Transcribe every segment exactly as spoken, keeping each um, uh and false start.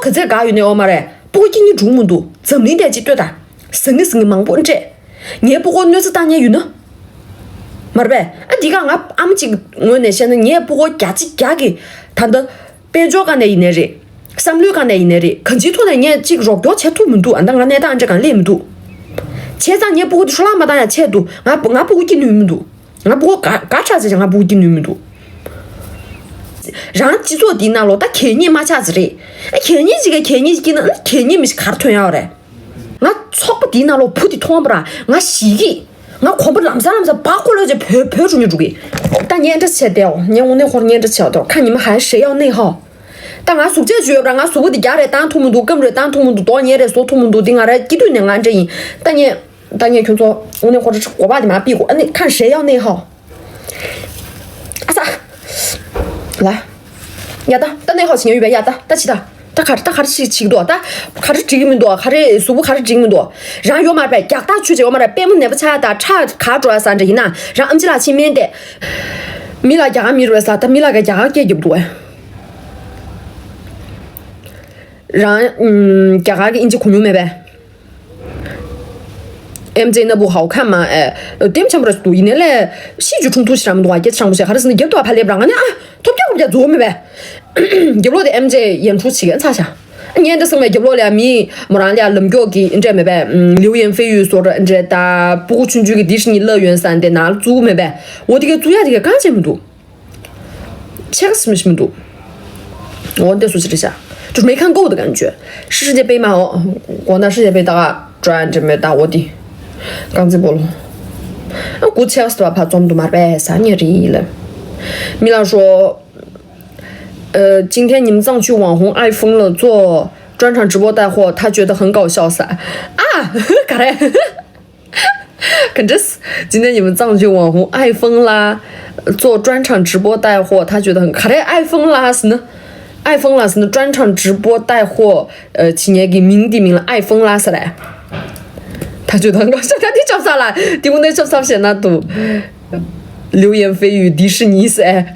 ག་ཚད་དགའ་ཡོད་ནས་ཡོད་མ་རེད། སྤུ་གུ་སྐྱེ་སྙིང་འདུག་མི་འདུག། འཛམ་གླིང་དེ་ཅིག་ལྟོས་དང་། ཟང་ངེ་ཟིང་ངེ་མང་པོ་འདྲེས། ངའི་སྤུ་གུ་གནོད་འཚེ་བཏང་མཁན་ཡོད་ན། མ་རེད་པས། ཨ་འདི་ག་ང་ཨ་མ་གཅིག་ངོས་ནས་བཤད་ན། ངའི་སྤུ་གུ་བརྒྱ་ཆ་བརྒྱ་གི་ད་ལྟ་དཔལ་འབྱོར་སྒང་ནས་ཡིན་ནའི་རེད། བསམ་བློའི་སྒང་ནས་ཡིན་ནའི་རེད། གང་ཅིའི་ཐོག་ནས་ངས་གཅིག་རོགས་སྐྱོར་བྱེད་ཐུབ་མི་འདུག། ཨ་ད་ང་གནས་སྟངས་འདྲ་གང་ལས་མི་འདུག། བྱས་ཙང་ངའི་སྤུ་གུ་འཕྲོ་བརླག་མ་བཏང་ཡ་ཆེད་དུ་ང་ང་སྤུ་གུ་སྐྱེ་ནུས་མི་འདུག། ང་སྤུ་གུ་དགའ་དགའ་ཆགས་ཟེར། ང་སྤུ་གུ་སྐྱེ་ནུས་མི་འདུག། རང་སྤྱི་ཚོགས་འདིའི་ནང་ལོགས་ད་གད་སྙིགས་མ་ཆགས་ཟེར་རེད། ཨ་གད་སྙིགས་ཅིག་ག་གད་སྙིགས་ཅིག་སྐྱེས་ན། ཨ་གད་སྙིགས་མི་ཞིག་ག་རེ་ཐོན་ཡོད་རེད། ང་ཚོགས་པ་འདིའི་ནང་ལོགས་བུ་དེ་མཐོང་པ་ར་ང་ཞེད་ཀི། ང་གོམ་པ་ལམ་སང་ལམ་སང་བག་ཁོ་ལོས་ཅེ་བོད་བོད་འགྲོ་ཉུ་འགྲོ་གི། ད་ངས་འདྲ་བྱས་བསྡད་འོ། ངས་དངོས་གནས་ཁོར་ངས་འདྲ་བྱས་བསྡད་འོ། ཁ་ཉི་མ་ཧ་ཞེ་ཡག་ནས་ཧོ། ད་ང་གཟུགས་བྱད་བཅོས་ཡོད་པ་ར། ང་གཟུགས་པོ་འདི་རྒྱག་རེ་བཏང་ཐུབ་མི་འདུག། སྐམ་རེ་བཏང་ཐུབ་མི་འདུག། རྡོག་ཉལ་རེ་བཟོ་ཐུབ་མི་འདུག། འདི་ང་ར་སྐྱེ་དུས་ནས་ང་འདྲ་ཡིན། ད་ངས་ད་ངས་ཁྱོད་ཚོ་དངོས་གནས་ཁོ་ཚོ་གོ་བ་དེ་མ་ཕིག་གོ། ཨ་ནི་ཁ་ཞེ་ཡག་ནས་ཧོ། ཨ་ས། ལ། ཡ་ད་ད་ནས་ཧོ་ཞིག་ཡོད་པ། ཡ་ད་ད་ཅི་ད། ད་ག་རེ་ད་ག་རེ་ཞིག་བྱེད་ཀྱི་འདུག། ད་ག་རེ་འགྲིག་གི་མི་འདུག། ག་རེ་གཟུགས་པོ་ག་རེ་འགྲིག་གི་མི་འདུག། རང་ཡོད་མ་རེད་པས། རྒྱག་ཐག་ཆོད་ཅེ་ཡོད་མ་རེད། པད་མོ་ནད་པ་ཆགས་ད་ཁྲག་ག་འགྲོ་ཡ་ས་འདྲ་ཡིན་ན། རང་ཨམ་ཆི་ལགས་ཕྱིན་མིན་ཏེ། མི་ལ་རྒྱ་གར་མི་རེད་པས། ད་མི་ལ་ག་རྒྱ་གར་སྐད་རྒྱབ་འདུག་ཨེ། རང་ཨམ་རྒྱ་གར་གི་ཨིན་ཇི་གོ་མྱོང་མེད་པས། ཨེམ་ཇེ་ན་བུ་ཧའོ་ཁན་མ་ཨེ། ལྟེམ་ཆམ་ར་འདུག། ཡིན་ནའི་ལས་ཤི་རྒྱུ་ཁྲུང་ཐུ་ཞིག་ར་མི་འདུག་བ། སྐད་ཆ་ཆང་མོ་ཞིག་ག་རེ་ཟེར་ན། རྒྱབ་ཏུ་ཨ་ཕ་ལེབ་ར། ང་ནི་ཨ་ཐོབ་རྒྱག་རྒྱག་རྫོགས་མེད་པས། རྒྱབ་ལོག་དེ་ཨེམ་ཇེ་ཡན་ཁྲུ་ཞིག་ཡན་ཚ་ཤ། ངས་འདི་སང་མའི་རྒྱབ་ལོག་ལ་མི་མོ་རང་ལ་ལམ་མགྱོགས་ཀྱི་འདྲ་མེད་པས། ལིའུ་ཡན་ཧྥེ་ཡུས་སོར་འདྲ་ད་སྤུ་གུ་ཆུང་ཆུང་གི་དེ་ཤི་ཉི་ལབ་ཡོན་ས་འདི་ནང་བཙུགས་མེད་པས། འོ་དེ་གའི་བཙུགས་ཡ་དེ་གའི་གང་བྱེད་མི་འདུག། ཆེ་ག་སི་མི་ཤི་མི་འདུག། འོ་འདི་སུ་ཅི་རེད་ཤ། ཅུ་མེ་ཁང་གོ་དེ་གང་བྱོས། ཧྲི་ཧྲི་ཅེ་པེ་མ་འོ། འོ་ན་ཧྲི་ཅེ་པེ་ད་ག་ཀྲོ་ཡན་འདྲ་མེད་ད། འོ་དེ་གང་ཚེ་བོ་ལོ། ཨ་ཀུ་ཆེ་ག་སི་ད་ཕ་ཙོམ་དུ་མར་པས་ས་ཉེ་རི་ལ། མི་ལ་ཧྲོ། 呃，今天你们藏区网红爱疯了做专场直播带货，他觉得很搞笑撒。啊，嘎嘞。可这是今天你们藏区网红爱疯啦，做专场直播带货，他觉得很，嘎嘞，爱疯啦是呢，爱疯啦是呢，专场直播带货，呃，今年给名的名了爱疯啦是嘞。他觉得很搞笑，他的叫啥啦？题目那叫啥写那读。 流言蜚语，迪士尼是哎。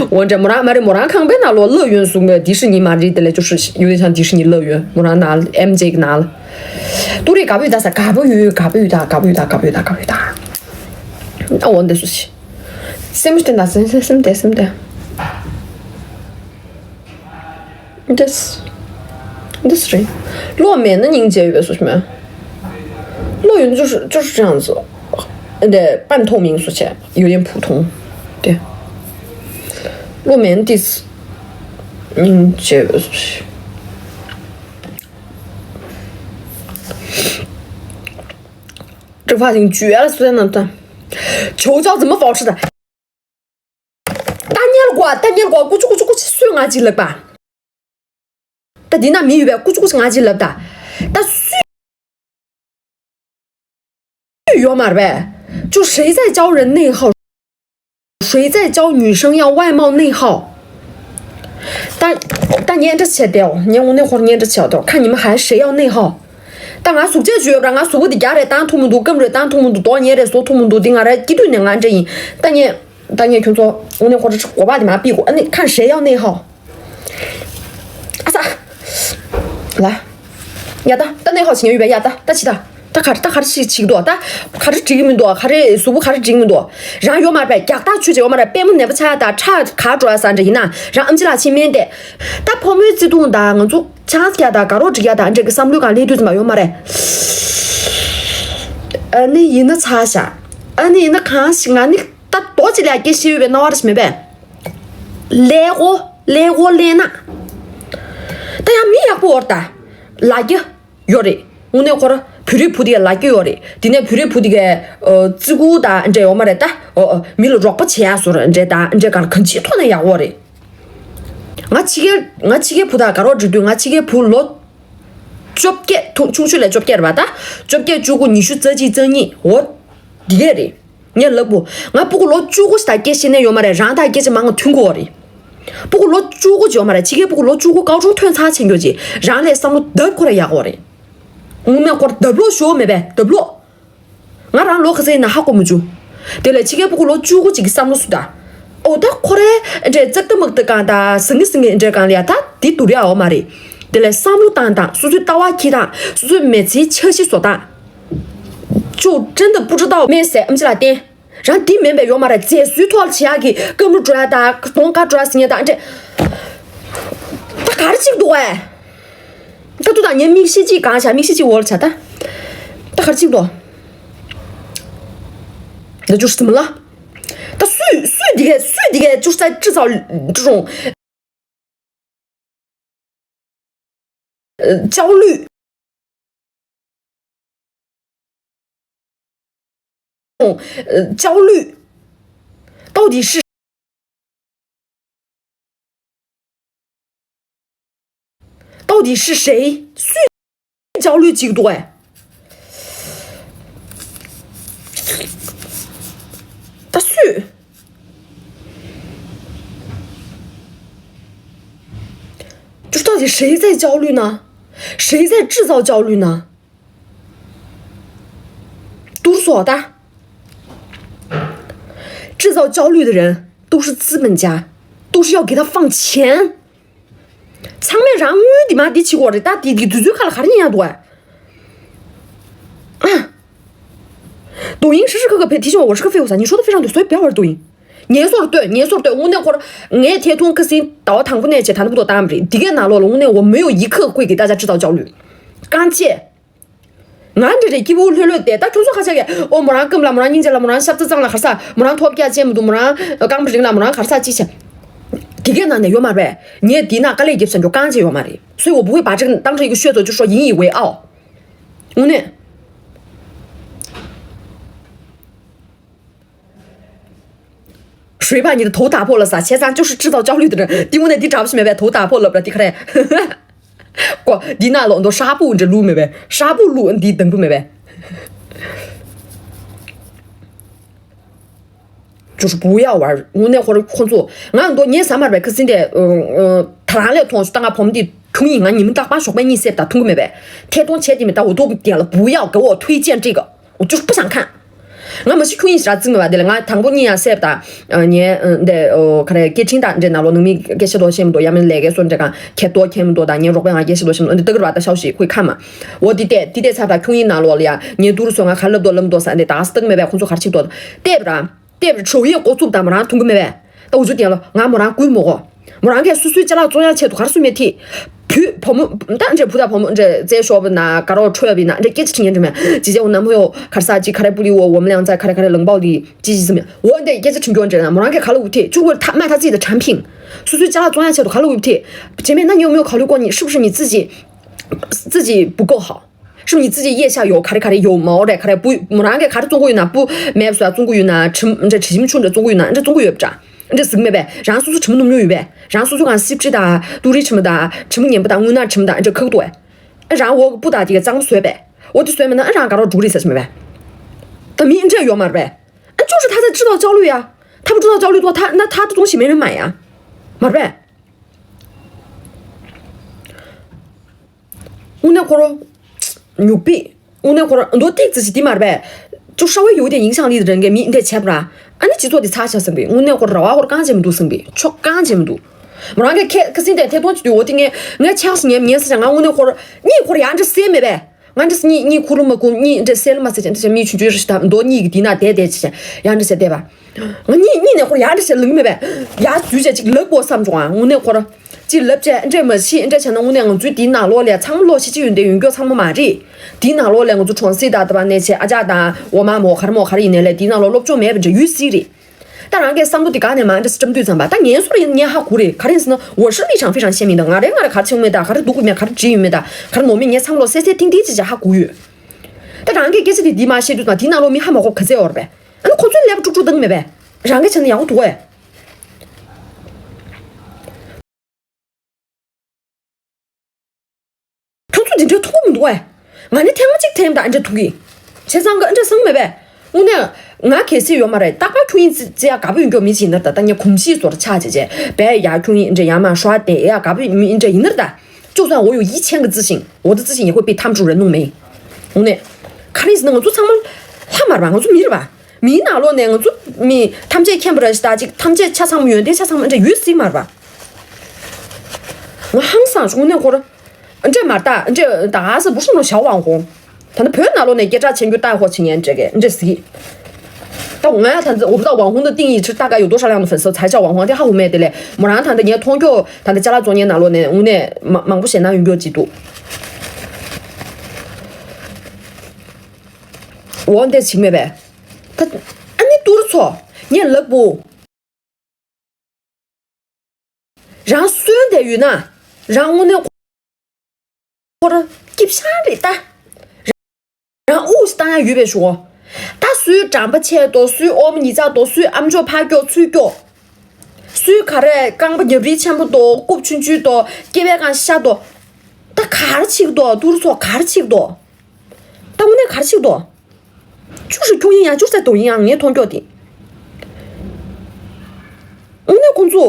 我这没让，没得没让康贝那罗乐园送个迪士尼嘛，这得来就是有点像迪士尼乐园，没让拿 M J 给拿了。都得搞不打啥，搞不有，搞不打，搞不打，搞不打，搞不打。那我得出去。什么的那，什么什么的什么的。 འདི་འདི་རེད། ལོ་མེད་ན་སྙིང་རྗེ་ཡོད་པའི་བཟོ་ཞིག་མེད། ལོ་ཡོད་ན་就是就是这样子，对，半透明说起来有点普通，对。ལོ་མེད་ན་འདི་སྙིང་རྗེ་ཡོད་པའི་བཟོ་ཞིག། 这发型绝了，虽然呢，但求教怎么保持的？ ད་ཉལ་དགོས། ད་ཉལ་དགོས། ཀུ་ཅི་ཀུ་ཅི་ཀུ་ཅི་སུས་ང་ཅིག་ལབ་པ། ད་འདི་ན་མི་ཡོད་པས། ཀུ་ཅི་ཀུ་ཅི་ང་ཅིག་ལབ་ད། ད་སུས་ཡོད་མ་རེད་པས། 就谁在教人内耗，谁在教女生要外貌内耗。 ད་ད་ངས་འདྲ་བྱས་བསྡད་འོ། ངས་དངོས་གནས་ཁོར་ངས་འདྲ་བྱས་བསྡད་འོ། ཁ་ཉི་མ་ཧ་ཞེ་ཡག་ནས་ཧོ། ད་ང་གཟུགས་བྱད་བཅོས་ཡོད་པ་ར། ང་གཟུགས་པོ་འདི་རྒྱག་རེ་བཏང་ཐུབ་མི་འདུག། སྐམ་རེ་བཏང་ཐུབ་མི་འདུག། རྡོག་ཉལ་རེ་བཟོ་ཐུབ་མི་འདུག། འདི་ང་ར་སྐྱེ་དུས་ནས་ང་འདྲ་ཡིན། ད་ངས་ད་ངས་ཁྱོད་ཚོ་དངོས་གནས་ཁོ་ཚོ་གོ་བ་དེ་མ་ཕིག་གོ། ཨ་ནི་ཁ་ཞེ་ཡག་ནས་ཧོ། ཨ་ས། ལ། ཡ་ད་ད་ནས་ཧོ་ཞིག་ཡོད་པ། ཡ་ད་ད་ཅི་ད། ད་ག་རེ་ད་ག་རེ་ཞིག་བྱེད་ཀྱི་འདུག། ད་ག་རེ་འགྲིག་གི་མི་འདུག། ག་རེ་གཟུགས་པོ་ག་རེ་འགྲིག་གི་མི་འདུག། རང་ཡོད་མ་རེད་པས། རྒྱག་ཐག་ཆོད་ཅེ་ཡོད་མ་རེད། པད་མོ་ནད་པ་ཆགས་ད་ཁྲག་ག་འགྲོ་ཡ་ས་འདྲ་ཡིན་ན། རང་ཨམ་ཆི་ལགས་ཕྱིན་མིན་ཏེ། ད་ཕོ་མོའི་བརྩེ་དུང་དང་ང་ཚོ་ཆང་ས་རྒྱག་ད་དགའ་རོགས་སྒྲིག་ཡ་ད་འདྲ་གི་བསམ་བློའི་སྒང་སླེབས་དུས་ཙམ་པ་ཡོད་མ་རེད། ཨ་ནི་ཡིན་ན་ཚ་ཤ། ཨ་ནི་ཡིན་ན་གང་ཞིག། ང་ནི་ད་རྡོག་ཅིག་ལ་སྐད་ཤེས་ཡོད་པའི་སྣང་བ་རེ་ཞིག་མེད་པས། ཀླད་ཀོར་ཀླད་ཀོར་ཀླད་ནག། ད་ཡང་མི་ཡག་པོ་འོར་ད། ལ་རྒྱ། ཡོད་རེད། དངོས་གནས་ཁོ་ར་བོད་རིགས་བུ་དེ་ལ་སྐྱོ་ཡོད་རེད། དེ་ནས་བོད་རིགས་བུ་དེ་གས་ཨ་བརྩི་བཀུར་དང་འདྲ་ཡོད་མ་རེད་ད། ཨོ་ཨོ་མི་ལ་རོགས་པ་བྱེད་ཡ་བཟོ་འདྲ་དང་འདྲ་ག་ལ་གང་ཅིའི་ཐོག་ནས་ཡག་པོ་རེད། ང་ཕྱི་རྒྱལ་ང་ཕྱི་རྒྱལ་བུ་དང་དགའ་རོགས་སྒྲིག་དུས་ང་ཕྱི་རྒྱལ་བུ་ལོ་བཅོ་བརྒྱད། ཐུང་ཆུང་ཤོས་ལ་བཅོ་བརྒྱད་རེད་པ་ད། བཅོ་བརྒྱད་བཅུ་དགུ་ཉི་ཤུ་རྩ་གཅིག་རྩ་གཉིས། འོ་འདི་གས་རེད། ངས་ལབ་གོ། ང་སྤུ་གུ་ལོ་བཅུ་དགུ་ཞིག་དང་སྐད་ཆ་ནས་ཡོད་མ་རེད། རང་དང་སྐད་ཆ་མང་ང་མཐུན་གོ་རེད། སྤུ་གུ་ལོ་བཅུ་དགུ་ཅིག་ཡོད་མ་རེད། ཕྱི་རྒྱལ་སྤུ་གུ་ལོ་བཅུ་དགུ་ཀའོ་ཀྲུང་ཐོན་ཚར་ཕྱིན་རྒྱུ་ཅིག་རང་ལས་བསམ་བློ་ལྡབ་ཁོ་ར་ཡག་གོ་རེད། དངོས་གནས་ཁོ་ར་ལྡབ་ལོག་ཞོག་མེད་པས་ལྡབ་ལོག། ང་རང་ལོ་ག་ཚོད་ཡིན་ན་ཧ་གོ་མི་བྱུང་། དེ་ལས་ཕྱི་རྒྱལ་སྤུ་གུ་ལོ་བཅུ་དགུ་ཅིག་གི་བསམ་བློ་སུ་ད། ཨོ་ད་ཁོ་རེ་འདྲེ་ཙག་ཏུ་མག་ཏུ་གང་ད་ཟིང་ངེ་ཟིང་ངེ་འདྲེ་གང་ལ་ཡ་ད་དེ་དུ་རེ་ཨའོ་མ་རེད། དེ་ལས་བསམ་བློ་བཏང་དང་སོ་སོའི་ལྟ་བ་ཁྱི་དང་སོ་སོའི་མི་ཚེའི་འཆར་གཞི་བཟོ་དང་། ཅོ་ཀྲན་དུ་པུ་ཀྲུ་ཏའོ་མེ་སེ་ཨམ་ཅི་ལ་བརྟེན། རང་འདི་མིན་པའི་ཡོད་མ་རེད། རྫས་སུའི་ཐོག་ལ་བྱེད་ཡག་གི་ཀ་མུ་འགྲོ་ཡ་དང་གདོང་ཀ་འགྲོ་ཡ་ཟིན་ཡ་དང་འདྲེ། ད་ག་རེ་གཅིག་འདུག་ཨེ། ད་དུ་དང་ངའི་མིག་ཤེལ་གཅིག་གང་བྱ་མིག་ཤེལ་གཅིག་འོག་ལ་བྱ་ད། ད་ག་རེ་གཅིག་འདུག་ད་ཅུ་སི་མ་ལ། ད་སུས་སུས་འདི་གས་སུས་འདི་གས་ཅུ་ས་ཅི་ཚ་ཀྲུ་རུང་། 焦虑。呃，焦虑，到底是到底是谁最焦虑几多哎？他是，就是到底谁在焦虑呢？谁在制造焦虑呢？都是所的。制造焦虑的人都是资本家，都是要给他放钱。 ཚང་མས་རང་དངུལ་འདི་མ་འདི་བྱེད་དགོས་རེད། ད་འདི་འདི་དུས་ཚོད་ཁ་ལ་ག་རེ་ཉན་ཡ་འདུག་ཨ། 抖音时时刻刻别提醒我，我是个废物啥？你说的非常对，所以不要玩抖音。你说的对，你说的对。我那会儿，我天天可是到唐古那去，他那不多打不的，这个拿落了，我那我没有一刻会给大家制造焦虑。刚借。 ང་འདྲ་རེ་སྐྱིད་པོ་ལྷོད་ལྷོད་དེ་ད་ཁྱོད་ཚོ་ཁ་ཆག་གི་ཨོ་མོ་རང་སྐུམ་ལ་མོ་རང་སྙིང་རྗེ་ལ་མོ་རང་ཤབ་ཙེ་གཙང་ལ་ག་རེ་ཟ་མོ་རང་ཐོབ་རྒྱ་ཅན་མི་འདུག་མོ་རང་རྐང་པ་རིང་ལ་མོ་རང་ག་རེ་ཟ་ཅི་བྱ། དེ་གས་ན་ནས་ཡོད་མ་རེད། ངས་འདི་ན་དཀའ་ལས་རྒྱབ་ས་འགྲོ་རྐང་རྗེས་ཡོད་མ་རེད། 所以我不会把这个当成一个噱头，就说引以为傲。我呢，谁把你的头打破了撒？切咱就是制造焦虑的人。 དེ་དངོས་གནས་འདི་འདྲ་བ་ཞིག་མེད་པས་དོ་ད་ཕོ་ལབ་ར་དེ་ཁ་རེད། ཀོ་འདི་ན་ལོ་འདོ་ཧྲ་པུ་འདྲ་ལུ་མེད་པས་ཧྲ་པུ་ལུ་འདི་དང་པོ་མེད་པས། 就是不要玩儿。 དངོས་གནས་ཁོ་ཁོ་ཚོ་ང་འདོ་ཉེ་ས་མར་བས་ཁ་སིན་དེ་ད་རང་ལས་མཐོང་ད་ང་བོམ་འདི་ཁྱུང་ཡིན། ང་ཉི་མ་རྟག་པར་ཞོགས་པའི་གཉིད་སད་ད་འཐུང་གི་མེད་པས་ཐད་གཏོང་བྱས་དེ་མི་ད་འོ་ཐོག་གི་དེ་ལ་不要给我推荐这个，我就是不想看。 ང་མ་གཞི་ཁྱུང་ཡིན་ཞེ་དྲག་བརྩི་མེད་པ་དེ་ལ་ང་དང་པོ་གཉིད་ཡང་སད་པ་དང་ངའི་འདི་ག་རེ་སྐད་འཕྲིན་དང་འདྲེ་ནང་ལོགས་ནང་མི་སྐད་ཆ་དོ་ཤེས་མི་འདུག་ཡ་མིན་ལས་ཀའི་སོ་འདྲེ་གང་ཁྱེད་དོ་ཁྱེད་མི་འདུག་དང་ངའི་རོགས་པའི་ང་སྐད་ཆ་དོ་ཤེས་མི་འདུག་འདི་ལྟ་གི་ར་ད་ཤའོ་ཞིག་ཁོས་ཁ་མ་འོ་འདི་ལྟས་འདི་ལྟས་ཚར་ད་ཁྱུང་ཡིན་ནང་ལོགས་ལ་ཡ་ངའི་དུར་སོ་ང་ག་ལབ་དོ་ལབ་མི་འདུག་ས་འདི་ད་སྟག་མེད་པས་ཁོ་ཚོ་ག་རེ་བྱེད་དོ་ལྟས་པ་ར་ལྟས་པ་ར་ཁྲོ་ཡི་ཀོ་ཚུགས་དང་མོ་རང་མཐོང་གི་མེད་པས། ད་འུ་ཚོ་དེ་ལ་ང་མོ་རང་ཀུན་མོ་གོ་མོ་རང་གིས་སོ་སོའི་ཅ་ལག་བཙོང་ཡག་ཆེད་དུ་ག་རེ་སུ་མེད་ཐི། བུ་བུ་མོ་ད་འདྲེ་བུ་དང་བུ་མོ་འདྲེ་རྩེ་ཤོག་པ་ན་ག་རོ་ཁྲོས་པ་ཡིན་ན་འདྲེ་སྐད་ཆ་དྲི་ཉན་འདྲེ་མེད་ཅི་ཅེ་འོ་ནམ་ཧོ་ག་རེ་ས་ཅི་ག་རེ་པུ་ལི་འོ་འོ་མ་ལེ་ཡང་ཚ་ག་རེ་ག་རེ་ལང་པའོ་ལི་ཅི་ཅི་ཟི་མེད་འོ་འདྲེ་སྐད་ཆ་དྲི་འགྱོ་འདྲེ་ན་མོ་རང་གིས་ག་ལ་འུ་ཐི་ཅུ་གོ་ཐ་མ་ཐ་ཙི་ད་ཁྲམ་ཕིང་སོ་སོའི་ཅ་ལག་བཙོང་ཡག་ཆེད་དུ་ག་ལ་འུ་ཐི་བྱེ་མེད་ན་ཉོ་མོ་ག་ལུ་ཀོ་ཉི་ཧྲིབ་ཧྲིབ་ཉི་ཙི་ཅི་ཙི་ཅི་བུ་ཀོ་ཧ། 是不是你自己腋下有卡里卡里有毛的卡里不？没人给卡里中国有呢不？没不是中国有呢？吃这吃进去的中国有呢？这中国有不着？这是没呗？然后叔叔吃没弄有呗？然后叔叔讲是不是的？都是吃没的？吃没年不的？我那吃没的？这可多哎。然后我不打这个脏水呗，我的水没呢？然后搞到煮里是什么呗？他明这有嘛呗？哎，就是他在制造焦虑呀。他不制造焦虑的话，他那他的东西没人买呀，嘛呗？ དངོས་གནས་ཁོ་རང་ཉུག་པི། དངོས་གནས་ཁོ་རང་མདོ་ཏིག་ཙི་ཅི་དེ་མར་བས། ཅུ་ཧྲ་བའི་ཡོད་དེ་ཡིན་ཤང་ལི་རང་གི་མི་འདི་བྱས་པ་ར། ཨ་ནི་སྤྱི་ཚོགས་དེ་ཚ་ཤ་སེམས་པའི་དངོས་གནས་ཁོ་ར་བ་ཁོ་ར་གང་བྱེད་མི་འདུག་སེམས་པའི་ཕྱོགས་གང་བྱེད་མི་འདུག་མོ་རང་གི་ཁེ་ཁ་སིན་དེ་ཐེ་གཏོང་བྱེད་དུས་འོ་དེ་ངས་ངས་ཆགས་སི་ངས་ངས་སི་ང་དངོས་གནས་ཁོ་ར་གཉིས་ཁོ་ར་ཡང་འདྲ་སེ་མེད་པས། ང་འདྲ་སེ་གཉིས་གཉིས་ཁུ་རུ་མ་ཁུ་གཉིས་འདྲ་སེ་ལ་མ་སེ་ཅན་འདྲ་སེ་མི་ཆུང་ཆུང་རེ་ཞིག་དང་མདོ་གཉིས་ཀྱི་དེ་ན་དེ་དེ་ཅི་ཅན་ཡང་འདྲ་སེ་བསྡད་པ། ང་གཉིས་གཉིས་ནས་ཁོ་ར་ཡང་འདྲ་སེ་ལུང་མེད་པས། ཡར་འཛུལ་བྱས་ཅིག་ལབ་དགོས་བསམ་བྱུང་ཨ་དངོས་གནས་ཁོ་ར། ཅི་ལབ་བྱས་འདྲེ་མ་ཤི་འདྲེ་བྱས་ན་དངོས་གནས་ང་ཚོའི་དེའི་ནང་ལོགས་ལ་ཚང་མ་ལོག་ཤི་ཅི་ཡོད་འདི་ཡོད་མགྱོགས་ཚང་མ་མ་རེད། དེའི་ནང་ལོགས་ལ་ང་ཚོ་གྲོང་གསེབ་དང་དེ་བ་ནས་བྱས་ཨ་ཅག་དང་འོ་མ་མོ་ག་རེ་མོ་ག་རེ་ཡིན་ནའི་ལས་དེའི་ནང་ལོགས་སློབ་སྦྱོང་མེད་པ་འདྲ་ཡོད་སྲིད་རེད། ད་རང་གའི་བསམ་བློ་དེ་ག་ནས་མ་འདྲ་སི་བཀྲམ་དུས་ཙམ་པ་ད་ངའི་སོར་ཡིན་ངས་ཧ་གོ་རེད། ག་རེ་ཡིན་ཟེར་ན་འོ་ཧྲི་ལི་ཆང་ཧྥི་ཆང་ཤེས་མིན་ད་ང་རེ་ང་རེ་ག་རེ་བྱུང་མེད་ད་ག་རེ་སྡུག་གི་མེད་ག་རེ་འདྲི་ཡོད་མེད་ད་ག་རེ་ནོར་མེད་ངས་བསམ་བློ་གསལ་གསལ་ཐིང་ཐིང་ཅིག་ཅིག་ཧ་གོ་ཡོད། ད་རང་གའི་སྐད་ཆ་དེ་འདི་མ་བཤད་དུས་ཙམ་པ་དེའི་ནང་ལོགས་མི་ཧ་མ་གོ་ག་ཚད་ཡོད་རེད་པས། ཨ་ནི་ཁོ་ཚོའི་ཀླད་པ་དཀྲུག་དཀྲུག་བཏང་མེད་པས། རང་གའི་བྱས་ན་ཡག་པོ་འདུག་གས། ཁྱོད་ཚོ་འདི་འདྲའི་ཐུག་གི་མི་འདུག་གས། ང་ནི་ཐེངས་མ་གཅིག་ཐེངས་དང་འདྲ་ཐུག་གི། བྱས་ཙང་གི་འདྲ་སང་མེད་པས། དངོས་གནས་ང་གལ་སྲིད་ཡོད་མ་རེད་རྟག་པར་ཁྱོད་ཡིན་ཙི་ཙི་ཡ་དགའ་པོ་ཡིན་མགྱོགས་མི་ཅིག་ཡིན་ན་ད་ལྟ་ངས་གོམས་གཤིས་བཟོ་ར་ཆགས་བྱས་བྱས་བས་ཡ་ཁྱོད་ཡིན་འདྲ་ཡ་མ་ཧྲ་དེ་ཡ་དགའ་པོ་མི་འདྲ་ཡིན་ན་ད། ཅོག་ཙང་འོ་ཡོ་ཡི་ཆེན་གི་ཙི་ཞིང་འོ་ད་ཙི་ཞིང་ཡ་ཁོ་པི་ཐམ་ཕྲུ་རེ་ནུང་མེ། དངོས་གནས། ག་རེ་ཟེར་ན་ང་ཚོ་ཚང་མ་ལྷ་མ་རེད་པ་ང་ཚོ་མི་རེད་པ། མིའི་ནང་ལོགས་ནས་ང་ཚོ་མི་ཐམས་ཅད་མཁྱེན་པ་རེད་ཤག་ད་ཅིག་ཐམས་ཅད་ཆ་ཚང་མ་ཡོན་ཏན་ཆ་ཚང་མ་འདྲ་ཡོད་སྲིད་མ་རེད་པ། ང་ཧང་སངས་དངོས་གནས་ཁོ་ར། འདྲ་མ་རེད་ད། འདྲ་ད་ཨ་ས་བུ་ཧྲི་ནོ་ཞའོ་ཝང་ཧོང་། ད་ནི་བོད་ནང་ལོགས་ནས་སྐད་གྲགས་ཆེན་རྒྱུ་ལྟ་ཧོ་ཆེ་ཉན་འདྲ་གི་འདྲ་སྲིད། ད་ང་ད་འདི་འོ་ད་ཝང་ཧོང་ད་ཏིང་ཡི་ཁྲི་ད་ག་ཡོད་དོ་ཧྲ་ལང་ནོ་ཧྥན་སོ་ཚ་ཆ་ཝང་ཧོང་དེ་ཧ་ཧུ་མེད་དེ་ལས་མོ་རང་ད་ད་ངས་མཐོང་རྒྱུ་ད་ད་ཅ་ལག་བཙོང་མཁན་ནང་ལོགས་ནས་དངོས་གནས་མ་མང་པོ་ཞེ་ན་ཡོང་རྒྱུ་ཅིག་འདུག་འོ་འདྲ་ཞིག་མེད་པས། ད་ཨ་ནི་ཏུར་ཚོ་ངས་ལབ་བུ། རང་གསོན་བསྡད་ཡོད་ན། རང་དངོས་གནས་ཁོ་ར་སྐྱིད་ཤང་རེད་ད། རང་དབུགས་བཏང་ཡ་ཡོད་པའི་ཞོ། ད་སུའི་འགྲམ་པ་ཆད་དོ། སུའི་ཨོམ་ཉི་ཚག་དོ། སུའི་ཨམ་ཅོག་ཕར་སྐྱོག་ཚུར་སྐྱོག་སུའི་ག་རེ་རྐང་པ་རྒྱབ་རི་ཆེན་པོ་དོ། རྐུབ་ཆུང་ཆུང་དོ། སྐེ་བས་གང་ཤ་དོ། ད་ག་རེ་བྱེད་དོ། ཏུར་ཚོ་ག་རེ་བྱེད་དོ། ད་དངོས་གནས་ག་རེ་བྱེད་དོ། ཅུ་ཧྲི་ཁྱུང་ཡིན་ཡང་ཅུ་ཧྲི་དོ་ཡིན་ཡང་ངས་མཐོང་རྒྱུ་དེ། དངོས་གནས་ཁོང་ཚོ།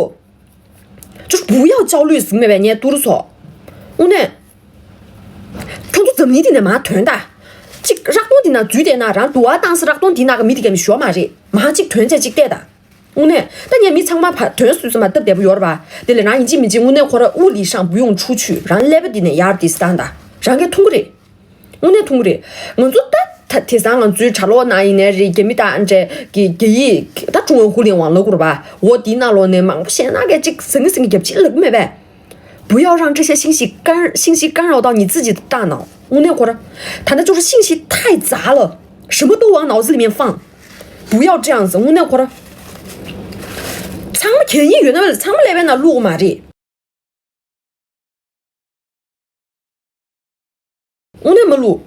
ཅུ་ཧྲི་བུ་ཡའོ་ཅའོ་ལུས་ཟིན་མེད་པའི་ངའི་ཏུ་རུ་ཚོ། དངོས་གནས། ཁྱོད་ཚོ་འཛམ་གླིང་འདི་ནས་མར་ཐོན་ད། གཅིག་རག་སྟོང་འདི་ན་འཛུལ་བསྡད་ན་རང་དུ་བ་བཏང་ས་རག་སྟོང་འདི་ན་ག་མི་དེ་ག་མི་ཞོ་མ་རེད། མར་གཅིག་ཐོན་བྱས་གཅིག་བལྟས་ད། དངོས་གནས་ད་ངས་མི་ཚང་མ་ཕར་ཐོན་སུས་སུ་མ་སྟབས་བདེ་པོ་ཡོད་རེད་པ། དེ་ལས་རང་ཡིན་གཅིག་མིན་གཅིག་དངོས་གནས་ཁོ་ར་དབུ་ལི་ཤང་བུ་ཡོང་ཆུ་ཆུ་རང་ཀླད་པ་འདི་ནས་ཡར་དེ་སི་ཏང་ད། རང་གིས་མཐོང་གི་རེད། དངོས་གནས་མཐོང་གི་རེད། ང་ཚོ་ད་ད་དེང་སང་ང་ཚོའི་གྲྭ་ལོག་ནང་ཡིན་ནའི་རེད། རྒྱ་མི་དང་འདྲ་གི་རྒྱ་ཡིག་ད་ཀྲུང་ཝེ་ཧུ་ལིང་ཝང་ལབ་དགོས་རེད་པ། འོ་དེའི་ནང་ལོགས་ནས་མང་པོ་བཤད་ན་གས་གཅིག་ཟང་ངེ་ཟིང་ངེ་རྒྱབ་ཕྱི་ལབ་གི་མེད་པས། 不要让这些信息干信息干扰到你自己的大脑。དངོས་གནས་ཁོ་ར། ད་ལྟ་就是信息太杂了，什么都往脑子里面放。不要这样子。དངོས་གནས་ཁོ་ར། ཚང་མ་གན་ཡིག་ཡོད་ན་ཚང་མ་ཀླད་པའི་ནང་བླུག་གི་མ་རེད། དངོས་གནས་མ་བླུག་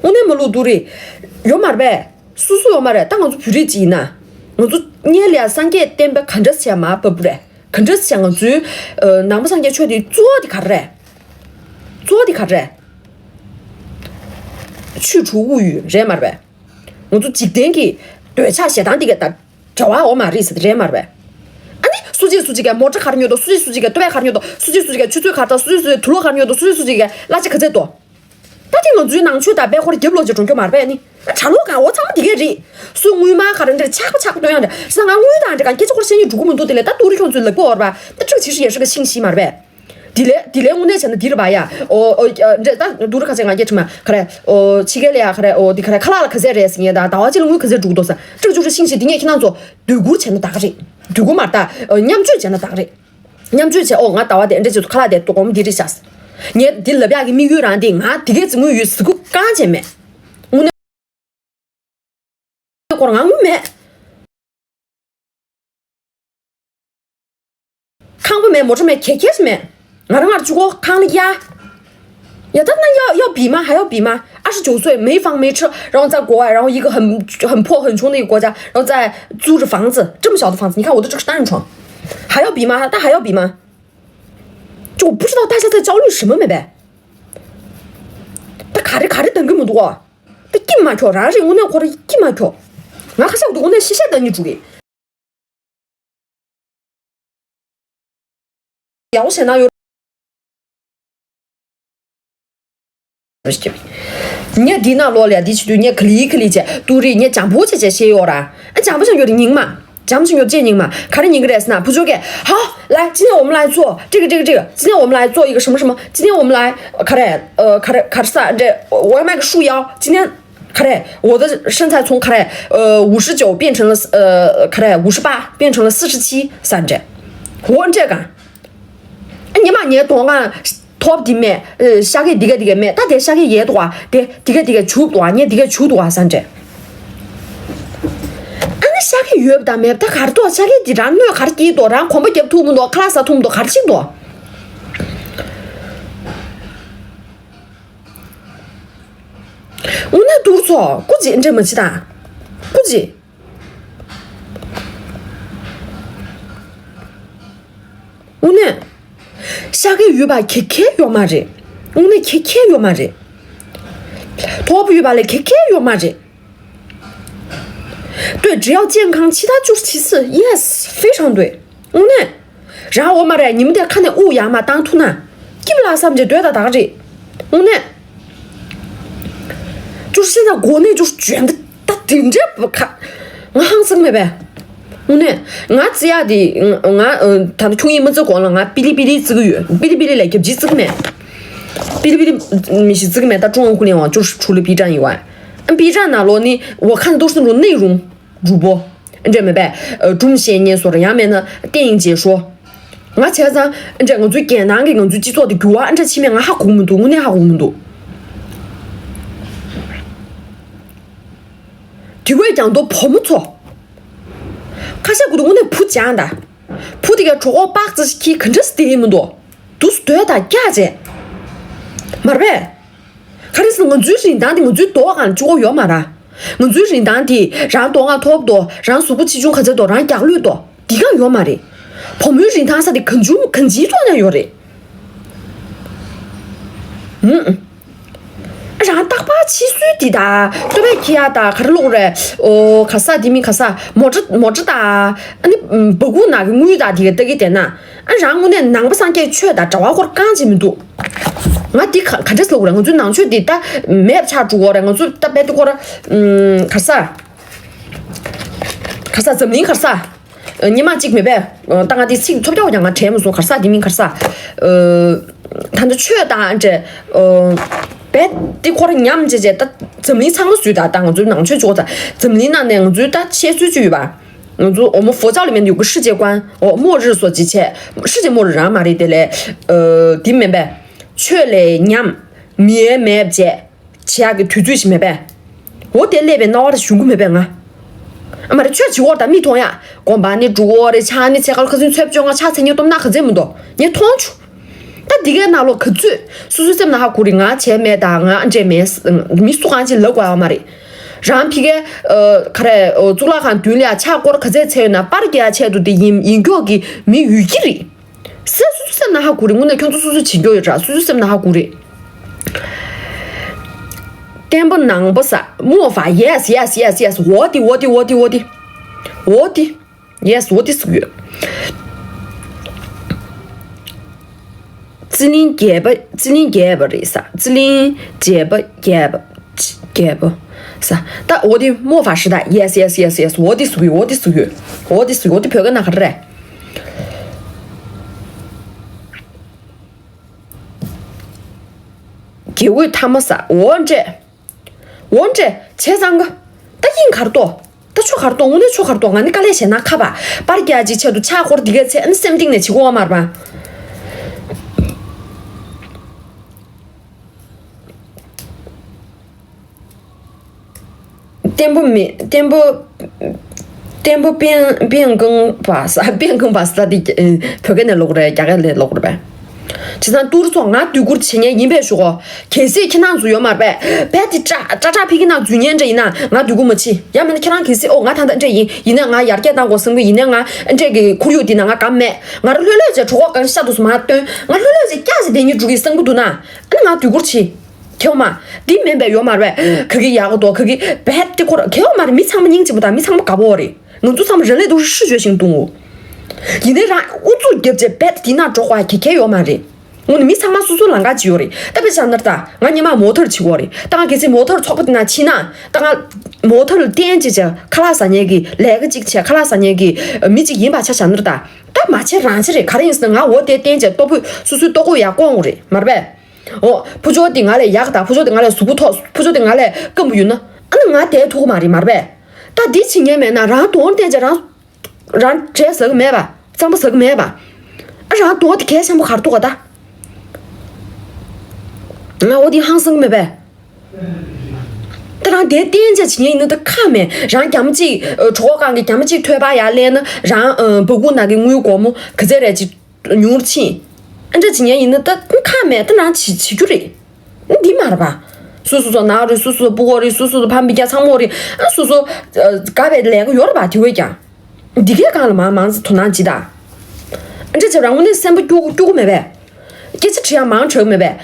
དངོས་གནས་མ་བླུག་འདུག་རེད། ཡོད་མ་རེད་པས། སུ་སུ་ཡོད་མ་རེད། ད་ང་ཚོ་བོད་རིགས་ཅིག་ཡིན་ན། ང་ཚོ་སྔོན་ལ་ཡ་སངས་རྒྱས་བསྟན་པ་ག་འདྲ་བྱས་མ་བབས་རེད། ག་འདྲ་བྱས་ང་ཚོའི་ནང་པ་སངས་རྒྱས་ཆོས་དེ་གཙོ་བོ་དེ་ག་རེ་རེད། གཙོ་བོ་དེ་ག་རེ་རེད། ཆོས་དྲུག་དབུས་ཡུལ་རེད་མ་རེད་པས། ང་ཚོ་འཇིག་རྟེན་གྱི་འདོད་ཆགས་ཞེ་སྡང་དེ་ག་ད། བྱ་བ་འོ་མ་རེད་ཟེར་དེ་རེད་མ་རེད་པས། ཨ་ནི་སུ་གཅིག་སུ་གཅིག་གིས་མོ་ཊ་ག་རེ་ཉོས་འདུག་སུ་གཅིག་སུ་གཅིག་གིས་ཏོ་བས་ག་རེ་ཉོས་འདུག་སུ་གཅིག་སུ་གཅིག་གིས་ཆུ་ཚོད་ག་རེ་དང་སུ་གཅིག་སུ་གཅིག་གིས་གླ་ཆ་ག་ཚད་འདུག་ད་དེ་ང་ཚོའི་ནང་ཆོས་དང་དཔལ་འཁོར་རྒྱབ་ལོག་ཅིག་འགྲོ་རྒྱུ་མ་རེད་པས་ནི། ཨ་གྲྭ་ལོག་གང་འོ་ཚང་མ་དེ་གས་རེད། སུ་དངུལ་མ་ག་རེ་འདྲ་ཆག་པ་ཆག་པ་སྟོན་ཡང་འདྲ་ཟེར་ང་དངུལ་དང་འདྲ་གང་སྐད་ཆ་ཁོར་བཤད་ཉིད་འགྲོ་གི་མི་འདུག་དེ་ལས་ད་ཏུ་རི་ཁྱོད་ཚོས་ལབ་གི་འོ་རེད་པ། ད་ཅིག་ཅིག་ཤི་ཡ་ཤི་ག་ཤིང་ཤི་མ་རེད་པས། དེ་ལས་དེ་ལས་དངོས་གནས་བྱས་ན་འདི་རེད་པ་ཡ། ཨོ་ཨོ་འདྲ་ད་ཏུ་རི་ཁ་ཆེ་ང་སྐད་ཆ་མ་ག་རེ་ཨོ་ཕྱི་རྒྱལ་ལ་ཡ་ག་རེ་ཨོ་འདི་ག་རེ་ཁ་ལག་ལ་ག་ཚད་རེད་ཟེར་ངས་ད་ཟླ་བ་གཅིག་ལ་དངུལ་ག་ཚད་འགྲོ་གི་འདུག་ཟེར་ཅིག་ཅིག་ཤིང་ཤི་དེ་ངས་ཁྱེད་རང་ཚོ་སྡུག་གུ་བྱས་ན་ད་ག་རེད། སྡུག་གུ་མ་རེད་ད། མཉམ་སྤྱོད་བྱས་ན་ད་ག་རེད། མཉམ་སྤྱོད་བྱས་ཨོ་ང་ཟླ་བ་དེ་འདྲ་བྱས་སོ་ཁ་ལག་དེ་ཏོག་གོམ་འདི་རེད་ཤག་ངས་འདི་ལབ་ཡག་གི་དམིགས་ཡུལ་རང་དེ་ང་དེ་གས་ཙི་དངུལ་ཡོད་ཟེར་གུ་རྐང་བྱས་མེད། དངོས་གནས་ཁོ་རང་ང་དངུལ་མེད། ཁང་པ་མེད། མོ་ཊ་མེད། ག་གས་མེད། ང་རང་ང་གཅིག་པོ་ཁང་གླ་ཡ། 呀，他那要要比吗？还要比吗？二十九岁没房没车，然后在国外，然后一个很很破很穷的一个国家，然后再租着房子，这么小的房子，你看我的这个单人床，还要比吗？他还要比吗？就我不知道大家在焦虑什么没呗。他卡着卡着等根本多，他劲嘛跳，然后是我那块儿劲嘛跳，然后还是我那歇歇等你主给。 ཡག་པོ་བྱས་ན་ཡོད། ངས་འདི་ནང་ལོགས་ལ་འདི་བྱེད་དུས་ངས་ག་ལི་ག་ལི་བྱས་ཏུ་རི་ངས་འཇམ་པོ་བྱས་བྱས་བཤད་ཡོད་ར། ཨ་འཇམ་པོ་བྱས་ཡོད་རེད། ཉིང་མ། འཇམ་པོ་བྱས་ཡོད་ཅེས་ཉིང་མ་ག་རེ་ཉིང་གི་རེད་ཟེར་ན། བུ་ཆོ་གས་ཧ་ལའི་ཅི་ནས་འོམ་ལའི་ཙོ་ཀྲིག་ཀྲིག་ཀྲིག་ཅི་ནས་འོམ་ལའི་ཙོ་ཡི་ག་ཧྲི་མ་ཧྲི་མ་ཅི་ནས་འོམ་ལའི་ག་རེ་ཨ་ག་རེ་ག་རེ་ས་འདྲེ་འོ་མ་གི་ཧྲུ་ཡའོ་ཅི་ནས། 卡嘞，我的身材从卡嘞，呃，五十九变成了呃卡嘞五十八，变成了四十七，三这，我这个，哎，你妈，你懂啊？top 的咩？呃，下个这个这个咩？大家下个也多啊，这这个这个球多啊，你这个球多啊，三这。啊，那下个月不打咩？他卡多下个几张，那卡几多张，恐怕给吐不多，卡拉萨吐不多，卡几多。 དངོས་གནས་དུར་ཚོ་སྐུ་མཁྱེན་འདྲེ་མ་བྱེད་དང་། སྐུ་མཁྱེན། དངོས་གནས། ཤ་ཁའི་ཡོད་པ་ཁེ་ཁེ་ཡོད་མ་རེད། དངོས་གནས་ཁེ་ཁེ་ཡོད་མ་རེད། ཐོབ་ཡོད་པ་ལས་ཁེ་ཁེ་ཡོད་མ་རེད། ལྟོས་འབྲི་ཡག་健康七大就是其次。Yes，非常对。དངོས་གནས། རང་འོ་མ་རེད་ཉིན་མོ་དེ་ཁ་ནས་དབུགས་ཡར་མར་བཏང་ཐུབ་ན། སྐྱིད་པ་ལ་བསམ་བྱས་སྡོད་ད་ད་ག་རེད། དངོས་གནས། 就是现在国内就是卷的，他顶这不看，我好生没呗。我呢，我只要的，我呃，他的穷人们这光了，我哔哩哔哩这个月，哔哩哔哩来给几这个没，哔哩哔哩嗯，是这个没，他中文互联网就是除了 B 站以外，嗯，B 站那咯呢，我看的都是那种内容主播，你知道没呗？呃，中仙念说的，杨梅呢，电影解说。 ང་བྱས་ཙང་འདྲ་ང་ཚོའི་རྒྱལ་ནང་གི་ང་ཚོའི་སྤྱི་ཚོགས་དེ་འགྱུར་བ་འདྲ་ཕྱིན་མེད་ང་ཧ་གོ་མི་འདུག་དངོས་གནས་ཧ་གོ་མི་འདུག་དེ་བས་ཀྱང་དོ་བུ་མོ་ཚོ། ཁ་ཤས་ཀུ་དུ་དངོས་གནས་བུ་ཅང་ད། བུ་དེ་ག་གྲོད་ཁོག་པགས་ཙི་ཞིག་གིས་ག་འདྲ་སེ་དེ་ཡིན་མི་འདུག་དུས་སུ་སྡོད་དང་སྐྱག་བྱས། མར་པས། ག་རེ་ཟེར་ང་ཚོའི་རིན་ཐང་དེ་ང་ཚོའི་རྡོ་གང་ལ་གཅིག་པོ་ཡོད་མ་ར། ང་ཚོའི་རིན་ཐང་དེ་རང་རྡོ་ང་ཐོབ་དོ་རང་གཟུགས་པོ་ཆེ་ཆུང་ག་ཚད་དོ་རང་རྒྱག་ལུས་དོ་འདི་གང་ཡོད་མ་རེད། བུ་མོའི་རིན་ཐང་ས་དེ་གང་བྱུང་གང་ཅིའི་ཐོག་ན་ཡོད་རེད། ཧུམ། རང་རྟག་པར་ཕྱི་སོས་དེ་དང་སྟོད་པའི་ཁྱི་ཡ་དང་ག་རེ་ལོག་རེད། ཨོ་ག་ས་དེ་མི་ག་ས་མོ་ཊ་མོ་ཊ་དང་ཨ་ནི་སྦ་ཁུག་ནག་གི་དངུལ་དང་དེ་ག་ལྟ་གི་དེ་ན། ཨ་རང་དངོས་གནས་ནང་པ་སངས་རྒྱས་ཆོས་དང་གྲྭ་བ་སྐོར་གང་བྱེད་མི་འདུག་ང་འདི་ག་ག་འདྲས་ལབ་དགོས་རེད། ང་ཚོའི་ནང་ཆོས་འདི་ད་མེད་པ་ཆགས་འགྲོ་གི་རེད། ང་ཚོ་ད་དཔེ་འདི་སྐོར་ཨམ་ག་ས་ག་ས་འཛམ་གླིང་ག་ས་ཉི་མ་གཅིག་མེད་པས་ད་ང་འདི་ཚིག་ཚོ་བརྒྱ་བ་ཀྱང་ང་དྲན་མ་སོང་། ག་ས་འདི་མིན་ག་ས་ད་འདི་ཆོས་དང་འདྲ་དཔེ་འདི་སྐོར་ཉམས་བྱས་བྱས་ད་འཛམ་གླིང་ཚང་མ་སུས་ད་ད་ང་ཚོའི་ནང་ཆོས་ཆོས་ད་འཛམ་གླིང་ནང་ནས་ང་ཚོའི་ད་ཆེས་སུས་ཆུ་ཡོད་པ། ང་ཚོ་འོ་མ་佛教里面有个世界观，哦，末日说之前，世界末日 རང་མ་རེད་དེ་ལས། ཨ་དེ་མིན་པས། ཆོས་ལས་ཉམས། མི་ཡས་མེད་བྱས། བྱེད་ཡག་གི་དུས་ཚོད་ཞིག་མེད་པས། འོ་དེ་སླེབས་པའི་སྣང་བ་ཞུ་གི་མེད་པས་ང་། ཨ་མ་རེད་ཆོས་བྱེད་འོར་དང་མིག་མཐོང་ཡ། དགོན་པ་ནི་འགྲོ་འོ་རེད། ཕྱག་ནི་ཚེ་གར་ཁ་སུན་ཚོད་བཅོ་ལྔ་ཕྱག་འཚལ་ཉིན་སྟོབས་ན་ག་ཚད་མི་འདུག་ངས་མཐོང་བྱུང་། ད་འདི་གའི་ནང་ལོགས་ག་ཚོད་སོ་སོའི་སེམས་ནང་ཧ་གོ་རེད། ང་བྱས་མེད་དང་ང་འདྲས་མེད། མི་སུ་གང་ཅིག་ལབ་དགོས་ཡོད་མ་རེད། རང་ཕི་གའི་ཨ་ག་རེ་ཨ་གཙུག་ལག་ཁང་མདུན་ལ་ཡ་ཕྱག་སྐོར་ག་ཚད་འཚལ་ཡོད་ན་པར་རྒྱག་ཆེད་དུ་དེ་ཡིན་ཡིན་སྐྱོག་གི་མི་ཡོད་ཀྱི་རེད། སེ་སོ་སོའི་སེམས་ནང་ཧ་གོ་རེད། དངོས་གནས་ཁྱོད་ཚོ་སོ་སོས་བྱེད་སྐྱོག་ཡོད་ར། སོ་སོའི་སེམས་ནང་ཧ་གོ་རེད། བརྟན་པོ་ནང་པ་ས་མོ་ཧྥ། Yes, yes, yes, yes. འོ་དེ་འོ་དེ་འོ་དེ་འོ་དེ་འོ་དེ། Yes, འོ་དེ་ཟེར་གྱི་ཡོད། ཙི་ལིང་རྒྱས་པ་ཙི་ལིང་རྒྱས་པ་རེད་ས། ཙི་ལིང་རྒྱས་པ་རྒྱས་པ་རྒྱས་པ་ས། ད་འོ་དེ་མོ་ཧྥ་ཧྲི་ད། Yes, yes, yes, yes. འོ་དེ་ཟེར་གྱི་ཡོད། འོ་དེ་ཟེར་གྱི་ཡོད། འོ་དེ་ཟེར་གྱི་ཡོད། འོ་དེ་བོད་སྐད་ནང་ག་རེ་རེད། དགེ་བསྐོས་ཐ་མ་ས། འོ་འདྲས། འོ་འདྲས་བྱས་ཙང་ག་ད་དབྱིངས་གར་ཏོ། ད་ཆོ་གར་ཏོ། དངོས་གནས་ཆོ་གར་ཏོ། ང་ནི་དཀའ་ལས་བྱས་ན་ཁ་བ། པར་རྒྱག་ཅིག་ཆེད་དུ་ཕྱག་སྐོར་འདི་གས་ཚེ་ཨ་ནི་སེམས་གཏིང་ནས་བྱེད་དགོས་བ་མ་རེད་པ། བརྟན་པོ་མི་བརྟན་པོ། བརྟན་པོ་པེན་པེན་ཀང་པ་ས། པེན་ཀང་པ་ས་དེ་བོད་སྐད་ནས་ལོག་རེད། རྒྱ་སྐད་ལས་ལོག་རེད་པས། བྱས་ཙང་ཏུར་ཚོགས་ང་སྡུག་སྐུར་བྱེད་མཁན་ཡིན་པས་ཞུ་གོ། གལ་སྲིད་ཁྱེད་རང་ཚོ་ཡོད་མ་རེད་པས། རྦད་དེ་སྐྲ་སྐྲ་ཕིག་གི་ནང་འཛུལ་མཁན་འདྲ་ཡིན་ན་ང་སྡུག་སྐུ་མ་བྱེད། ཡང་མིན་ན་ཁྱེད་རང་གལ་སྲིད་ཨོ་ང་ད་ལྟ་འདྲ་ཡིན་ཡིན་ན་ང་ཡར་རྒྱས་གཏང་དགོས་བསམ་གི་ཡིན་ན་ང་འདྲས་ཀྱི་ཁོར་ཡུག་འདི་ན་ང་གམ་མེད། ང་ར་ལྷོད་ལྷོད་བྱས་གྲོད་ཁོག་གང་ཤ་དུས་སུ་མ་བཏོན། ང་ལྷོད་ལྷོད་བྱས་སྐྱག་ཟེར་དེ་ཉིད་འགྲོ་གི་བསམ་གི་འདུག་ན། ཨ་ནི་ང་སྡུག་སྐུར་བྱེད། ཁྱེད་མ། འདི་མིན་པས་ཡོད་མ་རེད། ག་གི་ཡག་གི་འདུག་ག་གི་རྦད་དེ་ཁོ་ར་གལ་ཡོད་མ་རེད། མི་ཚང་མ་སྙིང་རྗེ་མོ་དང་མི་ཚང་མ་དགའ་པོ་རེད། ང་ཚོ་ཚང་མ་人类都是视觉性动物། ཡིན་ནའི་རང་ཨུ་ཚུགས་རྒྱབ་བྱས་རྦད་དེ་ན་འགྲོ་དགོས་ཡ་གལ་གལ་ཡོད་མ་རེད། འོ་ན་མི་ཚང་མ་སོ་སོ་ལམ་ཁ་ཅིག་ཡོད་རེད། ད་དཔེ་བཞག་ན་ད་ང་སྔོན་མ་མོ་ཐར་བྱེད་ཀྱི་ཡོད་རེད། ད་ང་གལ་སྲིད་མོ་ཐར་ཚོགས་པ་དེ་ན་ཕྱིན་ན་ད་ང་མོ་ཐར་ལ་བརྟེན་བྱས་བྱས་ཁ་ལག་ཟ་མཁན་གྱི་ལས་ཀ་ཅིག་བྱས་ཁ་ལག་ཟ་མཁན་གྱི་མི་ཅིག་ཡིན་པ་ཆ་བཞག་ན་ད་ད་མ་བྱས་རང་བྱས་རེད། ག་རེ་ཡིན་ཟེར་ན་ང་འོ་དེ་བརྟེན་བྱས་ལྟོ་ཕོད་སོ་སོའི་ལྟོ་གོས་ཡར་སྐོང་དགོས་རེད་མ་རེད་པས། འོ། ཕུ་ཇོ་དེ་ང་ལས་ཡག་དང་ཕུ་ཇོ་དེ་ང་ལས་གཟུགས་པོ་མཐོ། ཕུ་ཇོ་དེ་ང་ལས་སྐམ་པོ་ཡོད་ན་ཨ་ནི་ང་དེ་ཐུག་གི་མ་རེད་མ་རེད་པས། ད་འདི་བྱེད་མཁན་མེད་ན་རང་དོན་བསྟན་བྱས་རང་རང་འབྲས་ཟ་གི་མེད་པ། རྩམ་པ་ཟ་གི་མེད་པ། ཨ་རང་དོན་དེ་གལ་ཆེན་པོ་ག་རེ་འདུག་ག་ད། ང་འོ་དེ་ཧང་སང་གི་མེད་པས། ད་རང་དེ་བསྟན་བྱས་བྱེད་མཁན་ཡིན་ན་ད་ཁག་མེད། རང་རྒྱ་མ་གཅིག་གྲོད་ཁོག་སྒང་གི་རྒྱ་མ་གཅིག་ཐོད་པ་ཡར་སླེབས་ན་རང་སྦ་ཁུག་ནང་གི་དངུལ་སྒོར་མོ་ག་ཚད་རེད་ཅིག་ཉུང་རུ་ཕྱིན། ཨ་འདྲ་བྱེད་མཁན་ཡིན་ན་ད་ཁག་མེད། ད་རང་བྱེད་བྱེད་རྒྱུ་རེད། འདི་མ་རེད་པ། སོ་སོ་སོ་ནག་རེད། སོ་སོ་སྤུ་གུ་རེད། སོ་སོ་སོ་ཕ་མ་སྤུན་ཀྱག་ཚང་མ་རེད། ཨ་སོ་སོ་དགའ་བའི་ལས་ཀ་ཡོད་རེད་པ། དེ་བས་ཀྱང་འདི་གའི་སྒང་ལ་མང་མང་ཙམ་དོ་སྣང་བྱེད་ད། ཨ་འདྲ་བྱས་རང་ངོས་ནས་སེམས་པ་སྐྱོ་སྐྱོ་གི་མེད་པས། སྐད་ཆ་དྲི་ཡག་མང་དྲགས་མེད་པས།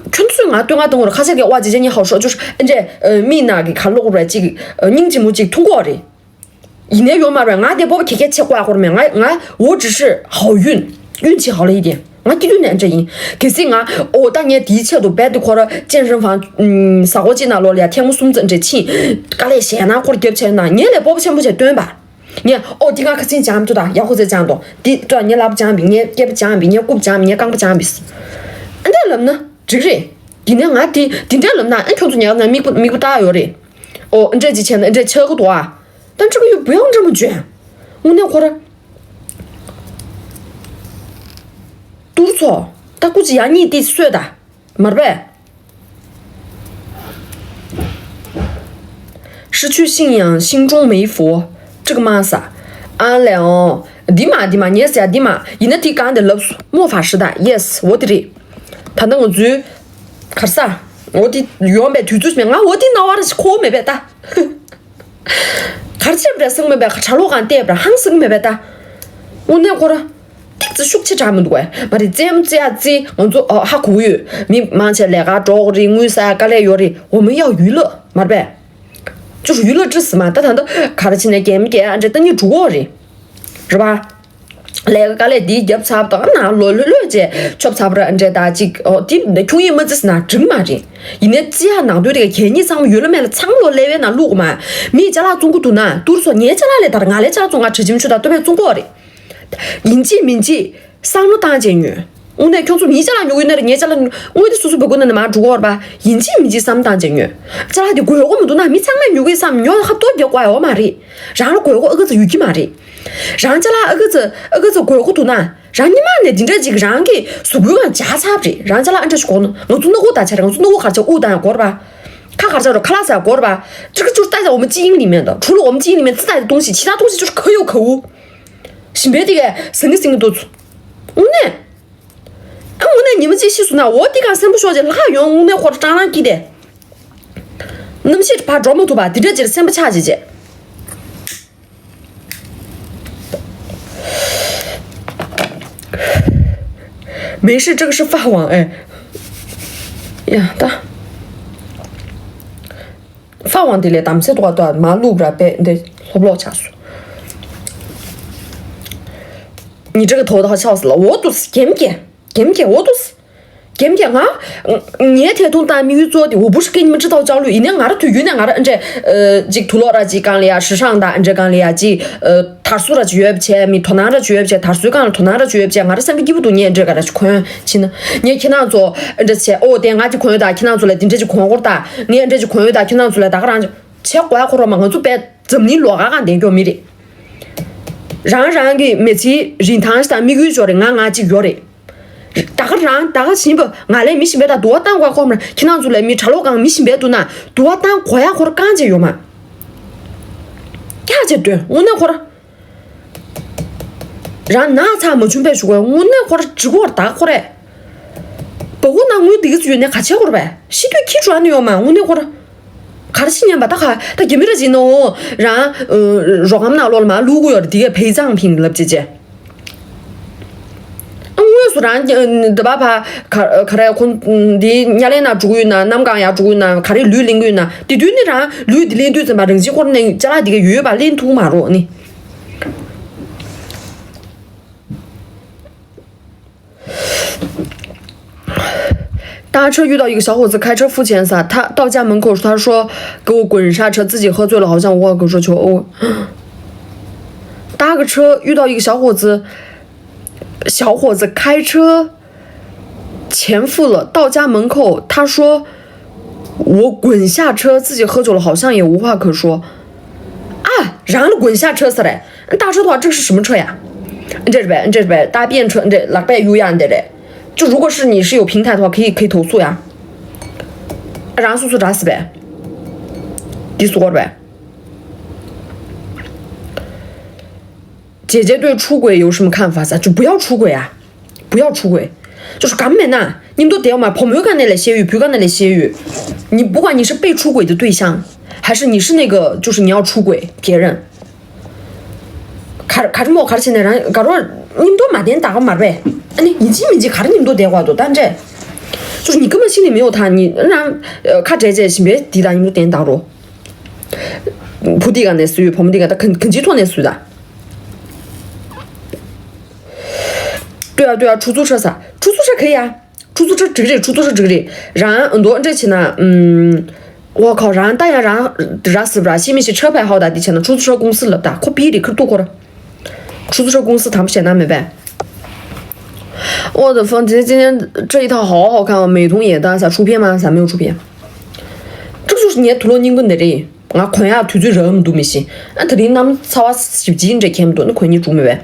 ཁྱོད་ཚོས་ང་བསྟོད་བསྔགས་གཏོང་གི་རེད། ཁ་ཤས་ཀྱིས་ཨོ་ཅེ་ཅེ་ཉི་ཧའོ་ཧྲོ་ཅུ་ཨ་འདྲས་མིག་ནང་གི་ག་ལོག་རེད་ཅིག་སྙིང་རྗེ་མོ་ཅིག་མཐོང་གི་ཡོད་རེད། ཡིན་ནའི་ཡོད་མ་རེད། ང་དེ་སྤོབས་པ་ཁྱེད་ཁྱེད་ཆེ་བསྐོ་ཡག་སྐོར་མེད། ང་ང་我只是好运，运气好了一点། ང་སྐྱེ་དུས་ནས་འདྲ་ཡིན། གལ་སྲིད་ང་ཨོ་ད་ངས་དེའི་ཆེད་དུ་རྦད་དེ་ཁོ་ར་ཅན་རིན་ཧྥང་ཟ་ཧོ་ཅི་ན་ལོ་ལ་ཡ་ཐེངས་མ་གསུམ་ཙམ་འདྲ་ཕྱིན། དཀའ་ལས་ཞེ་ན་ཁོར་རྒྱབ་བྱས་ན་ངས་ལས་སྤོབས་པ་ཆེན་པོ་བྱས་སྟོན་པ། ངས་ཨོ་འདི་ང་ཁ་སང་སྦྱངས་འདུག་ད་ཡག་ཧོ་ཙེ་སྦྱངས་འདུག་འདི་ད་ངས་ལབ་སྦྱངས་པས། ངས་སྐེད་པ་སྦྱངས་པས། ངས་རྐུབ་སྦྱངས་པས། ངས་རྐང་པ་སྦྱངས་པས། ཨ་འདྲ་ལབ་ན་འགྲིག་རེད། ཡིན་ནའི་ང་དེ་དེ་འདྲ་ལབ་ན་ཨ་ཁྱོད་ཚོ་ཉག་ཉག་མིག་མིག་པ་ལྟ་ཡོད་རེད། ཨོ་འདྲ་ཅིག་བྱས་ན་འདྲ་ཆགས་ཀྱི་འདུག་ཨ། ད་འགྲིག་གི་ཡོད། བུ་ཡང་འདྲ་མ་བྱོས། དངོས་གནས་ཁོ་ར། ཏུར་ཚོ། ད་སྐུ་མཁྱེན་ཡ་གཉིས་དེ་གསོད་ད། མར་པས། 失去信仰，心中没佛，这个嘛啥？ཨ་ལས་ཨོ། འདི་མ་འདི་མ་ངས་ཟེར་འདི་མ་ཡིན་ན་དེ་གང་དེ་ལབ་སོང་མོ་ཧྥ་ཧྲི་ད་ཡེ་སི་འོ་དེ་རེད། ད་ལྟ་ང་ཚོའི་གར་ས་འོ་དེ་ཡོང་པའི་དུས་ཚོད་མེད། ང་འོ་དེ་ན་བར་ཞིག་གོ་མེད་པས་ད། གར་ཆེབ་རེ་སང་མེད་པས་གྲ་ལོག་གང་བལྟས་པར་ཧང་སང་མེད་པས་ད། དངོས་གནས་ཁོ་ར། ཏིག་ཙི་ཤུགས་ཆེ་དྲགས་མི་འདུག་གས། མ་རེད་རྩེད་མོ་རྩེ་ཡ་རྩེ་ང་ཚོ་ཨ་ཧ་གོ་ཡོད། མི་མང་ཆེ་ལས་ཀ་འགྲོ་གི་རེད། དངུལ་ཟ་ཡ་དཀའ་ལས་ཡོད་རེད། འོ་མ་ཡག་ཡུལ་ལ་མར་པས། ཅོ་ཡུལ་ལ་ཅི་སི་མ་ད་ད་ད་ག་རེ་བྱས་ནས་རྒན་རྒན་ཨ་འདྲེ་ལྟ་ཉིད་འགྲོ་གི་རེད། རེད་པ། ལས་ཀ་དཀའ་ལས་འདི་རྒྱབ་ཚར་ད་ན་ལོ་ལོ་ལོས་རྗེས་ཆོབ་ཚར་བ་འདྲེ་ད་ཅིག་ཨོ་དེ་ཁྱུང་ཡིན་མ་རྩི་སི་ན་འགྲིག་མ་རེད། ཡིན་ནའི་རྩི་ཡ་ནང་དོན་དེ་ག་གད་སྙིགས་ཚང་མ་ཡོད་ལ་མེད་ལ་ཚང་ལོ་ལས་བའི་ནང་བླུག་མ། མིས་ཅ་ལག་བཙོང་གི་འདུག་ན་ཏུར་སོ་ངའི་ཅ་ལག་ལས་དར་ང་ལས་ཅ་ལག་བཙོང་ང་དྲི་ཆིམ་ཆུ་དང་ལྟོ་བས་བཙོང་གི་རེད། ཡིན་གཅིག་མིན་གཅིག་བསམ་བློ་བཏང་བྱས་ཉོན། དངོས་གནས་ཁྱོད་ཚོ་མིའི་ཅ་ལག་ཉོ་གི་ཡོད་ན་རེད། ངའི་ཅ་ལག་དངོས་དེ་སོ་སོ་བུ་གུ་ན་ནི་མ་འགྲོ་གོ་ར་པ། ཡིན་གཅིག་མིན་གཅིག་བསམ་བཏང་བྱས་ཉོན། ཅ་ལག་དེ་དགོས་མཁོ་མི་འདུག་ན་མི་ཚང་མས་ཉོ་གི་བསམ་ཉོ་ཧབ་ཏོ་རྒྱག་དགོས་ཡོད་མ་རེད། རང་ལ་དགོས་མཁོ་ཨ་གི་ཚ་ཡོད་ཀྱི་མ་རེད། རང་ཅ་ལག་ཨ་གི་ཚ་ཨ་གི་ཚ་དགོས་མཁོ་འདུག་ན་རང་ཉི་མ་ནས་འདི་འདྲ་ཅིག་རང་གི་གཟུགས་པོའི་སྒང་འཇགས་ཚར་རེད། རང་ཅ་ལག་ཨ་འདྲ་ཞིག་དགོས་ན་ང་ཚོ་སྣ་ཁུག་ད་ཆ་རེད། ང་ཚོ་སྣ་ཁུག་གར་ཆ་དབུགས་བཏང་ཡང་དགོས་ར་པ། ཁ་གར་ཆ་རོ་ཁ་ལག་ཟ་དགོས་ར་པ། ཅིག་ཅུར་ལྟ་ཡ་འོ་མ་ཅི་ཡིན་ལི་མེད་ད་གྲུ་ལ་འོ་མ་ཅི་ཡིན་ལི་མེད་ཙི་ལྟ་ཡ་ཏོང་ཞིག་ཕྱི་ལ་ཏོང་ཞིག་ཅུར་ཁ་ཡོད་ཁ་འུ། ཞིམ་པའི་དེ་གས་ཟང་གི་ཟིང་གི་འདུག་ཚུ། དངོས་གནས། ཨ་དངོས་གནས་ཉི་མ་གཅིག་ཤི་སོང་ན་འོ་དེ་ག་སེམས་པ་ཤོར་རྗེས་ལྷག་ཡོང་། དངོས་གནས་ཁོ་རང་སྐྲག་སྣང་སྐྱེས་ཏེ། རྣམ་ཤེས་ཕར་འགྲོ་མ་ཐུབ་པ་དེ་འདྲ་ཅིག་སེམས་པ་ཆགས་བྱས་བྱས། མེ་ཤི་ཀྲིག་ཤི་ཧྥ་ཝང་ཨེ། ཡ་ད། ཧྥ་ཝང་དེ་ལས་དམ་སེ་ཏོག་ཏོག་མ་བླུག་ར་པས་འདི་ལྷོབ་ལྷོབ་ཆགས་སོང་། 你这个头套笑死了，我都是 ཀེམ་ཀེ་ཀེམ་ཀེ་འོ་དུ་སི། ཀེམ་ཀེ་ང་ངའི་ཐད་གཏོང་དང་དམིགས་ཡུལ་གཙོ་བོ་དེ་འོ་བུ་ཧྲི་ཀེ་ཉི་མ་ཁྲི་ཐའོ་ཅའོ་ལུ་ཡིན་ནའི་ང་ར་དུས་རྒྱུན་ནས་ང་ར་ཨ་འདྲས་ཅིག་དུ་ལོག་ར་ཅིག་གང་ལ་ཡ་ཧྲི་ཧྲང་དང་ཨ་འདྲས་གང་ལ་ཡ་ཅིག་དར་སུ་ར་ཅིག་ཡོད་བྱས། མི་དོ་སྣང་ར་ཅིག་ཡོད་བྱས། དར་སུའི་སྒང་ལ་དོ་སྣང་ར་ཅིག་ཡོད་བྱས། ང་ར་སེམས་པ་སྐྱིད་པོ་འདུག་ངས་ཨ་འདྲས་ག་ར་ཅིག་གོན་ཕྱིན་ན་ངས་ཁྱེད་རང་ཚོ་ཨ་འདྲས་བྱས། ཨོ་དེ་ང་དེ་གོན་ཡོད་ད་ཁྱེད་རང་ཚོ་ལ་དེ་འདྲས་ཅིག་གོན་དགོས་ད། ངས་ཨ་འདྲས་ཅིག་གོན་ཡོད་ད་ཁྱེད་རང་ཚོ་ལ་ད་ག་རང་བྱས་དགོས་ཡ་ཁོ་ར་མ། ང་ཚོ་པས་འཛམ་གླིང་ལོགས་ཀ་གང་བསྡད་མགྱོགས་མི་རེད། རང་རང་གི་མི་ཚེའི་རིན་ཐང་ཞིག་དང་དམིགས་ཡུལ་ཅིག་ཡོད་རེད། ང་ང་ཅིག་ཡོད་རེད། ད་ག་རང་ད་ག་བཞིན་པ་ང་ལས་མི་གཞན་པའི་དང་དུ་བ་བཏང་དགོས་ཁོམ་ར། ཁྱེད་རང་ཚོ་ལས་མི་གྲྭ་ལོག་གང་མི་གཞན་པའི་འདུག་ན་དུ་བ་བཏང་དགོས་ཡ་ཁོ་ར་རྐང་རྗེས་ཡོད་མ། ཀྱག་བྱས་སྡོད་དངོས་གནས་ཁོ་ར། རང་ན་ཚ་མ་བྱུང་པའི་ཞུ་དགོས་དངོས་གནས་ཁོ་ར་འགྲིག་གོ་ར་ད་ཁོ་ར། བ་གུ་ན་དངུལ་འདི་ག་ཚོད་ཡོད་ནས་ག་བྱེད་དགོས་ར་བས་ཤི་དུས་ཁྱི་བྲོ་ནི་ཡོད་མ་དངོས་གནས་ཁོ་ར། ག་རེ་ཤི་ཉན་པ་ད་ག་ད་རྒྱ་མི་ར་ཅིག་ནོ་རང་རོ་སྒམ་ནང་ལོགས་ལ་མ་བླུག་གོ་ཡོད་ར་དེ་གས་བེ་ཙང་ཕིང་ལབ་ཅེ་ཅེ། དངོས་སུ་རང་འདི་པ་ཕ་ག་ག་རེ་ཁོ་འདི་ཉ་ལེན་ན་འགྲོ་གི་ཡོད་ན་གནམ་གང་ཡར་འགྲོ་གི་ཡོད་ན་ག་རེ་ལུས་ལེན་གི་ཡོད་ན་དེ་དུས་ནི་རང་ལུས་འདི་ལེན་དུས་ཙམ་པ་རང་གཅིག་ཁོ་ར་ནས་ཅ་ལག་འདི་གས་ཡོད་པ་ལེན་ཐུབ་མ་རོགས་ནི། 搭车遇到一个小伙子开车付钱撒，他到家门口，他说：“给我滚下车，自己喝醉了，好像无话可说，求哦。”搭个车遇到一个小伙子，小伙子开车，钱付了，到家门口，他说：“我滚下车，自己喝酒了，好像也无话可说。”啊，让了滚下车是嘞。 搭车的话，这个是什么车呀？这是呗，这是呗，搭便车，这老板有样的嘞。就如果是你是有平台的话，可以可以投诉呀。然后诉诉啥事呗？你说呗。姐姐对出轨有什么看法？啥就不要出轨啊？ 不要出轨。就是敢没呐，你们都得嘛，朋友间那里先有，朋友间那里先有。你不管你是被出轨的对象，还是你是那个，就是你要出轨别人。卡卡什么卡什现在人，假如你们都买点打个码呗，哎，你你进没进？卡着你们都得花多，但这，就是你根本心里没有他，你让呃卡这这先别抵达，你们都点打入。不抵个那属于朋友抵个，他肯肯定做那属的。对啊对啊，出租车啥，出租车可以啊，出租车值得，出租车值得。然后很多这些呢，嗯，我靠，然后大家然后啥是不是？下面是车牌号的，的钱呢，出租车公司了的，可比的可多过了。出租车公司谈不起那没办。我的风，今天今天这一套好好看哦，美瞳也搭啥出片吗？啥没有出片？这就是你的陀螺尼棍的这。 ང་གོན་ཡག་དུས་ཚོད་རག་མི་འདུག་མི་ཤེས། ཨ་དེ་རིང་གནམ་ཚ་བ་ཞིབ་ཅིང་འདྲ་ཁྱེར་མི་འདུག་ན་གོན་ནི་འགྲུག་མི་བས།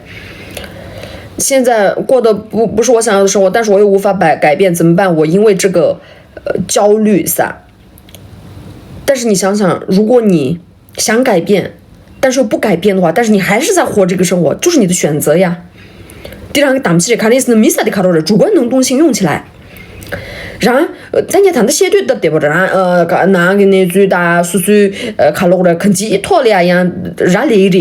现在过的不不是我想要的生活，但是我又无法改改变，怎么办？我因为这个呃焦虑啥。但是你想想，如果你想改变，但是又不改变的话，但是你还是在活这个生活，就是你的选择呀。 དེ་རང་གི་དམ་ཚིག་རེད། ག་རེ་ཟེར་ན་མི་ས་དེ་ག་རོ་རེད། 主观能动性用起来། རང་ད་ངས་ད་ལྟ་བཤད་དུས་སྟབས་བདེ་པོ་རེད། རང་ཨ་ག་ནང་གི་གནས་ཚུལ་དང་སོ་སོའི་ཨ་ག་ལོག་རེད། གང་ཅིའི་ཐོག་ལ་ཡང་ཡང་ར་ལས་རེད།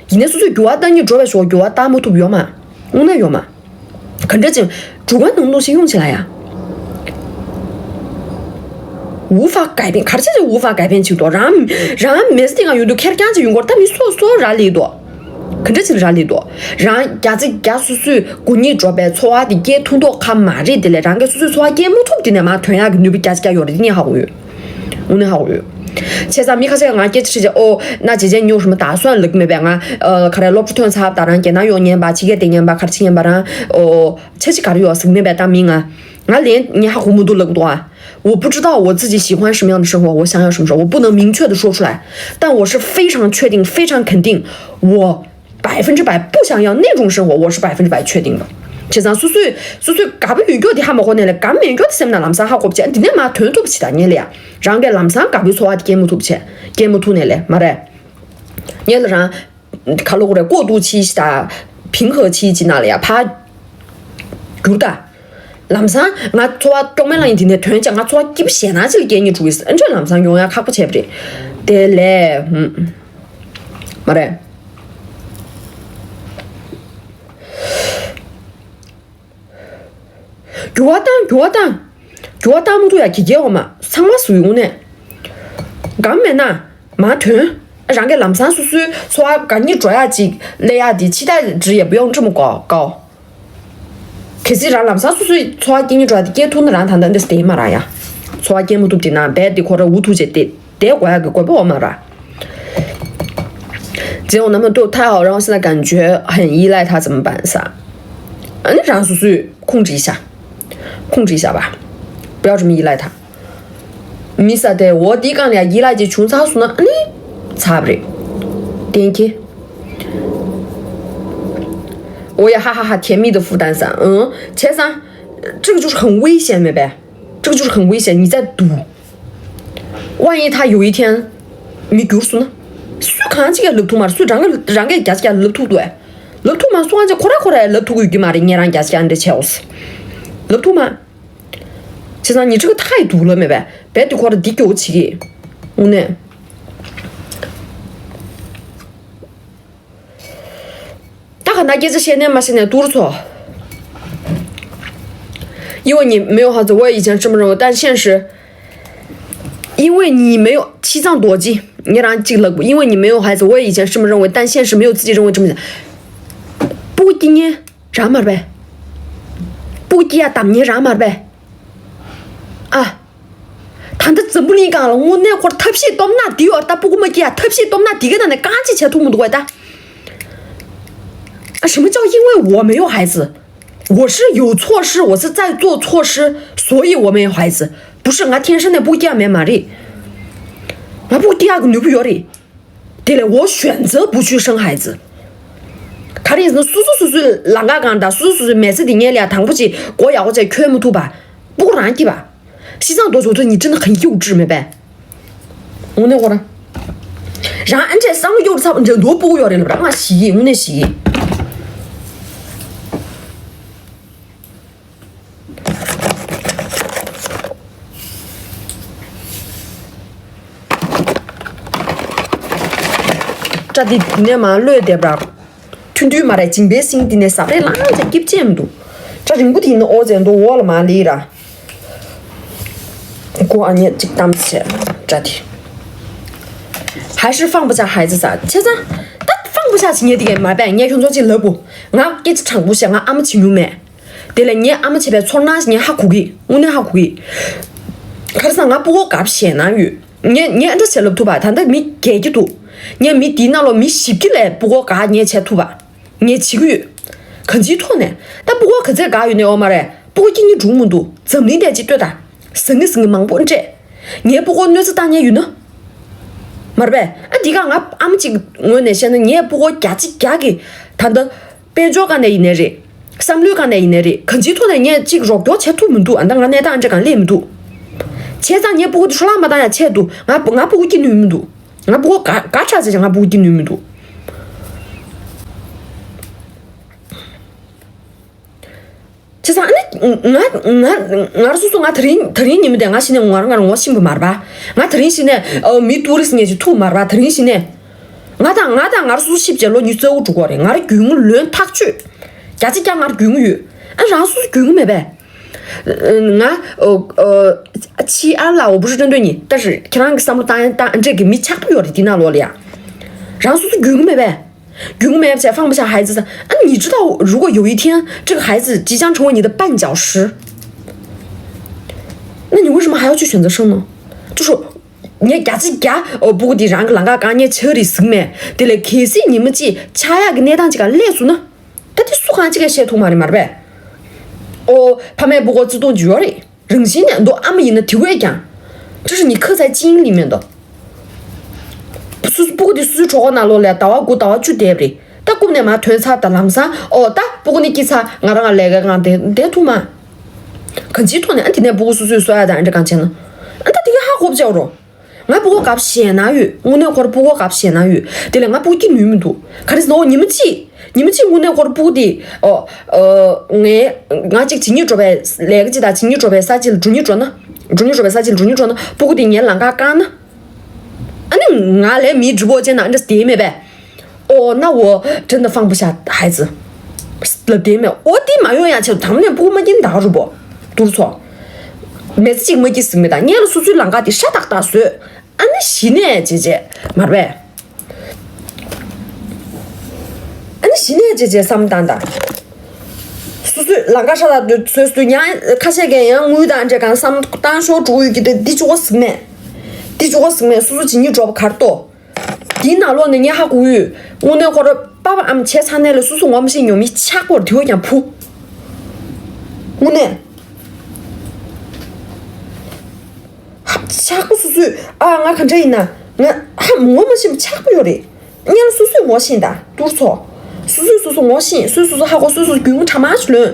ཡིན་ནའི་སོ་སོས་འགྱུར་བ་གཏང་གཉིས་འགྲོ་བའི་ཞོག་འགྱུར་བ་གཏང་མ་ཐུབ་ཡོད་མ། དངོས་གནས་ཡོད་མ། ག་འདྲ་ཅིག 主观能动性用起来呀。 无法改变，ག་རེ་བྱས་ཀྱང་无法改变 ཅིག་འདུག་རང་རང་མེད་ས་དེ་ག་ཡོད་དུས་ཁེར་རྐྱང་ཅིག་ཡོང་གོ་ད་མི་སོ་སོ་ར་ལས་འདུག་ག་འདྲ་ཅིག་ར་ལས་འདུག་རང་རྒྱ་ཚ་རྒྱ་སོ་སོས་དགུ་ཉིས་འགྲོ་བའི་འཚོ་བ་དེ་སྐྱེལ་ཐུབ་མདོག་ཁ་མ་རེད། དེ་ལས་རང་གིས་སོ་སོའི་འཚོ་བ་སྐྱེལ་མ་ཐུབ་དེ་ནས་མ་དོན་ཡག་གི་ནུས་པ་རྒྱ་ཆ་རྒྱ་ཡོད་རེད། དེ་ནས་ཧ་གོ་ཡོད། དངོས་གནས་ཧ་གོ་ཡོད། བྱས་ཙང་མི་ཁ་ཤས་ང་སྐད་ཆ་དྲིས་བྱས། ཨོ་ན་བྱས་རྗེས་ཉོ་ཧྲི་མ་ད་སོན་ལུག་མེད་པས། ང་ཨ་ག་རེ་སློབ་གྲྭ་ཐོན་ཚར་ད་རང་རྒྱལ་ནང་ཡོང་ཉན་པ། ཕྱི་རྒྱལ་དེ་ཉན་པ། ག་རེ་ཕྱི་ཉན་པ་རང་ཨོ་ཆ་ཅི་ག་རེ་ཡོད་ཟིག་མེད་པས། ད་མི་ང་ང་ལན་ཉན་ཧ་གོ་མི་འདུག་ལབ་འདུག་ཨ། 我不知道我自己喜欢什么样的生活，我想要什么生活，我不能明确的说出来，但我是非常确定、非常肯定，我百分之百不想要那种生活，我是百分之百确定的。 བྱས་ཙང་སོ་སོས་སོ་སོས་དགའ་པོ་ཡོད་རྒྱུ་དེ་ཧ་མ་གོ་ནས་ལས་དགའ་མེད་རྒྱུ་དེ་སེམས་ནང་ལམ་སང་ཧ་གོ་བྱས། འདི་ནས་མ་དོན་ཐུབ་ཅིག་ད་ཉེ་ལ་ཡ། རང་གིས་ལམ་སང་དགའ་པོའི་འཚོ་བ་དེ་སྐྱེལ་མི་ཐུབ་བྱས། སྐྱེལ་མི་ཐུབ་ནས་ལས་མ་རེད། ཉེ་ལ་རང་ག་ལོག་རེད། ལྐོག་ཏུ་ཕྱིས་ཤི་ད་ཕིང་ཧེ་ཕྱིས་ཅི་ན་ལ་ཡ་ཕ་རྒྱུར་ད། ལམ་སང་ང་འཚོ་བ་སྐྱོང་མེད་ལ་ཡིན། དེ་ནས་དོན་ཆ་ང་འཚོ་བ་སྐྱིད་པོ་ཞེ་ན་ཅིག་སྐྱེལ་ཉེ་འགྲོ་གི་ཟེར། ཨ་འཇོན་ལམ་སང་ཡོང་ཡ་ཁག་པོ་བྱས་པ་རེད། དེ་ལས་ཧུམ། མ་རེད། འགྱུར་བ་བཏང་། འགྱུར་བ་བཏང་། འགྱུར་བ་བཏང་མི་ཐུབ་ཡ་གི་རྒྱལ་བ་མ་ཚང་མ་སུ་ཡོང་ནས། གང་མེད་ན་མ་དོན། རང་གི་ལམ་སང་སོ་སོའི་འཚོ་བ་ག་ཉིད་འགྲོ་ཡ་ཅིག་ལས་ཡ་དེ་ཕྱི་ཐག་རི་ཡ་བུ་ཡོང་ཀྲི་མོ་ཀའོ་ཀའོ། གལ་སྲིད་རང་ལམ་སང་སོ་སོའི་འཚོ་བ་སྐྱེལ་ཉིད་འགྲོ་ཡ་དེ་སྐྱེལ་ཐུབ་ན་རང་ད་ལྟ་འདི་སྟེ་མ་ར་ཡ། འཚོ་བ་སྐྱེལ་མི་ཐུབ་དེ་ན་རྦད་དེ་ཁོ་ར་འུ་ཐུག་བྱས་ཏེ། དེ་དགོས་ཡག་གི་དགོས་པ་འོ་མ་ར། རྗེ་འོ་ན་མ་ཏོ་ཐ་ཧའོ་རང་སེ་ན་གན་ཇོ་ཧན་ཡི་ལའི་ཐ་ཙམ་པན་ས། ཨ་ནི་རང་སོ་སོས་ཁུང་བྲིས་ཤ། ཁུང་བྲིས་ཤ་བ། 不要这么依赖他。 མི་ས་དེ་འོ་དེའི་སྒང་ལ་ཡི་ལའི་ཅིག་བྱུང་ཚར་སོང་ན་ཨ་ནི་ཚར་བ་རེད། ཏན་ཁེ། 我也哈哈哈甜蜜的负担上，嗯，切上，这个就是很危险，妹妹，这个就是很危险，你在赌。 万一他有一天མི་འགྱུར་སོང་ན། སུ་གང་ཅིག་ཡང་ལབ་ཐུབ་མ་རེད། སུ་རང་གི་རང་གིས་རྒྱ་ཆ་ལབ་ཐུབ་འདུག་ལབ་ཐུབ་མ་སོང་ཨ་ཅེ་ཁོ་ར་ཁོ་ར་ལབ་ཐུབ་ཀྱི་ཡོད་ཀྱི་མ་རེད། ངས་རང་རྒྱ་ཆ་འདྲ་བྱས་འོ་ཟེར། ལབ་ཐུབ་མ། བྱས་ཙང་ཉི་ཁྲི་གི་མཐའ་ཡི་འདུག་ལབ་མེད་པས། རྦད་དེ་ཁོ་ར་འདི་སྐྱོ་བོ་བྱེད་ཀྱི། དངོས་གནས། 大可拿给这些年嘛，现在堵住。因为你没有孩子，我也以前这么认为，但现实，因为你没有七藏多吉，你让这个，因为你没有孩子，我也以前这么认为，但现实没有自己认为这么想。不过今年啥嘛呗，不过今年打年啥嘛呗，啊。 ད་ལྟ་འཛམ་བུ་གླིང་སྒང་ལ་དངོས་གནས་ཁོར་ཐབས་ཤེས་སྟོབས་ན་འདི་ཡོད་ད། སྤུ་གུ་མ་སྐྱེ་ཡ་ཐབས་ཤེས་སྟོབས་ན་འདི་ག་ནང་ནས་རྐང་གཅིག་བྱེད་ཐུབ་མི་འདུག་བས་ད། 什么叫因为我没有孩子？我是有措施，我是在做措施，所以我没有孩子。不是 ང་天生ནས་སྤུ་གུ་སྐྱེ་ཡ་མེད་མ་རེད། ང་སྤུ་གུ་སྐྱེ་ཡ་གི་ནུས་པ་ཡོད་རེད། དེ་ལས་我选择不去生孩子。ག་རེ་ཡིན་ཟེར་ན་སོ་སོ་སོ་སོའི་ལམ་ཁ་སྒང་དང་སོ་སོ་སོ་སོའི་མི་ཚེ་འདི་ཉལ་ལ་དང་པོ་ཅིག་སྒོ་ཡག་པོ་ཅིག་འཁྱོལ་མི་ཐུབ་པ། སྤུ་གུ་རང་སྐྱེས་པ། 西藏多族对你真的很幼稚没呗？དངོས་གནས་ཁོ་རང་། རང་ཨ་འདྲས་བསམ་བློ་ཡོད་ཚབ་འདྲ་འདུག་སྤུ་གུ་ཡོད་རེད་ལབ་ར་ང་ཞི་གི་དངོས་གནས་ཞི་གི། སྐྲ་འདི་འདི་ནས་མར་གློད་བསྡད་པ་ར། ཐུང་ཐུང་མ་རེད། ཇིང་པའི་སིང་འདི་ནས་ཟབ་རེད་ལངས་བྱས་སྐྱིབ་ཅེས་མི་འདུག་སྐྲ་རིང་པོ་དེ་ཡིན་ན་ཨོ་ཙེ་འདུག་འོག་ལ་མར་ལི་ར། ཀོ་ཨ་ཉེ་གཅིག་གཏམ་བྱས་སྐྲ་དེ། 还是放不下孩子 ཟེར་བྱས་ཙང་། ད་放不下 ཟེར་ཉེ་དེ་གས་མ་པས་ངས་ཁྱོད་ཚོ་གཅིག་ལབ་བོ། ང་སྐད་ཆ་དྲང་པོ་བཤད། ང་ཨ་མ་བྱེད་མྱོང་མེད། དེ་ལས་ངའི་ཨ་མ་བྱས་པའི་ཚོར་སྣང་ཞིག་ངས་ཧ་གོ་གི། དངོས་གནས་ཧ་གོ་གི། ག་རེ་ཟེར་ང་སྤུ་གུ་དགའ་པོ་ཞེད་སྣང་ཡོད། ངས་ངས་ཨ་འདྲ་བྱས་ལབ་ཐུབ་པ། ད་ལྟ་མི་རྒས་ཀྱི་འདུག་ངས་མི་འདིའི་ནང་ལོགས་མི་བཞི་བཅུ་ལས་སྤུ་གུ་དགའ་ངས་བྱས་ཐུབ་པ། ངས་བྱེད་ཀྱི་ཡོད། གང་ཅིའི་ཐོག་ནས། ད་སྤུ་གུ་ག་ཚད་དགའ་ཡོད་ནའི་ཨོ་མ་རེད། སྤུ་གུ་སྐྱེ་སྙིང་འདོད་མི་འདུག་འཛམ་གླིང་འདིར་ཅིག་ལྟོས་དང་། ཟང་ངེ་ཟིང་ངེ་མང་པོ་འདྲ། ངའི་སྤུ་གུ་གནོད་འཚེ་བཏང་མཁན་ཡོད་ན། མ་རེད་པས། ཨ་འདི་ག་ང་ཨ་མ་གཅིག་ངོས་ནས་བཤད་ན་ངའི་སྤུ་གུ་བརྒྱ་ཆ་བརྒྱ་གི་ད་ལྟ་དཔལ་འབྱོར་སྒང་ནས་ཡིན་ནའི་རེད། བསམ་བློའི་སྒང་ནས་ཡིན་ནའི་རེད། གང་ཅིའི་ཐོག་ནས་ངས་གཅིག་རོགས་སྐྱོར་བྱེད་ཐུབ་མི་འདུག་ཨ་ད་ང་གནས་སྟངས་འདྲ་གང་སླེབས་མི་འདུག་བྱས་ཙང་ངའི་སྤུ་གུ་དེ་འཕྲོ་བརླག་མ་བཏང་ཡ་ཆེད་དུ་ང་ང་སྤུ་གུ་སྐྱེ་ནུས་མི་འདུག་ང་སྤུ་གུ་དགའ་དགའ་དྲགས་ཟེར་ང་སྤུ་གུ་སྐྱེ་ནུས་མི་འདུག་བྱས་ཙང་ཨ་ནི་ང་ང་ང་རང་སོ་སོ་ང་དེ་རིང་དེ་རིང་ཉིན་མོ་དེ་ང་གཞི་ནས་ང་རང་ང་རང་ངོ་ཤེས་པ་མ་རེད་པ། ང་དེ་རིང་གཞི་ནས་ཨ་མི་ཏུ་རིས་ངེས་ཅིག་ཐུག་མ་རེད་པ། དེ་རིང་གཞི་ནས་ང་དང་ང་དང་ང་རང་སོ་སོ་ཤིབ་བྱས་ལོ་ཉི་ཤུ་རྩ་དགུ་འགྲོ་གི་རེད། ང་རང་རྒྱུས་མངའ་ལོན་ཐག་ཆོད། བརྒྱ་ཆ་བརྒྱ་ང་རང་རྒྱུས་མངའ་ཡོད། ཨ་རང་སོ་སོ་རྒྱུས་མངའ་མེད་པས། ང་ཨ་ཨ་ཕྱི་ཨ་ལ་འོ་བུ་ཧྲི་ཏོན་ཏོན་ཉི་ད་རེད། ཁྱེད་རང་གི་བསམ་བློ་བཏང་ཡ་བཏང་འདྲེས་ཀྱི་མི་ཆགས་པ་ཡོད་རེད་འདི་ནང་ལོགས་ལ་ཡ། རང་སོ་སོ་རྒྱུས་མངའ་མེད་པས། རྒྱུས་མངའ་མེད་པ་བྱས་放不下孩子ཟེར། ཨ་你知道如果有一天这个孩子即将成为你的绊脚石，那你为什么还要去选择生呢？就是ངས་བརྒྱ་ཆ་བརྒྱ་ཨོ་སྤུ་གུ་འདི་རང་གི་ལམ་ཁ་བཀག་ཉེན་ཆགས་རེད་ཟེར་གི་མེད། དེ་ལས་གལ་སྲིད་ཉིན་མོ་གཅིག་ཆགས་ཡག་གི་གནས་སྟངས་ཅིག་ག་སླེབས་སོང་ན། ད་དེ་སུ་གང་གཅིག་ག་བཤད་ཐུབ་མ་རེད་མ་རེད་པས། ཨོ་ཕ་མས་སྤུ་གུ་བརྩི་མཐོང་ཅིག་ཡོད་རེད། རང་བཞིན་ནས་འདུག་ཨ་མ་ཡིན་ན་དེ་བས་ཀྱང་། 这是你刻在基因里面的。སུ་སུ་སྤུ་གུ་དེ་སུ་སུའི་གྲོད་ཁོག་ནང་ལོགས་ལ་ཟླ་བ་དགུ་ཟླ་བ་བཅུ་བསྡད་པ་རེད། ད་རྐུབ་ནས་མར་ཐོན་ཚར་ད་ལམ་སང་ཨོ་ད་སྤུ་གུ་ནི་སྐྱེས་ཚར་ང་རང་ལས་ཀའི་སྒང་དེ་བསྡད་ཐུབ་མ། གང་ཅིའི་ཐོག་ནས་ཨ་དེ་ནས་སྤུ་གུ་སོ་སོས་གསོ་ཡ་དང་ཨ་འདྲ་གང་བྱས་ན། ཨ་ད་དེ་ག་ཧ་གོ་བྱ་རོགས། ང་སྤུ་གུ་དགའ་པོ་ཞེད་སྣང་ཡོད། དངོས་གནས་ཁོ་རང་སྤུ་གུ་དགའ་པོ་ཞེད་སྣང་ཡོད། དེ་ལས་ང་སྤུ་གུ་སྐྱེ་ནུས་མི་འདུག་ག་རེ་ཟེར་ན་ཨོ་ཉིན་མོ་གཅིག་ཉིན་མོ་གཅིག་དངོས་གནས་ཁོ་རང་སྤུ་གུ་དེ་ཨོ་ཨོ་ངས་ང་གཅིག་ཇི་སྙེད་འགྲོ་བའི་ལས་ཀ་གཅིག་དང་ཇི་སྙེད་འགྲོ་བའི་ས་ཆ་ལ་འགྲོ་སྙེད་འགྲོ་ན། འགྲོ་སྙེད་འགྲོ་བའི་ས་ཆ་ལ་འགྲོ་སྙེད་འགྲོ་ན་སྤུ་གུ་དེ་ངའི་ལམ་ཁ་བཀག་ན། ཨ་ནི་ང་ལས་མིའི་直播间་ནང་འདྲ་བསྡད་མེད་པས། ཨོ་ན་འོ་真的放不下孩子ལབ་བསྡད་མེད། ཨོ་དེ་མ་ཡོང་ཡ་ཆེད་དུ་དང་པོ་ནས་སྤུ་གུ་མ་སྐྱེ་ན་ད་ག་རུ་པོ། དུར་ཚོ། མི་ཚེ་གཅིག་མ་སྐྱེ་ཟིན་མེད་ད་ངས་ལ་སོ་སོའི་ལམ་ཁ་དེ་ཧྲ་ཏག་ཏག་བཟོས། ཨ་ནི་གཞི་ནས་བྱས་བྱས་མ་རེད་པས། ཨ་ནི་གཞི་ནས་བྱས་བྱས་བསམ་བཏང་ད། སོ་སོའི་ལམ་ཁ་ཧྲ་ཏག་ཏག་བཟོས་སུ་ཡང་ཁ་ཤས་ཀྱིས་ཡང་དངུལ་དང་འདྲ་གང་བསམ་བཏང་ཤོར་འགྲོ་གི་ཡོད་ཀྱི་དེ་འདི་བཅུག་གོ་ཟིན་མེད། འདི་བཅུག་གོ་ཟིན་མེད་སོ་སོ་ཇི་སྙེད་འགྲོ་བ་གར་ཏོ། དེའི་ནང་ལོགས་ནས་ངས་ཧ་གོ་ཡོད། དངོས་གནས་ཁོ་རང་པ་ཕ་ཨ་མ་བྱས་ཚར་ནས་ལ་སོ་སོ་ངོ་མ་ཤེས་ཉོ་མི་ཆགས་པོར་དེ་བས་ཀྱང་བུ། དངོས་གནས། ཆགས་པོ་སོ་སོས་ཨ་ང་ག་འདྲ་ཡིན་ན་ང་ཧ་ངོ་མ་ཤེས་པ་ཆགས་པོ་ཡོད་རེད། ངས་ལ་སོ་སོས་ངོ་ཤེས་ད་དུར་ཚོ། སོ་སོས་སོ་སོ་ངོ་ཤེས་སོ་སོས་སོ་སོ་ཧ་གོ་སོ་སོས་རྒྱུས་ངོ་གྲ་མ་ཞིག་ལོན།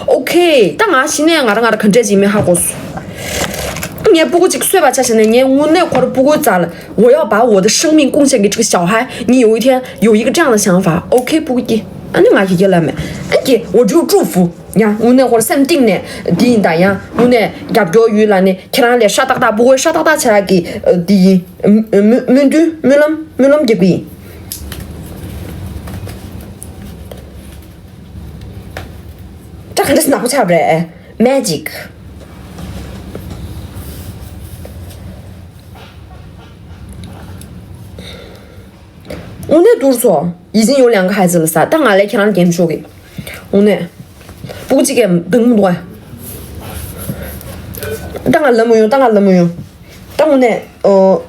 ཨོ་ཁེ་ད་ང་གཞི་ནས་ང་རང་ང་རང་ག་འདྲ་ཅིག་མིན་ཧ་གོ་སོང་། ངས་སྤུ་གུ་གཅིག་གསོས་པ་ཆ་བཞག་ནས་ངས་དངོས་གནས་ཁོ་རང་སྤུ་གུའི་རྩ་ལ། 我要把我的生命贡献给这个小孩，你有一天有一个这样的想法，OK，不给，俺就俺就给了没，俺给我只有祝福呀。我那会儿三定呢，第一大洋，我那亚洲鱼了呢，看上来啥大大不会啥大大起来给，呃，第一，嗯嗯，没没对，没那没那么给贵。这肯定是拿不下来，magic。 དངོས་གནས་དུར་ཚོ། 已经有两个孩子了ས། ད་ང་ལས་ཁྱེད་རང་རྒན་ཤོག་གི། དངོས་གནས། སྤུ་གུ་གཅིག་གིས་འདང་མི་འདུག་ཨ། ད་ང་ལབ་མི་ཡོང་ད་ང་ལབ་མི་ཡོང་། ད་དངོས་གནས། ཨོ།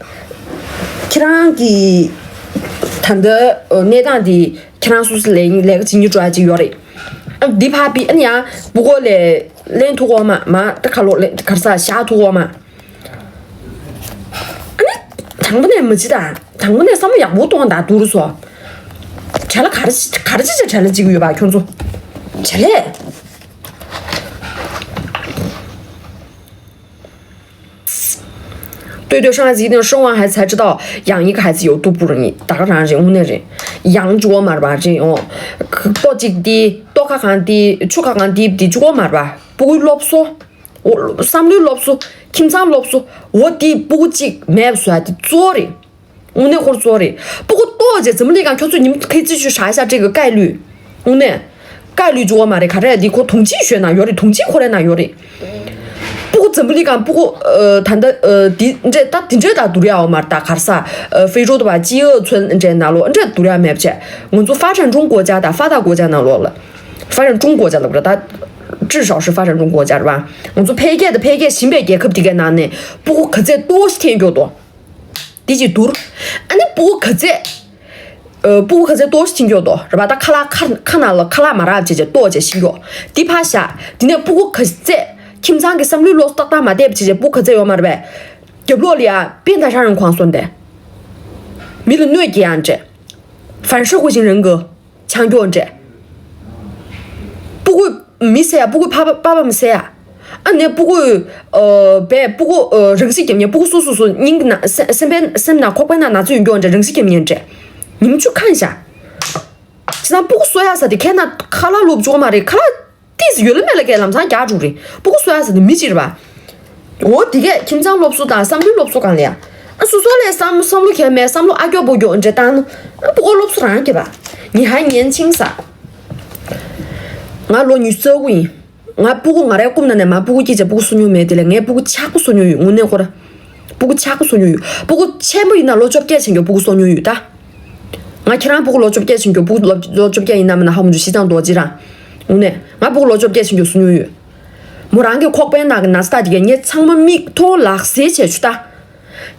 ཁྱེད་རང་གི། ད་ལྟ་ཨོ་གནས་སྟངས་འདི་ཁྱེད་རང་སོ་སོ་ལས་ལས་ཀ་བྱེད་སྙིང་བྲོ་བ་ཅིག་ཡོད་རེད། ཨ་འདི་ཕ་པི་ཨ་ནི་ཡང་སྤུ་གུ་ལས་ལེན་ཐུབ་གོ་མ་མ་ད་ཁ་ལོ་ལེན་གར་ས་བཞག་ཐུབ་གོ་མ། ཨ་ནི། དང་པོ་ནས་མི་བྱེད་དང་། དང་པོ་ནས་བསམ་བློ་ཡག་པོ་གཏོང་དང་དུར་ཚོ། བྲེལ་ལ་ག་རེ་ག་རེ་བྱེད་བྱེད་བྲེལ་ལ་གཅིག་ཡོད་པ་ཁྱོད་ཚོ། བྲེལ་ལས། 对对，上一次一定生完孩子才知道养一个孩子有多不容易，ད་ག་རང་རེད། དངོས་གནས་རེད། 养བཅུག་གོ་མ་རེད་པ་རེད་ཨོ། ལྟོ་གཅིག་དེ་ལྟོ་ཁ་གང་དེ་ཆུ་ཁ་གང་དེ་དེ་བཅུག་གོ་མ་རེད་པ། སྤུ་གུའི་སློབ་གསོ། འོ་བསམ་བློའི་སློབ་གསོ། ཁྱིམ་ཚང་སློབ་གསོ། འོ་དེ་སྤུ་གུ་གཅིག་མེད་པ་བཟོ་ཡ་དེ་གཙོ་བོ་རེད། དངོས་གནས་ཁོ་རང་གཙོ་བོ་རེད། སྤུ་གུ་ལྟོ་བྱས་འཛམ་བུ་གླིང་སྒང་ཁྱོད་ཚོས་ཉིན་ཁའི་རྩིས་ཆུ་ཧྲ་ཤ་སྤྲད་གི་སྐད་ལུས། དངོས་གནས། སྐད་ལུས་འཇུ་བ་མ་རེད་ག་རེ་འདི་ཁོ་དུང་ཕྱིས་ཞོན་ན་ཡོད་རེད། དུང་ཕྱིས་ཁོ་རའི་ནང་ཡོད་རེད། སྤུ་གུ་འཛམ་བུ་གླིང་སྒང་སྤུ་གུ་ཨ་ད་ལྟ་ཨ་འདི་འདྲས་ད་འདི་འདྲས་ད་བསྡུར་ཡ་འོ་མ་རེད་ད་གར་ས་ཨ་非洲的吧饥饿村འདྲས་ནང་ལོགས་འདྲས་བསྡུར་ཡ་མེད་བྱས་ང་ཚོ་发展中国家དང་发达国家ནང་ལོགས་ལ། 发展中国家ལབ་ར་ད། 至少是发展中国家是吧？ ང་ཚོ་འཕེལ་རྒྱས་དང་འཕེལ་རྒྱས་ཕྱིན་པའི་རྒྱལ་ཁབ་དེ་གའི་ནང་ནས་སྤུ་གུ་ག་ཚད་ཏོག་ཙམ་འཐེན་མགྱོགས་ཏོ། དེ་ཅིག་བསྡུར། ཨ་ནི་སྤུ་གུ་ག་ཚད། ཨ་སྤུ་གུ་ག་ཚད་ཏོག་ཙམ་ཕྱིན་མགྱོགས་ཏོ་རེད་པ། ད་ཁ་ལག་ཁ་ཁ་ནང་ལ་ཁ་ལག་མ་རག་བྱས་བྱས་ཏོག་ཙམ་ཕྱིན་མགྱོགས། དེ་ཕར་བཞག་དེ་ནས་སྤུ་གུ་ག་ཚད་ཁྱིམ་ཚང་གི་བསམ་བློའི་སློབ་གསོ་ཏག་ཏག་མ་བསྡད་བྱས་བྱས་སྤུ་གུ་ག་ཚད་ཡོད་མ་རེད་པས། རྒྱབ་ལོགས་ལ་ཡ་变态杀人狂 སོང་སྟེ། མི་ལ་གནོད་སྐྱེལ་ཡང་འདྲ། 反社会型人格 ཆགས་མགྱོགས་འདྲ། སྤུ་གུ་མི་བསད་ཡ། སྤུ་གུ་ཕ་པ་པ་མི་བསད་ཡ། ཨ་ནི་སྤུ་གུ་ཨ་བས་སྤུ་གུ་ཨ་རང་ཤི་རྒྱབ་ཉེན། སྤུ་གུ་སོ་སོ་སོ་སྙིང་གི་ནང་སེམས་སེམས་པའི་སེམས་ནང་ཁོག་པའི་ནང་ན་ཚ་ཡོད་མགྱོགས་འདྲ། རང་ཤི་རྒྱབ་ཉེན་འདྲ། ཉིན་བཅུ་ཁ་ཤ། བྱས་ཙང་སྤུ་གུ་གསོ་ཡ་ས་དེ་ཁྱེད་ན་ཁ་ལག་སློབ་བཅུག་མ་རེད། ཁ་ལག་ཏིས་ཡོད་ལ་མེད་ལ་ཀའི་ལམ་སང་རྒྱག་འགྲོ་རེད། སྤུ་གུ་གསོ་ཡ་ས་དེ་མི་གཅིག་རེད་པ། འོ་དེ་གས་ཁྱིམ་ཚང་སློབ་གསོ་དང་བསམ་བློའི་སློབ་གསོ་གང་ལ་ཡ། ཨ་སོ་སོ་ལས་བསམ་བསམ་བློ་གས་མེད། བསམ་བློ་ཨ་སྐྱོ་པོ་སྐྱོ་འདྲ་བཏང་ན་ཨ་སྤུ་གུ་སློབ་གསོ་རང་གས་པ། ཉི་ཧ་ཉན་ཆིང་ས། ང་ལོ་ཉི་ཤུ་རྩ་དགུ་ཡིན། ང་སྤུ་གུ་ང་རའི་རྐུབ་ནང་ནས་མ་སྤུ་གུ་སྐྱེས་བྱས་སྤུ་གུ་གསོ་མྱོང་མེད། དེ་ལས་ངས་སྤུ་གུ་ཆག་པོ་གསོ་མྱོང་ཡོད། དངོས་གནས་ཁོ་ར། སྤུ་གུ་ཆག་པོ་གསོ་མྱོང་ཡོད། སྤུ་གུ་ཆེན་པོ་ཡིན་ན་ལོ་བཅོ་བརྒྱད་ཕྱིན་རྒྱུ་སྤུ་གུ་གསོ་མྱོང་ཡོད་ད། ང་ཁྱེད་རང་སྤུ་གུ་ལོ་བཅོ་བརྒྱད་ཕྱིན་རྒྱུ། སྤུ་གུ་ལོ་ལོ་བཅོ་བརྒྱད་ཡིན་ན་མིན་ན་ཧ་མ་འཇུ་ཤི་ཙང་རྡོ་རྗེ་རང་། དངོས་གནས་ང་སྤུ་གུ་ལོ་བཅོ་བརྒྱད་ཕྱིན་རྒྱུ་གསོ་མྱོང་ཡོད། མོ་རང་གི་ཁོག་པའི་ནང་གི་ན་ཚ་ད་དེ་གས་ངས་ཚང་མ་མིག་མཐོང་ལག་ཟས་བྱས་ཆུ་ད།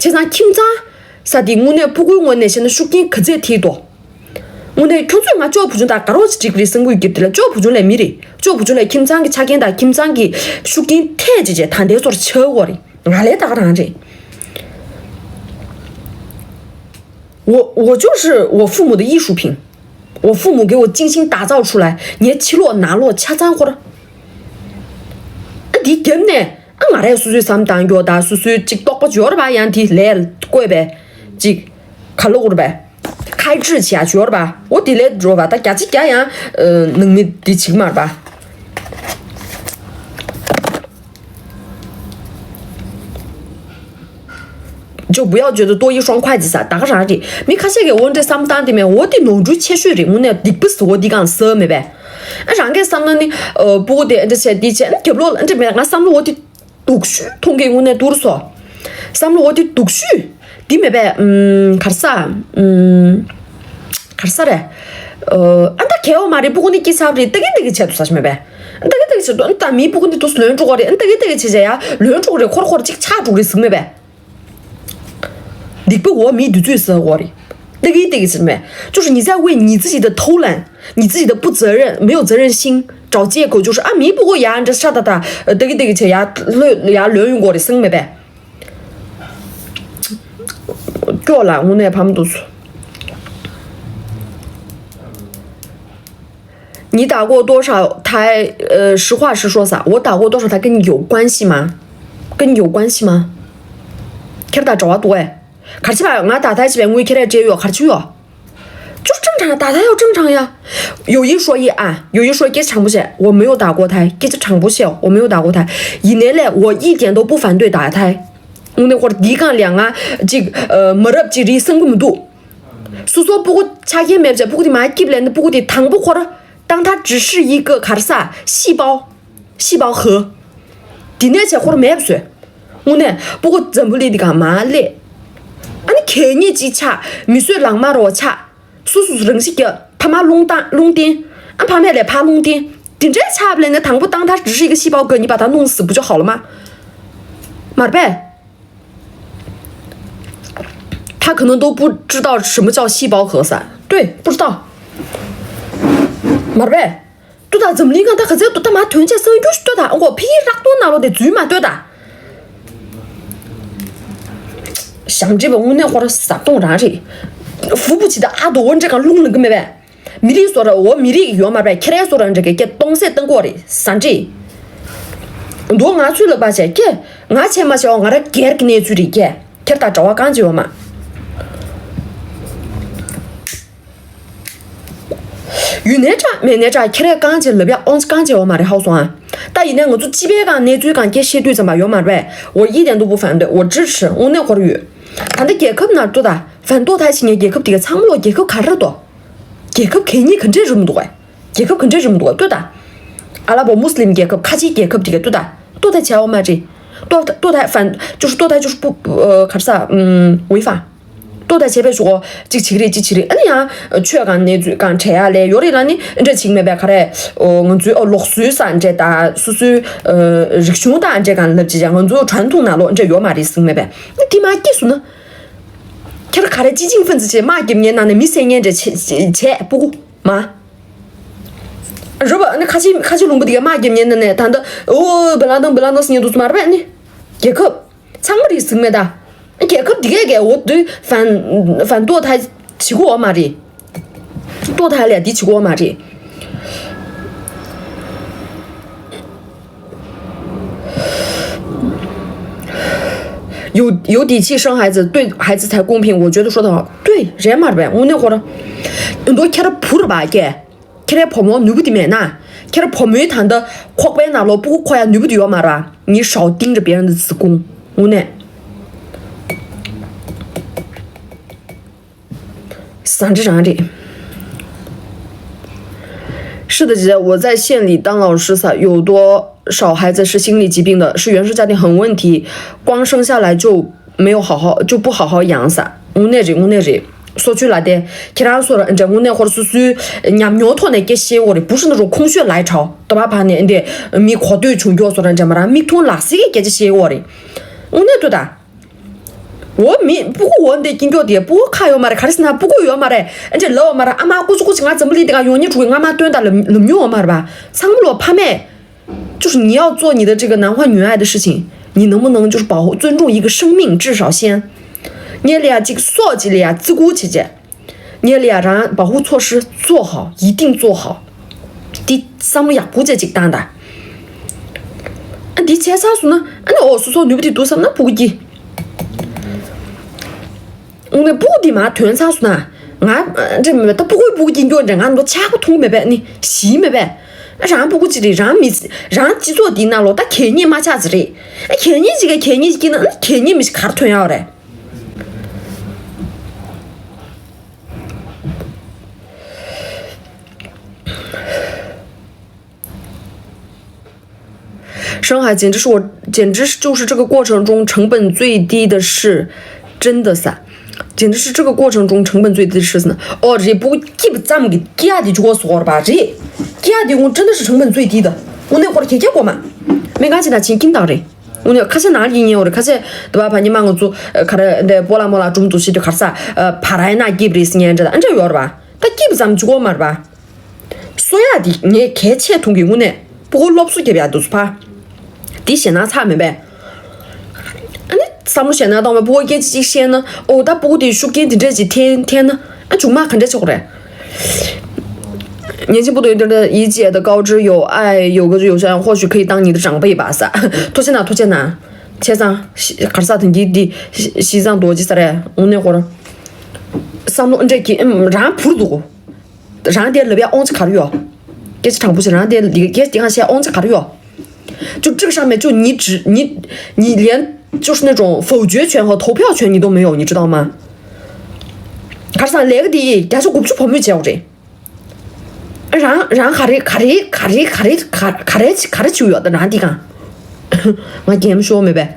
བྱས་ཙང་ཁྱིམ་ཚང་ས་དེ་དངོས་གནས་སྤུ་གུའི་ངོས་ནས་བཤད་ན་ཤུགས་རྐྱེན་ག་ཚད་ཐེབས་དོ། དངོས་གནས་ཁྱོད་ཚོས་ང་ཅོ་བུ་ཆུང་དང་དགའ་རོགས་ཅིག་འགྲིག་རེད་བསམ་གི་ཡོད་ཀྱི། དེ་ལ་ཅོ་བུ་ཆུང་ལས་མི་རེད། ཅོ་བུ་ཆུང་ལས་ཁྱིམ་ཚང་གི་ཆ་རྐྱེན་དང་ཁྱིམ་ཚང་གི་ཤུགས་རྐྱེན་ཐེབས་བྱས་བྱས་ད་ལྟའི་ཚོར་ཆགས་ཡོད་རེད། ང་ལས་ད་ག་རང་རེད། 我我就是我父母的艺术品，我父母给我精心打造出来， ངའི་ཕྱི་ལོགས་ནང་ལོགས་ཆ་ཚང་ཁོ་ར། ཨ་འདི་རྒྱབ་ནས་ཨ་ང་རས་སོ་སོའི་བསམ་བཏང་རྒྱུ་དང་སོ་སོའི་ཅིག་རྟོག་པ་འབྱོར་བ་ཡང་དེ་ལས་བཀོད་པའི་ཅིག་ག་ལོ་བོར་བའི་开支 བྱས་འབྱོར་བ། འོ་དེ་ལས་འགྲོ་བ་ད་རྒྱ་ཆེ་རྒྱ་ཡང་ནང་མི་འདི་ཅིག་མར་བ། 就不要觉得多一双筷子 ཟེར་ད་ག་རང་རེད། མི་ཁ་ཤས་ཀྱིས་འོ་འདྲ་བསམ་སྟངས་དེ་མེད། འོ་དེ་ནོར་འཁྲུལ་ཆེ་ཤོས་རེད། དངོས་གནས་སྡིག་པ་ཟེར་འོ་འདི་གང་ཟེར་མེད་པས། ཨ་རང་གིས་བསམ་ན་ནི་ཨ་སྤུ་གུ་དེ་འདྲ་བྱས་འདི་བྱས་ན་རྒྱབ་ལོགས་ལ་འདྲ་མེད། ང་བསམ་བློ་འོ་དེ་སྡུག་ཤོས་མཐོང་གི་དངོས་གནས་དུར་སོ། བསམ་བློ་འོ་དེ་སྡུག་ཤོས་འདི་མེད་པས། ཨུམ་ག་རེ་ཟ། ཨུམ། ག་རེ་ཟ་རེད། ཨ་ད་གལ་ཡོད་མ་རེད། སྤུ་གུ་ནི་སྐྱེས་ཚར་རེད། ལྟ་གི་ལྟ་གི་བྱེད་དུ་ཟ་ཞིག་མེད་པས། ལྟ་གི་ལྟ་གི་བྱེད་དུ་ད་མིའི་སྤུ་གུ་ནི་དུ་ལོན་འགྲོ་གི་རེད། ལྟ་གི་ལྟ་གི་བྱེད་བྱེད་ཡ་ལོན་འགྲོ་གི་རེད། ཁོར་ཁོར་ཅིག་ཆགས་འགྲོ་གི་རེད་ཟིག་མེད་པས། སྡིག་པ་འོ་མིའི་དུས་ཚོད་ཟ་གི་རེད། ལྟ་གི་ལྟ་གི་བྱེད་མེད། 就是你在为你自己的偷懒，你自己的不责任，没有责任心找借口，就是啊 མིའི་སྤུ་གུ་ཡ་འདྲ་ཤ་ད་ད་ལྟ་གི་ལྟ་གི་བྱེད་ཡ་ལོས་ཡ་ལོན་ཡོང་གི་རེད་ཟིག་མེད་པས། སྐྱོ་ལ་དངོས་གནས་ཕམ་འདུག་སོ། 你打过多少胎？呃，实话实说撒，我打过多少胎跟你有关系吗？跟你有关系吗？ ཁྱེད་ད་གྲོགས་པ་འདུག་ཨེ། གར་ཆི་བ་ང་ད་ལྟ་ཞིག་པའི་དངུལ་ཁྱེད་རས་སྤྲད་ཡོད། གར་ཆི་ཡོད། 就是正常呀，打胎要正常呀。有一说一啊，有一说一， སྐད་ཆ་དྲང་པོ་བཤད། 我没有打过胎。 སྐད་ཆ་དྲང་པོ་བཤད། 我没有打过胎。 ཡིན་ནའི་ལས་我一点都不反对打胎。 དངོས་གནས་ཁོ་ར་འདི་གང་ལས་ང་ཅིག་ཨ་མ་རབས་ཅིག་རེད་བསམ་གི་མི་འདུག་སོ་སོ་སྤུ་གུ་ཆ་རྐྱེན་མེད་པ་བྱས་སྤུ་གུ་དེ་མ་སྐྱིད་ལས་ནི་སྤུ་གུ་དེ་དང་པོ་ཁོ་ར་当它只是一个 ག་རེ་ཟ་细胞། 细胞核། དེ་ནས་བྱས་ཁོ་ར་མེད་པ་བཟོས། དངོས་གནས་སྤུ་གུ་འཛམ་བུ་གླིང་འདི་གང་མ་སླེབས། ཨ་ནི་གད་སྙིགས་ཅིག་ཆགས། མི་གསོད་ལག་དམར་རོ་ཆགས། སོ་སོ་སོ་རང་ཤི་རྒྱག་ཕ་མ་རླུང་བཏང་རླུང་བསྟན། ཨ་ཕ་མས་ལས་ཕ་རླུང་བསྟན། དེ་འདྲའི་ཆགས་པ་ལས་ནི་དང་པོ་当它只是一个细胞核 你把它弄死不就好了吗？ མ་རེད་པས། 他可能都不知道什么叫细胞核酸。 对，不知道。 མ་རེད་པས། ཏུ་ད་འཛམ་གླིང་གང་ད་ག་ཚད་ཏུ་ད་མ་དོན་ཆེ་སང་རྒྱུ་ཞིག་ལྟོས་དང་། ཨ་ཁོ་ཕི་རག་ཏུ་ན་ལོ་དེ་རྫུན་མ་ལྟོས་དང་། ཞང་ཅི་པ་དངོས་གནས་ཁོ་ར་ཟ་གཏོང་རང་རེད། ཧྥུ་པུ་ཅི་ད་ཨ་དོ་འོན་འདྲེ་གང་རླུང་ལངས་གི་མེད་པས། མི་རིགས་སོ་ར་འོ་མི་རིགས་ཡོད་མ་རེད། ཁྱེད་རའི་སོ་ར་འདྲེ་གི་སྐད་གཏོང་སེ་གཏོང་གོ་རེད་ཟ་འདྲེ། མདོ་ང་ཚོའི་ལག་པ་བྱས་ཀྱེ། ང་བྱས་མ་བྱས་འོ་ང་ར་སྒེར་གྱི་གནས་ཚུལ་རེད་ཀྱེ། ཁྱེད་ད་གྲྭ་བ་གང་ཅི་ཡོད་མ། ཡུན་ནན་དྲག་མེད་ནན་དྲག་ཁྱེད་རས་རྐང་རྗེས་ལབ་ཡག་ཨོང་རྐང་རྗེས་འོ་མ་རེད་ཧའོ་སོང་ཨ། ད་ཡིན་ནའི་ང་ཚོ་སྤྱི་པའི་སྒང་གནས་ཚུལ་སྒང་སྐད་བཤད་དུས་ཙམ་པ་ཡོད་མ་རེད། 我一点都不反对，我支持。 དངོས་གནས་ཁོ་ར་ཡོད། ད་ལྟ་རྒྱལ་ཁབ་ནང་ལྟོས་ད། 反堕胎 བྱེད་མཁན་རྒྱལ་ཁབ་དེ་ག་ཚང་མ་ལོ་རྒྱལ་ཁབ་ག་རེ་རེད་དོ། རྒྱལ་ཁབ་གད་སྙིགས་ག་འདྲས་རུམ་འདུག་གས། རྒྱལ་ཁབ་ག་འདྲས་རུམ་འདུག་གས་ལྟོས་ད། ཨ་ལ་པོ་མུ་སི་ལིམ་རྒྱལ་ཁབ་ཁ་ཆེའི་རྒྱལ་ཁབ་དེ་ག་ལྟོས་ད། 堕胎 བྱ་འོ་མ་རེད། 堕胎 堕胎 反 就是堕胎 就是不 ཨ་ག་རེ་ཟ་ཨམ་违法། ལྟོ་དང་བྱས་པའི་ཞོག་གཅིག་བྱེད་ཀྱི་རེད། གཅིག་བྱེད་ཀྱི་རེད། ཨ་ནི་ཡང་ཆོས་གང་གནས་ཚུལ་གང་འཕྲད་ཡ་ལས་ཡོད་རེད་ལ་ནི་འདྲ་བྱེད་ཀྱི་མེད་པས། ག་རེ་ང་ཚོའི་ཨོ་ལུགས་སྲོལ་ས་འདྲ་དང་སོ་སོའི་ཨ་རིག་གཞུང་དང་འདྲ་གང་ལབ་ཅིག་ང་ཚོ་ཁྲོན་ཐུང་ནང་ལོགས་འདྲ་ཡོད་མ་རེད་ཟེར་གྱི་མེད་པས། ཨ་དེ་མ་སྐྱེས་སོང་ན་ཁྱེད་རང་ག་རེ་ཅི་ཅིང་ཕན་ཚུན་བྱས་དམག་རྒྱབ་མཁན་ནང་ནས་མི་བསད་མཁན་འདྲ་བྱས་བྱས་སྤུ་གུ་མ། རོ་བ་ཨ་ནི་ཁ་ཆེ་ཁ་ཆེ་ལུང་པ་དེ་གའི་དམག་རྒྱབ་མཁན་ནང་ནས་ད་ལྟ་ཨོ་བི་ལ་དང་བི་ལ་དང་ཟེར་མཁན་འདུག་སེ་མ་རེད་པས། ཨ་ནི་རྒྱལ་ཁབ་ཚང་མ་རེད་ཟེར་གྱི་མེད་ད། རྒྱལ་ཁབ་འདི་གས་ཀྱི་འོ་དུ་ཕན་ཕན་ཏོ་ཐ་བྱེད་དགོས་མ་རེད། ཏོ་ཐ་ལས་འདི་བྱེད་དགོས་མ་རེད། 有有底气生孩子，对孩子才公平，我觉得说得好。对，རེད་མ་རེད་པས། དངོས་གནས་ཁོ་རང་འདུག་ཁྱེད་རང་བུ་རེད་པ་ཀྱེ། ཁྱེད་རའི་བུ་མོ་ནུས་པ་དེ་མེད་ན། ཁྱེད་རའི་བུ་མོའི་ད་ལྟ་ཁོག་པའི་ནང་ལོགས་སྤུ་གུ་འཁོར་ཡ་ནུས་པ་དེ་ཡོད་མ་རེད་པ། 你少盯着别人的子宫。 དངོས་གནས། 是的，姐姐，我在县里当老师撒，有多少孩子是心理疾病的，是原生家庭很问题，光生下来就没有好好，就不好好养撒。དངོས་གནས་རེད། དངོས་གནས་རེད། སོ་ཆུ་ལ་དེ་ཁྱེད་རང་སོ་ར་འདྲ་དངོས་གནས་ཁོར་སོ་སོའི་ཉམས་མྱོང་ཐོག་ནས་སྐད་བཤད་ཡོད་རེད། བུ་ཧྲི་ན་རུ་ཁོང་ཤོད་ལའི་ཁྲའོ་དོ་བ་ཕ་ནས་འདི་མི་གོ་ཐོས་བྱུང་མགྱོགས་སོ་ར་འདྲ་མ་རང་མིག་མཐོང་ལག་ཟིག་གི་སྐད་ཆ་བཤད་ཡོད་རེད། དངོས་གནས་ལྟོས་ད། འོ་མི་སྤུ་གུ་འོ་འདི་སྐྱིན་སྐྱོག་དེ་སྤུ་གུ་ཁ་ཡོད་མ་རེད། ག་རེ་ཟེར་ན་སྤུ་གུ་ཡོད་མ་རེད། ཨ་འདྲ་ལབ་ཡོད་མ་རེད། ཨ་མ་ཀུ་ཅི་ཀུ་ཅི་ང་འཛམ་བུ་གླིང་འདི་ག་ཡོང་ཉེ་འགྲོ་གི་ང་མ་སྟོན་ད་ལབ་ལབ་མྱོང་ཡོད་མ་རེད་པ། ཚང་མ་ལོ་ཕ་མས། 就是你要做你的这个男欢女爱的事情，你能不能就是保护尊重一个生命，至少先。 ཉེ་ལ་ཡ་གཅིག་སོགས་གཅིག་ལ་ཡ་བརྩི་བཀུར་བྱེད་བྱེད། ཉེ་ལ་ཡ་རང་保护措施做好，一定做好。 འདི་བསམ་བློ་ཡག་པོ་བྱས་ཅིག་བཏང་ད། ཨ་འདི་བྱས་ཚར་སོང་ན་ཨ་ནི་འོ་སོ་སོ་ནུས་པ་དེ་འདུག་བསམ་ན་སྤུ་གུ་སྐྱེ། འོ་ནས་སྤུ་གུ་འདི་མར་ཐོན་ཚར་སོང་ན། ང་འདྲ་མེད་པ་ད་སྤུ་གུའི་སྤུ་གུ་སྐྱེ་རྒྱུ་འདྲ་ང་འདོ་ཆག་པ་འཐུང་མེད་པས་ནི་ཞིག་མེད་པས། རང་སྤུ་གུ་གཅིག་རེད། རང་མི་རང་སྤྱི་ཚོགས་འདིའི་ནང་ལོགས་ད་གད་སྙིགས་མ་ཆག་ཅིག་རེད། ཨ་གད་སྙིགས་ཅིག་ག་གད་སྙིགས་ཅིག་སྐྱེས་ན་ཨ་གད་སྙིགས་མི་ཞིག་གར་ཐོན་ཡོད་རེད། 生孩简直是我，简直是就是这个过程中成本最低的事，真的撒，简直是这个过程中成本最低的事呢。哦，这不给不咱们给家的就给我说了吧，这家的我真的是成本最低的，我那会儿天天给我买，没干起来钱金当的，我那看见哪里也有的，看见对吧？把你妈我做，呃，看着那波拉莫拉中途去就看啥，呃，帕莱纳给不是年着的，俺这有了吧？他给不咱们就给我买了吧？ གསོ་ཡག་འདི་ངས་གལ་ཆེ་མཐོང་གི། དངོས་གནས་སྤུ་གུ་སློབ་གསོ་རྒྱབ་ཡག་འདུག་སུ་ཕ། འདི་ཞེད་སྣང་ཚ་མེད་པས། ཨ་ནི་བསམ་བློ་ཞེད་སྣང་གཏོང་བའི་སྤུ་གུ་སྐད་ཆ་གཅིག་བཤད་ན་ཨོ་ད་སྤུ་གུ་དེ་ཤུགས་རྐྱེན་འདི་འདྲ་ཅིག་འཐེན་འཐེན་ན་ཨ་མཇུག་མ་ག་འདྲ་ཆགས་རེད། 年轻不懂得一姐的告知有爱，有个有像或许可以当你的长辈吧撒。 ཐུགས་རྗེ་གནང་ཐུགས་རྗེ་གནང་། བྱས་ཙང་གར་ས་དེ་འདི་འདི་ཤི་ཙང་རྡོ་རྗེ་ས་རེད། དངོས་གནས་ཁོ་རང་བསམ་བློ་འདྲ་གི་རང་བུར་འདུག་རང་དེ་ལབ་ཡ་ཨོང་ཅི་ག་རེ་ཡོད། སྐད་ཆ་དྲང་པོ་ཞིག་རང་དེ་ལ་སྐད་ཆ་དེ་གང་བཤད་ཨོང་ཅི་ག་རེ་ཡོད། 就这个上面就你只你你连就是那种否决权和投票权你都没有，你知道吗？ གར་སང་ལས་ཀ་དེ་བརྒྱ་ཆ་དགུ་བཅུ་བུ་མོས་བྱས་པ་རེད། རང་རང་ག་རེ་ག་རེ་ག་རེ་ག་རེ་ག་རེ་ག་རེ་བྱེད་ཡོད་ད་རང་དེ་གང་ང་རྒན་ཤོར་མེད་པས།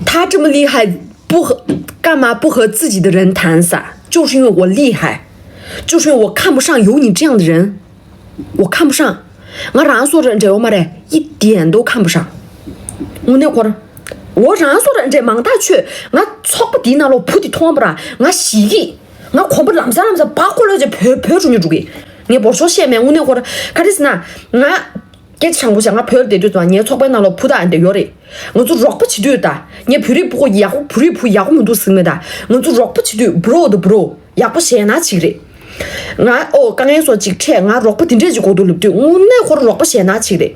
他这么厉害，不和干嘛不和自己的人谈撒？就是因为我厉害，就是因为我看不上有你这样的人，我看不上。ང་རང་སོ་ར་འདྲ་ཡོད་མ་རེད། 一点都看不上。 དངོས་གནས་ཁོ་རང་། འོ་རང་སོ་ར་འདྲ་མང་ཐག་ཆོད། ང་ཚོགས་པ་འདིའི་ནང་ལོགས་བུ་དེ་མཐོང་བ་ར་ང་ཞིག་གི་ང་གོམ་པ་ལམ་སང་ལམ་སང་བག་ཁོ་ལོས་ཅེ་བོད་བོད་འགྲོ་ཉོ་འགྲོ་གི་ངས་འབོར་ཤོག་བཤད་མེད། དངོས་གནས་ཁོ་རང་ག་རེ་ཟེར་ན། ང་སྐད་ཆ་དྲང་པོ་བཤད། ང་བོད་ལ་བསྡད་དུས་ཙམ་ངའི་ཚོགས་པའི་ནང་ལོགས་བུ་དང་འདྲ་ཡོད་རེད། ང་ཚོ་རོགས་པ་བྱེད་དུས་ད་ངས་བོད་རིགས་ཕྲུ་གུ་ཡག་པོ་བོད་རིགས་བུ་ཡག་པོ་མི་འདུག་ཟེར་མེད་ད། ང་ཚོ་རོགས་པ་བྱེད་དུས་བྷྲོ་དང་བྷྲོ། ཡག་པོ་ཞེད་སྣང་ཅིག་རེད། ང་ཨོ་དཀའ་ངལ་སོགས་ཅིག་འཕྲད་ང་རོགས་པ་དེ་འདྲས་ཅིག་དགོས་འདུག་ལབ་དུས་དངོས་གནས་ཁོ་རང་རོགས་པ་ཞེད་སྣང་ཅིག་རེད།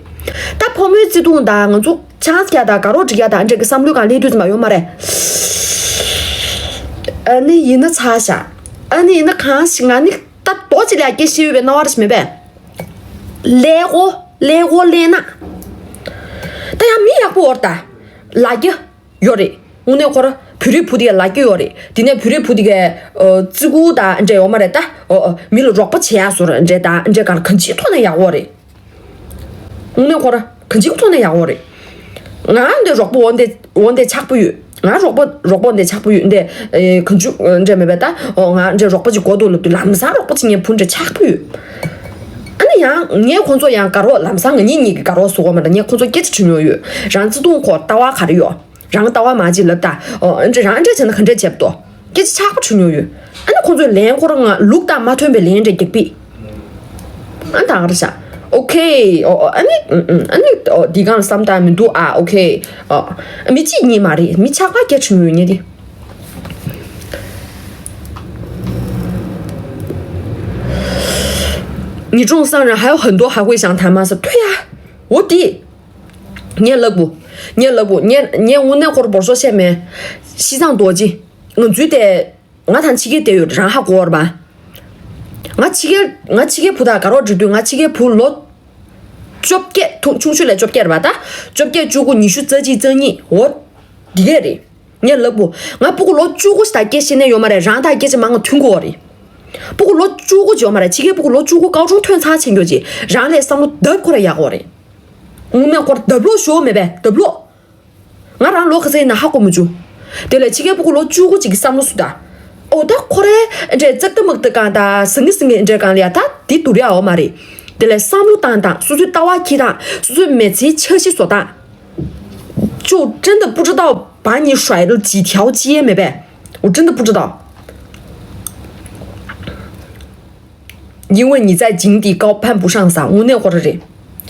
ད་ཕོ་མོའི་བརྩེ་དུང་དང་ང་ཚོ་ཆང་རྒྱག་དང་དགའ་རོགས་སྒྲིག་ཡག་དང་འདྲས་ཀྱི་བསམ་བློའི་སྒང་སླེབས་དུས་ཙམ་པ་ཡོད་མ་རེད། ཨ་ནི་ཡིན་ན་ཚར་བཞག་ཨ་ནི་ཡིན་ན་གང་ཞིག་ང་ནི་ད་རྡོ་ཅིག་ལ་སྐད་ཤེས་ཡོད་པའི་སྣང་བ་རེ་ཞིག་མེད་པས། ཀླད་ཀོར་ཀླད་ཀོར་ཀླད་ནག་ད་ཡང་མི་ཡག་པོ་འོར་ད། ལ་རྒྱ། ཡོད་རེད། དངོས་གནས་ཁོ་ར་བོད་རིགས་བུ་དེ་ག་ལ་རྒྱ་ཡོད་རེད། དེ་ནས་བོད་རིགས་བུ་དེ་ག་ཨ་བརྩི་བཀུར་དང་འདྲ་ཡོད་མ་རེད་ད། ཨོ་ཨོ་མི་ལ་རོགས་པ་བྱེད་ཡག་བཟོ་འདྲ་དང་འདྲ་ག་ལ་གང་ཅིའི་ཐོག་ནས་ཡག་པོ་རེད། དངོས་གནས་ཁོ་ར་གང་ཅིའི་ཐོག་ནས་ཡག་པོ་རེད། ང་འདི་རོགས་པ་འོ་འདི་འོ་འདི་ཆགས་པོ་ཡོད། ང་རོགས་པ་རོགས་པ་འདི་ཆགས་པོ་ཡོད་འདི། ཨེ་གང་ཅུ་འདྲ་མེད་པ་ད། ཨོ་ང་འདི་རོགས་པ་ཅིག་གོ་འདུག་ལབ་དུས་ལམ་སང་རོགས་པ་ཅིག་ངའི་བུ་འདྲ་ཆགས་པོ་ཡོད། ཨ་ནི་ཡང་ངས་ཁོང་ཚོ་ཡང་དགའ་རོགས་ལམ་སང་ང་གཉིས་གཉིས་ཀྱི་དགའ་རོགས་བཟོ་གོ་མ་འདྲ། ངས་ཁོང་ཚོ་སྐད་ཆ་དྲི་མྱོང་ཡོད། རང་བརྩེ་དུང་ཁོ་ལྟ་བ་ག་རེ་ཡོད། རང་ལྟ་བ་མ་ཅིག་ལབ་ད། ཨོ་ཨ་འདྲ་རང་འདྲ་བྱས་ན་ག་འདྲ་བྱེད་དོ། སྐད་ཆ་ཆགས་པོ་དྲི་མྱོང་ཡོད། ཨ་ནི་ཁོང་ཚོས་ལན་ཁོ་རང་ང་ལུག་དང་མ་མཐུན་པའི་ལན་འདྲ་རྒྱག་པས། ཨ་ད་ག་རེ་བྱ། ཨོ་ཁེ། ཨོ་ཨ་ནི་ཨ་ནི་ཨོ་འདི་གང་བསམ་བཏང་མི་འདུག་ཨ། ཨོ་ཁེ། ཨོ་མི་གཅིག་གཉིས་མ་རེད། མི་ཆགས་པ་སྐད་ཆ་ཉུང་ཉུང་ཉེ་དེ། ཉི་ཀྲུང་སང་རང་还有很多还会想谈吗ཟེར་ཐུ་ཡ། འོ་དེ། ངས་ལབ་བུ། ངས་ལབ་བུ་ངས་ངས་དངོས་གནས་ཁོར་བོར་སོ་བཤད་མེད། ཤི་སང་རྡོ་རྗེ། ང་ཚོའི་དེ། ང་དང་ཕྱི་རྒྱལ་བསྡད་ཡོད་རང་ཧ་གོ་བར་བ། ང་ཕྱི་རྒྱལ་ང་ཕྱི་རྒྱལ་བུ་དང་དགའ་རོགས་འགྲིག་དུས་ང་ཕྱི་རྒྱལ་བུ་ལོ། བཅོ་བརྒྱད་ཐུང་ཆུང་ཤོས་ལས་བཅོ་བརྒྱད་རེད་པ་ད། བཅོ་བརྒྱད་བཅུ་དགུ་ཉི་ཤུ་རྩ་གཅིག་རྩ་གཉིས་འོ། འདི་གས་རེད། ངས་ལབ་བུ། ང་སྤུ་གུ་ལོ་བཅུ་དགུ་ཞིག་དང་སྐད་བཤད་ནས་ཡོད་མ་རེད། རང་དང་སྐད་ཆ་མང་ང་མཐུན་གོ་རེད། སྤུ་གུ་ལོ་བཅུ་དགུ་ཅིག་ཡོད་མ་རེད། ཕྱི་རྒྱལ་སྤུ་གུ་ལོ་བཅུ་དགུ་ཀའོ་ཀྲུང་ཐོན་ཚར་ཕྱིན་རྒྱུ་ཅིག་རང་ལས་བསམ་བློ་ལྡབ་ཁོ་ར་ཡག་གོ་རེད། དངོས་གནས་ཁོ་ར་ལྡབ་ལོག་ཞོག་མེད་པས་ལྡབ་ལོག་ང་རང་ལོ་ག་ཚད་ཡིན་ན་ཧ་གོ་མི་བྱུང་། དེ་ལས་ཕྱི་རྒྱལ་སྤུ་གུ་ལོ་བཅུ་དགུ་ཅིག་གི་བསམ་བློ་སུ་ད། ཨོ་ད་ཁོ་རེ་འདྲས་ཙག་ཏུ་མག་ཏུ་གང་ད་ཟང་གི་ཟིང་གི་འདྲས་གང་ལ་ཡ་ད་དེ་དུ་རེ་ཨའོ་མ་རེད། དེ་ལས་བསམ་བློ་བཏང་དང་སོ་སོའི་ལྟ་བ་ཁྱི་དང་སོ་སོའི་མི་ཚེའི་འཆར་གཞི་བཟོ་སྟངས། 就真的不知道把你甩了几条街མེད་པས། 我真的不知道。因为你在井底高攀不上ཟེར། དངོས་གནས་ཁོ་ར་རེད།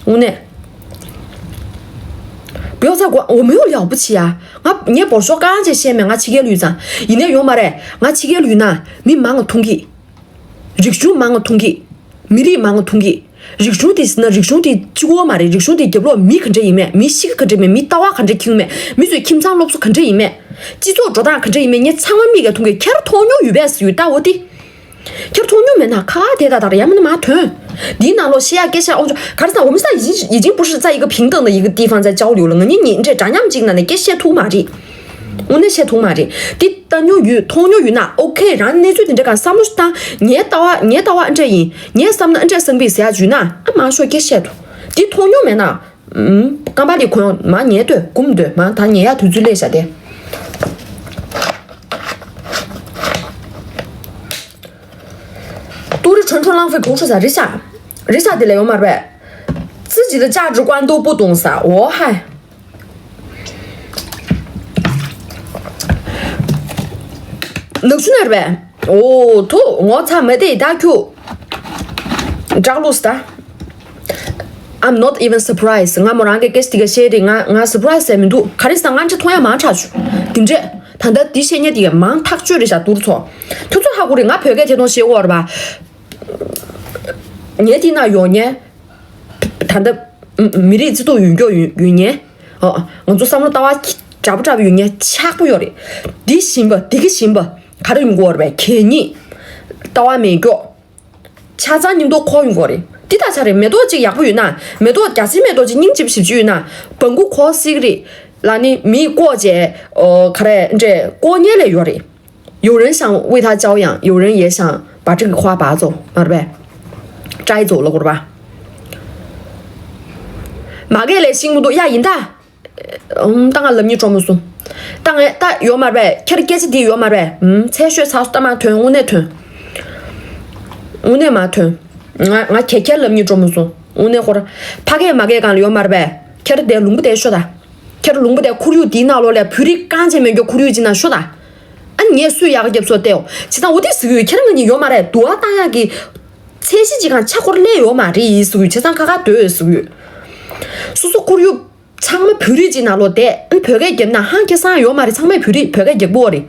དངོས་གནས། 不要再管，我没有了不起啊。ང་ངས་བོར་ཤོག་གང་ཅེས་བཤད་མེད། ང་ཕྱི་རྒྱལ་ལུས་ཙང་ཡིན་ནའི་ཡོད་མ་རེད། ང་ཕྱི་རྒྱལ་ལུས་ན་མི་མང་ང་མཐོང་གི། རིག་གཞུང་མང་ང་མཐོང་གི། མི་རིགས་མང་ང་མཐོང་གི། རིག་གཞུང་དེ་ཟིན་ན་རིག་གཞུང་དེ་གཅིག་པོ་མ་རེད། རིག་གཞུང་དེ་རྒྱབ་ལོགས་མི་ག་འདྲ་ཡིན་མེད། མི་གཤིས་ཀ་ག་འདྲ་མེད། མི་ལྟ་བ་ག་འདྲ་ཁྱིམ་མེད། མི་ཚོའི་ཁྱིམ་ཚང་སློབ་གསོ་ག་འདྲ་ཡིན་མེད། སྤྱི་ཚོགས་འགྲོ་སྟངས་ག་འདྲ་ཡིན་མེད། ངས་ཚང་མ་མིག་གིས་མཐོང་གི། ཁྱེད་རང་མཐོང་མྱོང་ཡོད་པས་ཟེར་ཡོད་ལྟ་འོ་དེ། ཁྱེད་མཐོང་མྱོང་མེད་ན་ཁ་ཁ་དེ་ད་ད་ཡ་མ་ན་མ་ཐོན། འདིའི་ནང་ལོགས་བཤད་ཡ་སྐད་ཆ་ཨོང་ཆོ་ག་རེ་ཟ། 我们现在已经已经不是在一个平等的一个地方在交流了。ང་གཉིས་གཉིས་འདྲས་འདྲ་མཉམ་གཅིག་ནང་ནས་སྐད་བཤད་ཐུབ་མ་རེད། དངོས་གནས་བཤད་ཐུབ་མ་རེད། འདི་ལྟ་མྱོང་ཡོད་མཐོང་མྱོང་ཡོད་ན་ཨོ་ཁེ། རང་གནས་ཚུལ་དེ་འདྲ་གང་བསམ་བློ་ཞིག་བཏང་། ངའི་ལྟ་བ་ངའི་ལྟ་བ་འདྲ་ཡིན། ངའི་བསམ་ན་འདྲ་བསམ་པའི་ཟེར་ཡ་བརྗོད་ན་ཨ་མ་ཤོག་སྐད་བཤད་ཐུབ། འདི་མཐོང་མྱོང་མེད་ན། ཨུམ། རྐང་པ་ལི་གོན་མ་ཉལ་སྡོད་སྒུམ་སྡོད་མ་ད་ཉལ་ཡག་དུས་ཚོད་སླེབས་བཞག་སྟེ། ཏུ་རི་ཁྲོན་ཁྲོན་ལང་ཧྥེ་གོང་ཧྲུ་ས་རི་ཤ། རི་ཤ་དེ་ལ་ཡོད་མ་རེད་པས། 自己的价值观都不懂ས་འོ་ཧ། ནག་ཆུ་ན་རེད་པས། ཨོ་ཐུ་ངོ་ཚ་མེ་དེ་ད་ཁྱུ། དྲག་ལུས་ད། I'm not even surprised. ང་མོ་རང་གི་སྐད་ཆ་དེ་ག་བཤད་རེད། ང་ང་surprise་ཟེར་མི་འདུག་ག་རེ་ཟ་ང་འདྲ་མཐོང་ཡ་མང་དྲགས་བྱུང་དེ་འདྲས། ད་ལྟ་དེ་བཤད་ཉེ་དེ་ག་མང་ཐག་ཆོད་རེད་ཤག་ཏུར་ཚོ། ཁྱོད་ཚོ་ཧ་གོ་རེད། ང་བོད་སྐད་ཐད་གཏོང་བཤད་ཡོད་རེད་པ། ངའི་དེ་ན་ཡོང་ཉེ། ད་ལྟ་མི་རིགས་བརྩི་མཐོང་ཡོད་མགྱོགས་ཡོད་ཡོད་ཉེ། ཨ་ང་ཚོ་བསམ་བློ་ལྟ་བ་འདྲ་པོ་འདྲ་པོ་ཡོད་ཉེ་ཆགས་པོ་ཡོད་རེད། འདི་ཞིམ་པ་འདི་གི་ཞིམ་པ་ག་རེ་ཡོང་གི་ཡོད་རེད་པས། གད་སྙིགས། ལྟ་བ་མེད་མགྱོགས། ཆ་ཚང་མཉམ་དུ་འཁོར་ཡོང་གི་ཡོད་རེད། འདི་ད་ཆ་རེད། མེ་ཏོག་ཅིག་ཡག་པོ་ཡོད་ན་མེ་ཏོག་རྒྱ་སེ་མེ་ཏོག་ཅིག་སྙིང་རྗེ་པོ་ཞེ་པོ་ཅིག་ཡོད་ན་བང་གུ་འཁོར་སྲིད་ཀྱི་རེད། ལ་ནི་མིས་བཀོག་བྱས་ཨོ་ག་རེ་འདྲས་བཀོག་ཉེ་ལས་ཡོད་རེད། 有人想为它骄阳，有人也想把这个花拔走， མ་རེད་པས། 摘走ལ་གོ་རེད་པ། མ་གས་ལས་ཤིང་མི་འདུག་ཡ་ཡིན་ད། ཨུམ་ད་ང་ལབ་ཉེ་སྤྲོ་མོ་སོང་། ད་ངས་ད་ཡོད་མ་རེད་པས། ཁྱེད་སྐད་ཆ་འདི་ཡོད་མ་རེད་པས། ཨུམ་ཚད་ཤོད་ཚ་སོ་ད་མ་ཐོན། དངོས་གནས་ཐོན། དངོས་གནས་མ་ཐོན། ང་ང་ཁྱེད་ཁྱེད་ལབ་ཉེ་སྤྲོ་མོ་སོང་། དངོས་གནས་ཁོ་ར་ཕ་གས་མ་གས་གང་ལ་ཡོད་མ་རེད་པས། ཁྱེད་ར་དེ་ལུང་པ་དེ་ཤོད་ད། ཁྱེད་ར་ལུང་པ་དེ་ཁོར་ཡུག་དེའི་ནང་ལོགས་ལས་བོད་རིགས་རྐང་ཆེན་མེད་རྒྱུ་ཁོར་ཡུག་ཅིག་ནང་ཤོད་ད། ཨ་ནི་ངས་སུས་ཡག་རྒྱབ་སོ་བལྟའོ། བྱས་ཙང་འོ་དེ་ཟེར་གི་ཡོད། ཁྱེད་རང་ང་གཉིས་ཡོད་མ་རེད། དུ་བ་བཏང་ཡག་གི་ཚད་གཞི་ཅིག་གང་ཆ་འཁོར་སླེབས་ཡོད་མ་རེད་ཟེར་གི་ཡོད། བྱས་ཙང་ཁ་ཁ་སྡོད་ཟེར་གི་ཡོད། སོ་སོ་ཁོར་ཡུག་ཚང་མ་བོད་རིགས་ཅིག་ནང་ལོགས་བསྡད། ཨ་ནི་བོད་སྐད་རྒྱབ་ན་ཧང་ཁེ་སང་ཡོད་མ་རེད། ཚང་མས་བོད་རིགས་བོད་སྐད་རྒྱབ་གི་ཡོད་རེད།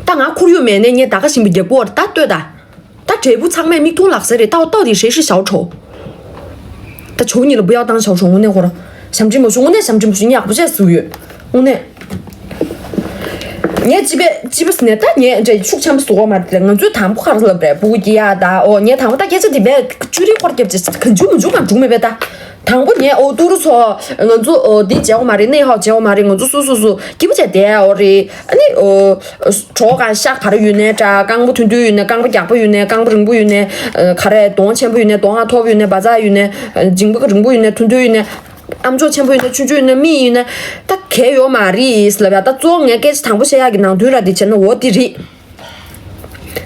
ད་ང་ཁོར་ཡུག་མེད་ནས་ངས་ད་ག་བཞིན་པ་རྒྱབ་གི་ཡོད་རེད། ད་ལྟོས་ད། ད་འབྲས་བུ་ཚང་མས་མིག་མཐོང་ལག་ཟེར་རེད། ལྟོས་ལྟོས་དེ་ཧྲེ་ཧྲི་ཞའོ་ཁྲོ། ད་ཆོ་གཉིས་ལ་བུ་ཡག་བཏང་ཞའོ་ཁྲོ། དངོས་གནས་ཁོ་ར་ཞབས་འདྲེན་མ་ཞུ། དངོས་གནས་ཞབས་འདྲེན་མ་ཞུ། ཡག་པོ་བྱས་ཟེར་གི་ཡོད། དངོས་གནས། ངས་ཅི་བས་ཅི་བས་ཟེར་ནས་ད་ངས་འདྲ་ཤུགས་ཆེན་པོ་ཟེར་གི་ཡོད་མ་རེད། ང་ཚོས་དང་པོ་ག་རེ་ལབ་རེད། སྤུ་གུ་སྐྱེ་ཡག་ད་ཨོ་ངས་དང་པོ་ད་སྐད་ཆ་དེ་བས་ཅུ་རིའི་སྐོར་རྒྱབ་ཅིག་གང་བྱུང་མི་བྱུང་གང་བྱུང་མེད་པས་ད། དང་པོ་ངས་ཨོ་ཏུ་རུ་ཚོ་ང་ཚོ་ཨོ་འདི་བྱེད་དགོས་མ་རེད། ནས་ཧོ་བྱེད་དགོས་མ་རེད། ང་ཚོ་སུ་སུ་སུ་སྐྱིད་པོ་བྱས་བསྡད་ཨོ་རེད། ཨ་ནི་ཨོ་གྲོགས་གང་ཤག་ག་རེ་ཡོད་ནའི་འདྲ། རྐང་པ་ཐུང་ཐུང་ཡོད་ནའི་རྐང་པ་རྒྱགས་པོ་ཡོད་ནའི་རྐང་པ་རིང་པོ་ཡོད་ནའི་ག་རེ་གདོང་ཆེན་པོ་ཡོད་ནའི་གདོང་ཨ་མཐོ་པོ་ཡོད་ནའི་བ་ཛག་ཡོད་ནའི་མཇིང་པ་རིང་པོ་ཡོད་ནའི་ཐུང་ཐུང་ཡོད་ནའི་ཨམ་ཅོག་ཆེན་པོ་ཡོད་ནའི་ཆུང་ཆུང་ཡོད་ནའི་མི་ཡིན་ནའི་ད་གལ་ཡོད་མ་རེད་ལབ་ཡ། ད་གཙོ་བོ་ངས་སྐད་ཆ་དང་པོ་བཤད་ཡག་གི་ནང་དོན་ར་འདི་བྱས་ན་འོ་འདི་རེད།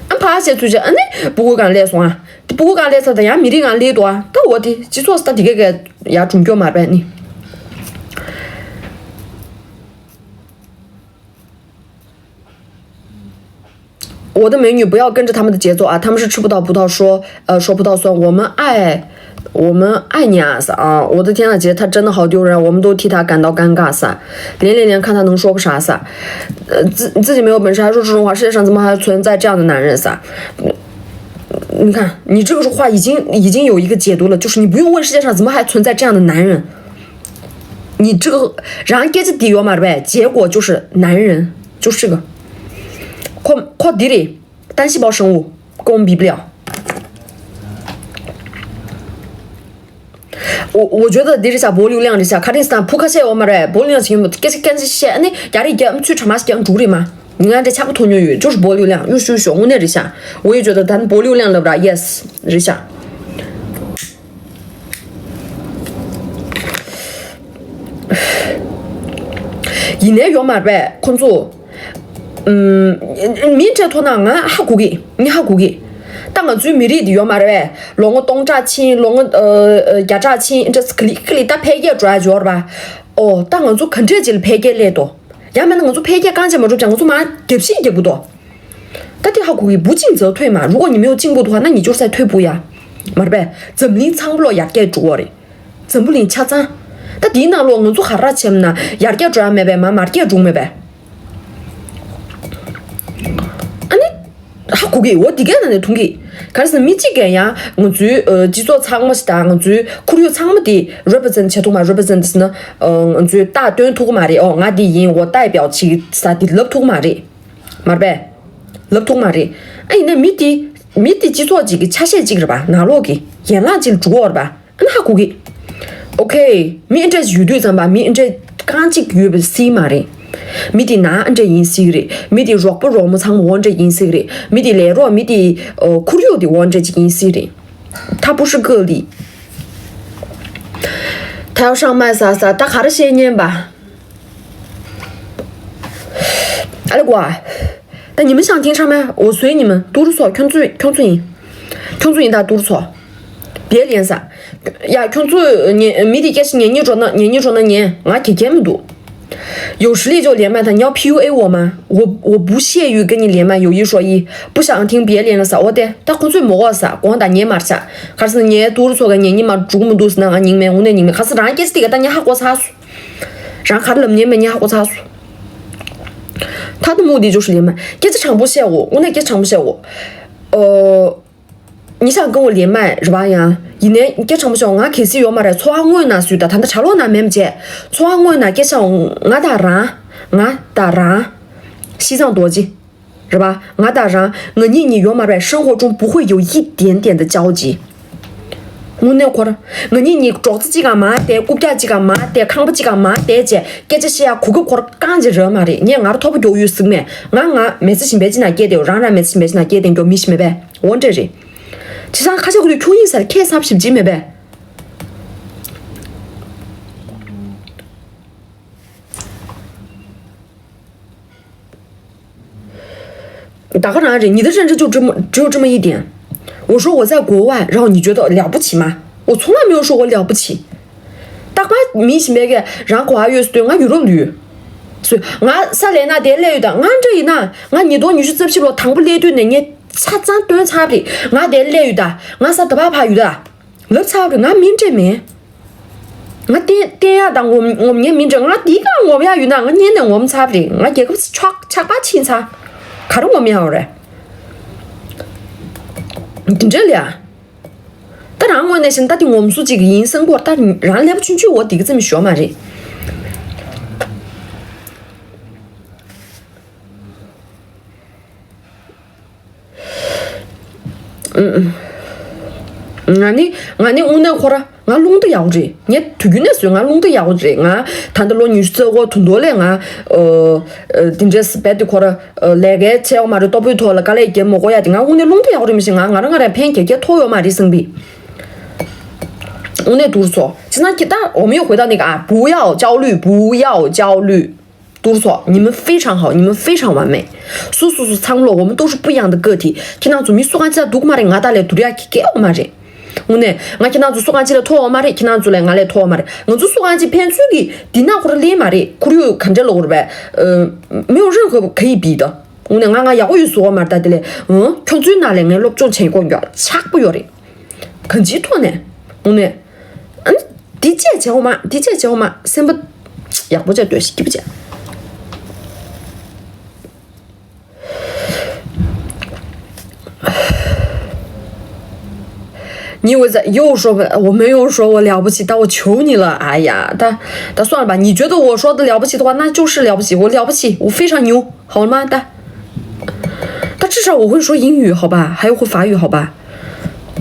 ཨ་ཕ་བཤད་ཚུལ་བྱས་ཨ་ནི་སྤུ་གུ་གང་ལས་སོང་ཨ། དེ་སྤུ་གུ་གང་ལས་ཚར་དང་ཡང་མི་རིགས་གང་ལས་འདུག་ཨ། ད་འོ་དེ་སྤྱི་ཚོགས་ད་དེ་གས་གས་ཡར་གྲུང་སྐྱོ་མར་པས་ནི། 我的美女，不要跟着他们的节奏啊！他们是吃不到葡萄说，呃，说葡萄酸。我们爱，我们爱你啊！啊，我的天呐，姐，她真的好丢人，我们都替她感到尴尬撒。连连连，看她能说个啥撒？呃，自自己没有本事还说这种话，世界上怎么还存在这样的男人撒？你看，你这个话已经已经有一个解读了，就是你不用问世界上怎么还存在这样的男人，你这个然后 get 底有嘛呗，结果就是男人就是这个，靠靠 diri 单细胞生物跟我们比不了。我我觉得 diri 下博流量 diri 下，卡丁斯坦扑克赛我嘛呗，博流量请不，get get 下，那压力 get 去他妈 get 主力嘛。 你看这差不多牛鱼就是博流量，又是熊那这下，我也觉得咱博流量了吧，yes，这下。ཡིན་ནའི་ཡོད་མ་རེད་པས་ཁོང་ཚོ། ཨུམ། མི་འདྲ་ཐོག་ན་ང་ཧ་གོ་གི། ངས་ཧ་གོ་གི། ད་ང་ཚོའི་མི་རིགས་འདི་ཡོད་མ་རེད་པས། ལོ་ངོ་སྟོང་ཕྲག་ཕྱིན་ལོ་ངོ་ཨ་ཨ་བརྒྱ་ཕྲག་ཕྱིན་འདྲ་ཀི་ལི་ཀི་ལི་ད་འཕེལ་རྒྱས་འགྲོ་ཡ་ཡོད་རེད་པ། ཨོ་ད་ང་ཚོ་ག་འདྲས་ཅིག་ལ་འཕེལ་རྒྱས་སླེབས་དོ། ཡང་མིན་ན་ང་ཚོ་འཕེལ་རྒྱས་རྐང་རྗེས་མ་འགྲོ་ཀྱང་ང་ཚོ་མར་རྒྱབ་བཤིག་རྒྱག་གི་འདུག་ད་དེ་ཧ་གོ་གི། 不进则退嘛，如果你没有进步的话，那你就是在退步呀。མ་རེད་པས། འཛམ་གླིང་ཚང་མ་ལོ་ཡར་རྒྱས་འགྲོ་བ་རེད། འཛམ་བུ་གླིང་ཆ་ཚང་། ད་དེའི་ནང་ལོགས་ང་ཚོ་ག་རེ་བྱས་ན་ཡར་རྒྱས་འགྲོ་ཡ་མེད་པས། མར་མར་རྒྱས་འགྲོ་མེད་པས། ཨ་ནི། ཧ་གོ་གི། འོ་དེ་གའི་ནང་ནས་མཐོང་གི། ག་རེ་ཟེར་ན་མི་གཅིག་གིས་ཡང་ང་ཚོའི་ཨ་སྤྱི་ཚོགས་ཚང་མ་ཞིག་དང་ང་ཚོའི་ཁོར་ཡུག་ཚང་མ་དེ་represent བྱེད་ཐུབ་མ། represent ཟེར་ན་ཨ་ང་ཚོའི་རྟགས་སྟོན་ཐུབ་ཀྱི་མ་རེད། ཨོ་ང་འདི་ཡིན། འོ་代表བྱེད་ཀྱི་ས་དེ་ལབ་ཐུབ་ཀྱི་མ་རེད། མ་རེད་པས། ལབ་ཐུབ་ཀྱི་མ་རེད། ཨ་ཡིན་ན་མི་དེ་མི་དེ་སྤྱི་ཚོགས་གཅིག་གི་ཆ་ཤས་གཅིག་རེད་པ། ནང་ལོགས་ཀྱི་ཡན་ལག་གཅིག་ལ་འགྲོ་གི་ཡོད་རེད་པ། ཨ་ནི་ཧ་གོ་གི། ཨོ་ཁེ། མི་ཨེ་འདྲས་ཡོད་དུས་ཙམ་པ་མི་ཨེ་འདྲས་རྐང་གཅིག་ཡོད་པ་སྲིད་མ་རེད། མི་དེ་ནང་ཨེ་འདྲས་ཡིན་སྲིད་གི་རེད། མི་དེ་རོགས་པ་རོགས་མོ་ཚང་མ་འོ་འདྲས་ཡིན་སྲིད་གི་རེད། མི་དེ་ལས་རོགས་མི་དེ་ཨོ་ཁོར་ཡུག་དེ་འོ་འདྲས་ཅིག་ཡིན་སྲིད་གི་རེད། ད་བུ་ཧྲི་ཀི་ལི། ཐའོ་ཧྲང་མ་ས་ས་ད་ག་རེ་བཤད་ཉན་པ། ཨ་ལེ་ཀོ་ཨ། ད་ཉི་མ་ཤང་ཐེང་ཧྲ་མ་འོ་སོའི་ཉི་མ་ཏུ་རུ་ཚོ་ཁྱོད་ཚོ་ཁྱོད་ཚོ་ཡིན། ཁྱོད་ཚོ་ཡིན་ད་ཏུ་རུ་ཚོ། བེ་ལེན་ས། ཡ་ཁྱོད་ཚོ་ཉེ་མི་དེ་སྐད་ཆ་ཉན་ཉན་འགྲོ་ན་ཉན་ཉན་འགྲོ་ན་ཉན། ང་དགེ་རྒན་མི་འདུག 有实力就连麦的，你要 P U A 我吗？我我不屑于跟你连麦，有一说一，不想听别人的撒。我的，但工作没我撒，光打你马撒，还是你多少个年你妈中不都是那个人没，我那人没，还是让人家这个大家还过啥？ རང་ག་རེ་ལབ་ཉན་མེད་ཉན་ཧ་གོ་ཚར་སོང་། 他的目的就是连麦。སྐད་ཆ་དྲང་པོ་བཤད་འོ། དངོས་གནས་སྐད་ཆ་དྲང་པོ་བཤད་འོ། ཨོ། 你想跟我连麦རེད་པ། ཡང་ཡིན་ནའི་སྐད་དྲང་པོ་བཤད་འོ། ང་གལ་སྲིད་ཡོད་མ་རེད། འཚོ་བ་དངོས་ནང་སུས་ད་ད་ལྟ་གྲྭ་ལོག་ནང་མེད་མ་བྱས། འཚོ་བ་དངོས་ནང་སྐད་ཆ་འོ། ང་དང་རང་། ང་དང་རང་། 西藏国际 རེད་པ། ང་དང་རང་ང་གཉིས་གཉིས་ཡོད་མ་རེད། 生活中不会有一点点的交集。དངོས་གནས་ཁོ་རང་ང་གཉིས་གཉིས་སྒྲོག་ཙེ་གཅིག་གམ་མར་བསྡད། རྐུབ་བཀྱག་གཅིག་གམ་མར་བསྡད། ཁང་པ་གཅིག་གམ་མར་བསྡད་བྱས་སྐད་ཆ་བཤད་ཡ་གོ་སྐབས་ཁོ་རང་རྐང་གཅིག་རག་མ་རེད། ངས་ང་རང་ཐོབ་པ་མགྱོགས་ཡོད་ཟིག་མེད། ང་ང་མེ་ཚེ་ཞིམ་པའི་གཅིག་ན་སྐྱེས་དེ་རང་རང་མེ་ཚེ་ཞིམ་པའི་གཅིག་ན་སྐྱེས་དེ་མགྱོགས་མི་ཞིག་མེད་པས། འོ་འདྲ་རེད། བྱས་ཙང་ཁ་ཤས་ཁོ་ཚོས་ཁྱོད་ཡིན་ཟེར་ཁས་བསབ་ཞིབ་ཅིག་མེད་པས། ད་ག་རང་རེད། 你的认知就这么只有这么一点。我说我在国外，然后你觉得了不起吗？我从来没有说我了不起。རྟག་པར་མི་ཞིག་མེད་ཀྱི་རང་གོ་བ་ཡོད་ཟེར་དུས་ང་ཡུ་རོབ་ལ་ཡོད། སུ་ང་ས་ལས་ན་དེ་སླེབས་ཡོད་ད། ང་འདྲ་ཡིན་ན་ང་ཉིས་སྟོང་ཉི་ཤུ་རྩ་བཞི་ལོ་དང་པོ་སླེབས་དུས་ནས་ངས་ཆ་ཚང་སྟོན་ཚར་རེད། ང་དེ་སླེབས་ཡོད་ད། ང་ས་ད་བ་ཕ་ཡོད་ད། ལབ་ཚར་བ་རེད། ང་མི་འདྲ་མེད། ང་བསྟན་བསྟན་ཡག་དང་ངོམ་ངོམ་ཉན་མི་འདྲ། ང་འདི་ག་ངོམ་ཡག་ཡོད་ན་ང་གཉེན་ནས་ངོམ་ཚར་བ་རེད། ང་རྒྱལ་ཁབ་ཆགས་ཆགས་པ་ཕྱིན་ཚར། ག་རེ་ངོམ་ཡག་ཡོད་རེད། འདི་འདྲ་ལ་ཡ། ད་རང་ངོས་ནས་བཤད་ན་ད་འདི་ངོམ་སོ་གཅིག་ཡིན་སེམས་ཁོར་ད་རང་ཀླད་པ་ཆུང་ཆུང་འོ་འདི་ག་ཙམ་ཞོག་མ་རེད། ང་ནི་ང་ནི་དངོས་གནས་ཁོ་ར་ ང་རླུང་རྟ་ཡག་པོ་རེད། ངས་དུས་རྒྱུན་ནས་བཟོས། ང་རླུང་རྟ་ཡག་པོ་རེད། ང་ད་ལྟ་ལོ་ཉི་ཤུ་རྩ་དགུ་དོན་དུ་ལས་ང་ཨ་ཨ་དེ་འདྲས་རྦད་དེ་ཁོ་ར་ཨ་ལས་ཀའི་ཆེ་བ་མ་རེད། ལྟོ་ཕོའི་ཐོག་ལ་དཀའ་ལས་བརྒྱབ་མ་དགོས་ཡ་དེ། ང་དངོས་གནས་རླུང་རྟ་ཡག་པོ་རེད། མི་ཤེས། ང་ང་རང་ང་རང་ཕན་རྒྱག་རྒྱག་ཐོགས་ཡོད་མ་རེད་སེམས་པས། དངོས་གནས་དུར་སོ་ཅི་ན་ཁྱི་ད་འོ་མི་ཡོད་དགོས་ད་ནི་ག་不要焦虑，不要焦虑། 督促，你们非常好，你们非常完美。 སོ་སོ་སོ་ཚང་མ་ལོ་我们都是不一样的个体。 ཁྱེད་རང་ཚོ་མི་སུ་གང་ཅི་ལ་སྡུག་མ་རེད། ང་ད་ལས་སྡུག་ཡ་ཁྱི་སྐད་འོ་མ་རེད། དངོས་གནས་ང་ཁྱེད་རང་ཚོ་སུ་གང་ཅི་ལ་མཐོ་འོ་མ་རེད། ཁྱེད་རང་ཚོ་ལས་ང་ལས་མཐོ་འོ་མ་རེད། ང་ཚོ་སུ་གང་ཅི་ཕན་ཚུན་གྱི་འདི་ན་ཁོ་ར་ལས་མ་རེད། ཁོར་ཡུག་ག་འདྲ་ལོ་རེད་པས། 没有任何可以比的。 དངོས་གནས་ང་ང་ཡག་པོ་ཡོད་ཟེར་བ་མ་རེད། ད་དེ་ལས་ཨང་ཁྱོད་ཚོའི་ནང་ལས་ངས་སློབ་སྦྱོང་བྱེད་དགོས་ཡོད་ཆགས་པོ་ཡོད་རེད། གང་ཅིའི་ཐོག་ནས་དངོས་གནས། ཨ་ནི་འདི་བྱས་བྱས་འོ་མ། འདི་བྱས་བྱས་འོ་མ། སེམས་པ་ཡག་པོ་བྱས། སྡོད་ཤིག་སྐྱིད་པོ་བྱས། 你我在又说我没有说我了不起，但我求你了，哎呀，但但算了吧，你觉得我说的了不起的话，那就是了不起，我了不起，我非常牛，好吗？但但至少我会说英语，好吧？还有会法语，好吧？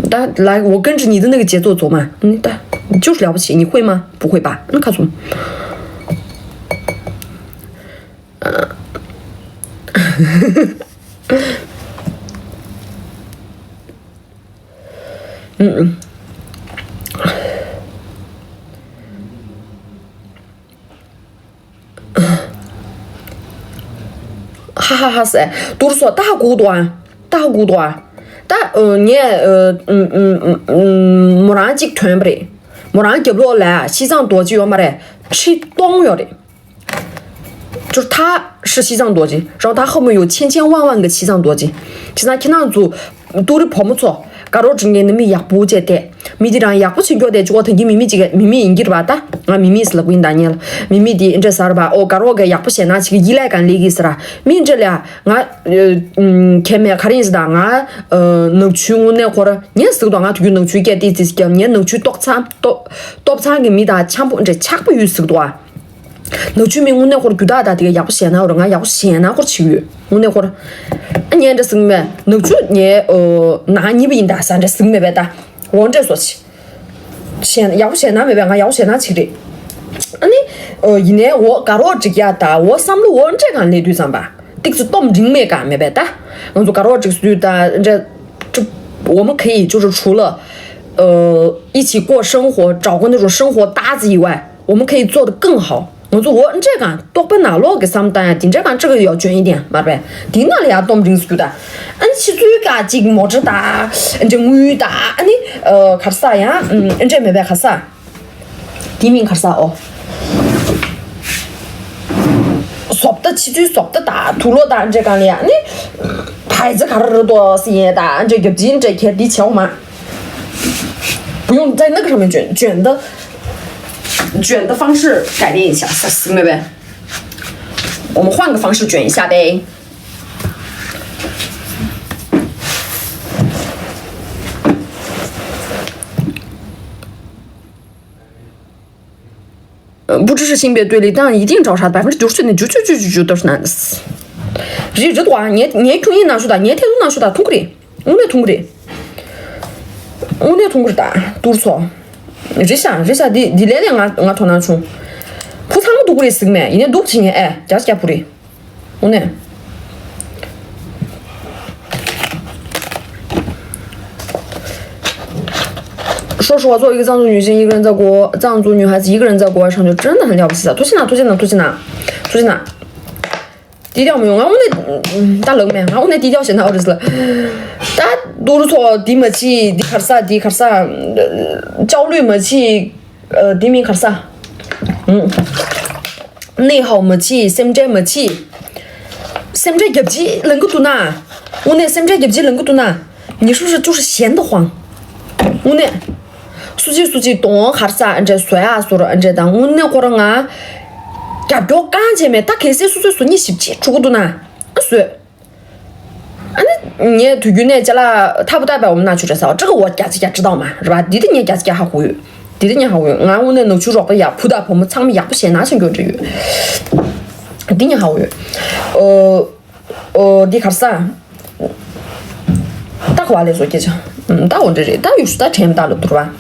但来，我跟着你的那个节奏走嘛，嗯，但你就是了不起，你会吗？不会吧？那看什么？ ཧ་ཧ་ཧ་ཟེར། དུར་སོ་ད་ཧ་གོ་གི་འདུག་ཨ། ད་ཧ་གོ་གི་འདུག་ཨ། ད་ཨ་ངས་ཨ་ཨ་ཨ་ཨ་མོ་རང་གཅིག་ཐོན་པ་རེད། མོ་རང་རྒྱབ་ལོགས་ལ་ཤིས་ཙང་རྡོ་རྗེ་ཡོད་མ་རེད། ཁྲི་སྟོང་ཡོད་རེད། ཅོར་ཐ་ཧྲི་ཤིས་ཙང་རྡོ་རྗེ། རང་ད་ཧ་མོ་ཡོད་ཆེན་ཆེན་དབང་དབང་གི་ཤིས་ཙང་རྡོ་རྗེ། བྱས་ཙང་ཁྱེད་རང་ཚོ་ཏུ་རི་བུ་མོ་ཚོ་དགའ་རོགས་བྱེད་མཁན་ནི་མི་ཡག་པོ་བྱས་ཏེ། མི་དེ་རང་ཡག་པོ་བྱེད་མགྱོགས་ཏེ་ཅོ་གོ་ཐང་གི་མི་མི་ཅིག་མི་མི་ཡིན་གྱི་རེད་པ། ད་ང་མི་མི་ཟེར་ལབ་ཀྱི་ཡིན་ད་ཉལ། མི་མི་དེ་འདྲ་ཟེར་བ། ཨོ་དགའ་རོགས་གི་ཡག་པོ་བྱས་ན་ཅིག་ཡིད་ལས་གང་ལས་གི་ཟེར། མི་འདྲ་ལ་ང་ཁྱེད་མེད་ག་རེ་ཡིན་ཟེར། ད་ང་ནག་ཆུའི་དངོས་གནས་ཁོ་ར་ངས་ཟེར་གི་འདུག་ང་དུས་རྒྱུན་ནག་ཆུའི་སྐད་ཏིག་ཙིག་སྐྱབས། ངས་ནག་ཆུའི་ཏོག་ཚང་ཏོག་ཏོག་ཚང་གི་མི་དང་འཆམ་པོ་འདྲ་ཆགས་པོ་ཡོད་ཟེར་གི་འདུག་ཨ། ནག་ཆུ་མི་དངོས་གནས་ཁོར་རྒྱུ་དག་དང་དེ་ག་ཡག་པོ་བཤད་ན་འོར། ང་ཡག་པོ་བཤད་ན་ཁོར་བྱེད་ཡོད་དངོས་གནས་ཁོར། ཨ་ཉན་འདྲ་ཟིག་མེད། ནག་ཆུ་ངའི་ཨོ་ནང་གཉིས་པ་ཡིན་ད་ཟ་འདྲ་ཟིག་མེད་པས་ད། འོ་འདྲས་སོ་ཆི། བཤད་ཡག་པོ་བཤད་ན་མེད་པས། ང་ཡག་པོ་བཤད་ན་ཆི་རེད། ཨ་ནི་ཨོ་ཡིན་ནའི་འོ་དགའ་རོགས་སྒྲིག་ཡ་ད་འོ་བསམ་བློ་འོ་འདྲས་གང་སླེབས་དུས་ཙམ་པ། ཏིག་ཙི་སྟོབས་འབྲིང་མེད་གང་མེད་པས་ད། ང་ཚོ་དགའ་རོགས་སྒྲིག་སུ་དུས་ད་འདྲ། 我们可以就是除了呃一起过生活，找个那种生活搭子以外， 我们可以做得更好。 ང་ཚོ་འོ་འདྲས་གང་རྟོག་པ་ནང་ལོག་གི་བསམ་བཏང་ཡ་དེ་འདྲས་གང་ཅི་གི་ཡོ་བཅོན་ཡིན་དེ་མ་རེད། དེ་ནང་ལ་ཡ་སྟོབས་འབྲིང་སུ་ད། ཨ་ནི་ཕྱི་ཚུལ་ག་ཅིག་མོ་ཊ་ད། ཨ་འདྲས་དངུལ་ད། ཨ་ནི་ཨ་ག་རེ་ཟ་ཡ། ཨ་འདྲས་མེད་པའི་ག་རེ་ཟ། དེ་མིན་ག་རེ་ཟ་ཨོ། བཟོ་ལྟ་ཕྱི་ཚུལ་བཟོ་ལྟ་ད་དུག་ལོག་ད་འདྲས་གང་ལ་ཡ། ཨ་ནི་牌子ག་རེ་རེད་དོ་ཟེར་ཡས་ད། ཨ་འདྲས་རྒྱབ་ཅིན་འདྲས་ཁྱེར་འདི་བྱེད་འོ་མ། 不用在那个上面卷，卷的，卷的方式改变一下，行不？我们换个方式卷一下呗。 不支持性别对立，但一定找茬，百分之九十九点九九九九九都是男的。རེད་རེད་དོ། ངའི་ངའི་ཁྱུང་ཡིན་ན་ཤོད་ད། ངའི་ཐད་གཏོང་ན་ཤོད་ད། མཐོང་གི་རེད། དངོས་གནས་མཐོང་གི་རེད། དངོས་གནས་མཐོང་གི་རེད་ད། དུར་ཚོ། རེད་ཤག་རེད་ཤག་འདི་འདི་ལས་ལས་ང་ང་དོ་སྣང་བྱུང་། བུ་ཚང་མ་སྡུག་གི་རེད་ཟིག་མེད། ཡིན་ནའི་སྡུག་བྱེད་མཁན་ཨེ་རྒྱ་ཆེ་རྒྱ་བུ་རེད། དངོས་གནས། 说实话，作为一个藏族女性，一个人在国，藏族女孩子一个人在国外上学，真的很了不起的。 ཐུགས་རྗེ་གནང་། ཐུགས་རྗེ་གནང་། ཐུགས་རྗེ་གནང་། ཐུགས་རྗེ་གནང་། 低调没有，ང་དངོས་གནས་ད་ལབ་མེད། ང་དངོས་གནས་低调་བྱེད་ན་འོ་རེད་ལ། ད་དུར་ཚོ་འདི་མ་བྱེད། འདི་ག་རེ་ཟ། འདི་ག་རེ་ཟ། 焦虑མ་བྱེད། ཨ་འདི་མིན་ག་རེ་ཟ། 内耗མ་བྱེད། སེམས་ཁྲལ་མ་བྱེད། སེམས་ཁྲལ་རྒྱབ་ཅིག་ལངས་གི་འདུག་ན། དངོས་གནས་སེམས་ཁྲལ་རྒྱབ་ཅིག་ལངས་གི་འདུག་ན། 你是不是就是闲得慌？ དངོས་གནས། སུ་གཅིག་སུ་གཅིག་གདོང་ག་རེ་ཟ་འདྲས་བཟོ་ཡག་བཟོ་ར་འདྲས་དང་། དངོས་གནས་ཁོ་རང་ང་རྒྱབ་སྐྱོར་གང་བྱས་མེད། ད་གལ་སྲིད་སོ་སོས་བཟོ་སྙིང་ཞེ་པོ་ཅིག་འཁྲུག་གི་འདུག་ན། ཨ་བཟོས། ཨ་ནི་ངས་དུས་རྒྱུན་ནས་ཅ་ལག་ཐབ་ཏ་པའི་འོ་མ་ན་ཆུ་རེད་ཟ་བ་ཅི་གི་འོ་རྒྱ་ཆེ་རྒྱ་ཅི་དང་མ་རེད་པ། འདི་དེ་ངས་རྒྱ་ཆེ་རྒྱ་ཧ་གོ་ཡོད། འདི་དེ་ངས་ཧ་གོ་ཡོད། ང་དངོས་གནས་ནག་ཆུ་རོགས་པ་ཡག་བུ་དང་བུ་མོ་ཚང་མ་ཡག་པོ་བྱས་ན་ཆེ་འགྱོ་འདྲ་ཡོད། འདི་ངས་ཧ་གོ་ཡོད། ཨོ། ཨོ་འདི་ག་རེ་ཟ། ད་ག་བ་ལས་བཟོ་སྐད་ཆ། ད་འོ་འདྲ་རེད། ད་ཡུ་ཤུ་ད་དྲན་མི་ད་ལ་དུར་བ།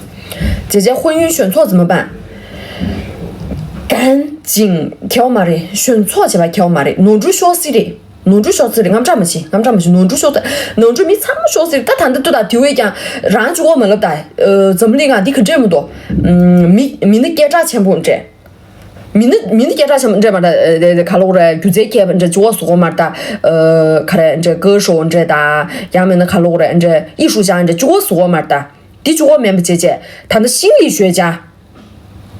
བྱས་ 姐姐婚姻选错怎么办？赶紧 ཁེལ་བ་མ་རེད། 选错 བྱས་པ་ཁེལ་བ་མ་རེད། ནོར་འཁྲུལ་ཤོར་སྲིད་རེད། ནོར་འཁྲུལ་ཤོར་སྲིད་རེད། དངངས་སྐྲག་མ་བྱེད། དངངས་སྐྲག་མ་བྱེད། ནོར་འཁྲུལ་ཤོར་སྲིད། ནོར་འཁྲུལ་མི་ཚང་མ་ཤོར་སྲིད་རེད། ད་ད་ལྟ་ལྟོས་དང་དེ་བས་ཀྱང་རང་གཅིག་པོ་མ་ལབ་ད། འཛམ་གླིང་ང་འདི་ག་འདྲས་མི་འདུག་མི་མི་ནི་སྐད་གྲགས་ཆེན་པོ་འདྲས། མི་ནི་མི་ནི་སྐད་གྲགས་ཆེན་པོ་འདྲས་མ་རེད། ག་ལོག་རེད། སྒྱུ་རྩལ་མཁས་པ་འདྲས་གཅིག་པོ་བཟོ་གོ་མ་རེད་ད། ག་རེ་འདྲས། 歌手 འདྲས་ད། ཡང་མིན་ན་ག་ལོག་རེད། འདྲས་艺术家 འདྲས་གཅིག་པོ་བཟོ་གོ་མ་རེད་ད། འདི་གཅིག་པོ་མིན་པ་བྱས་བྱས་ད་ནི་心理学家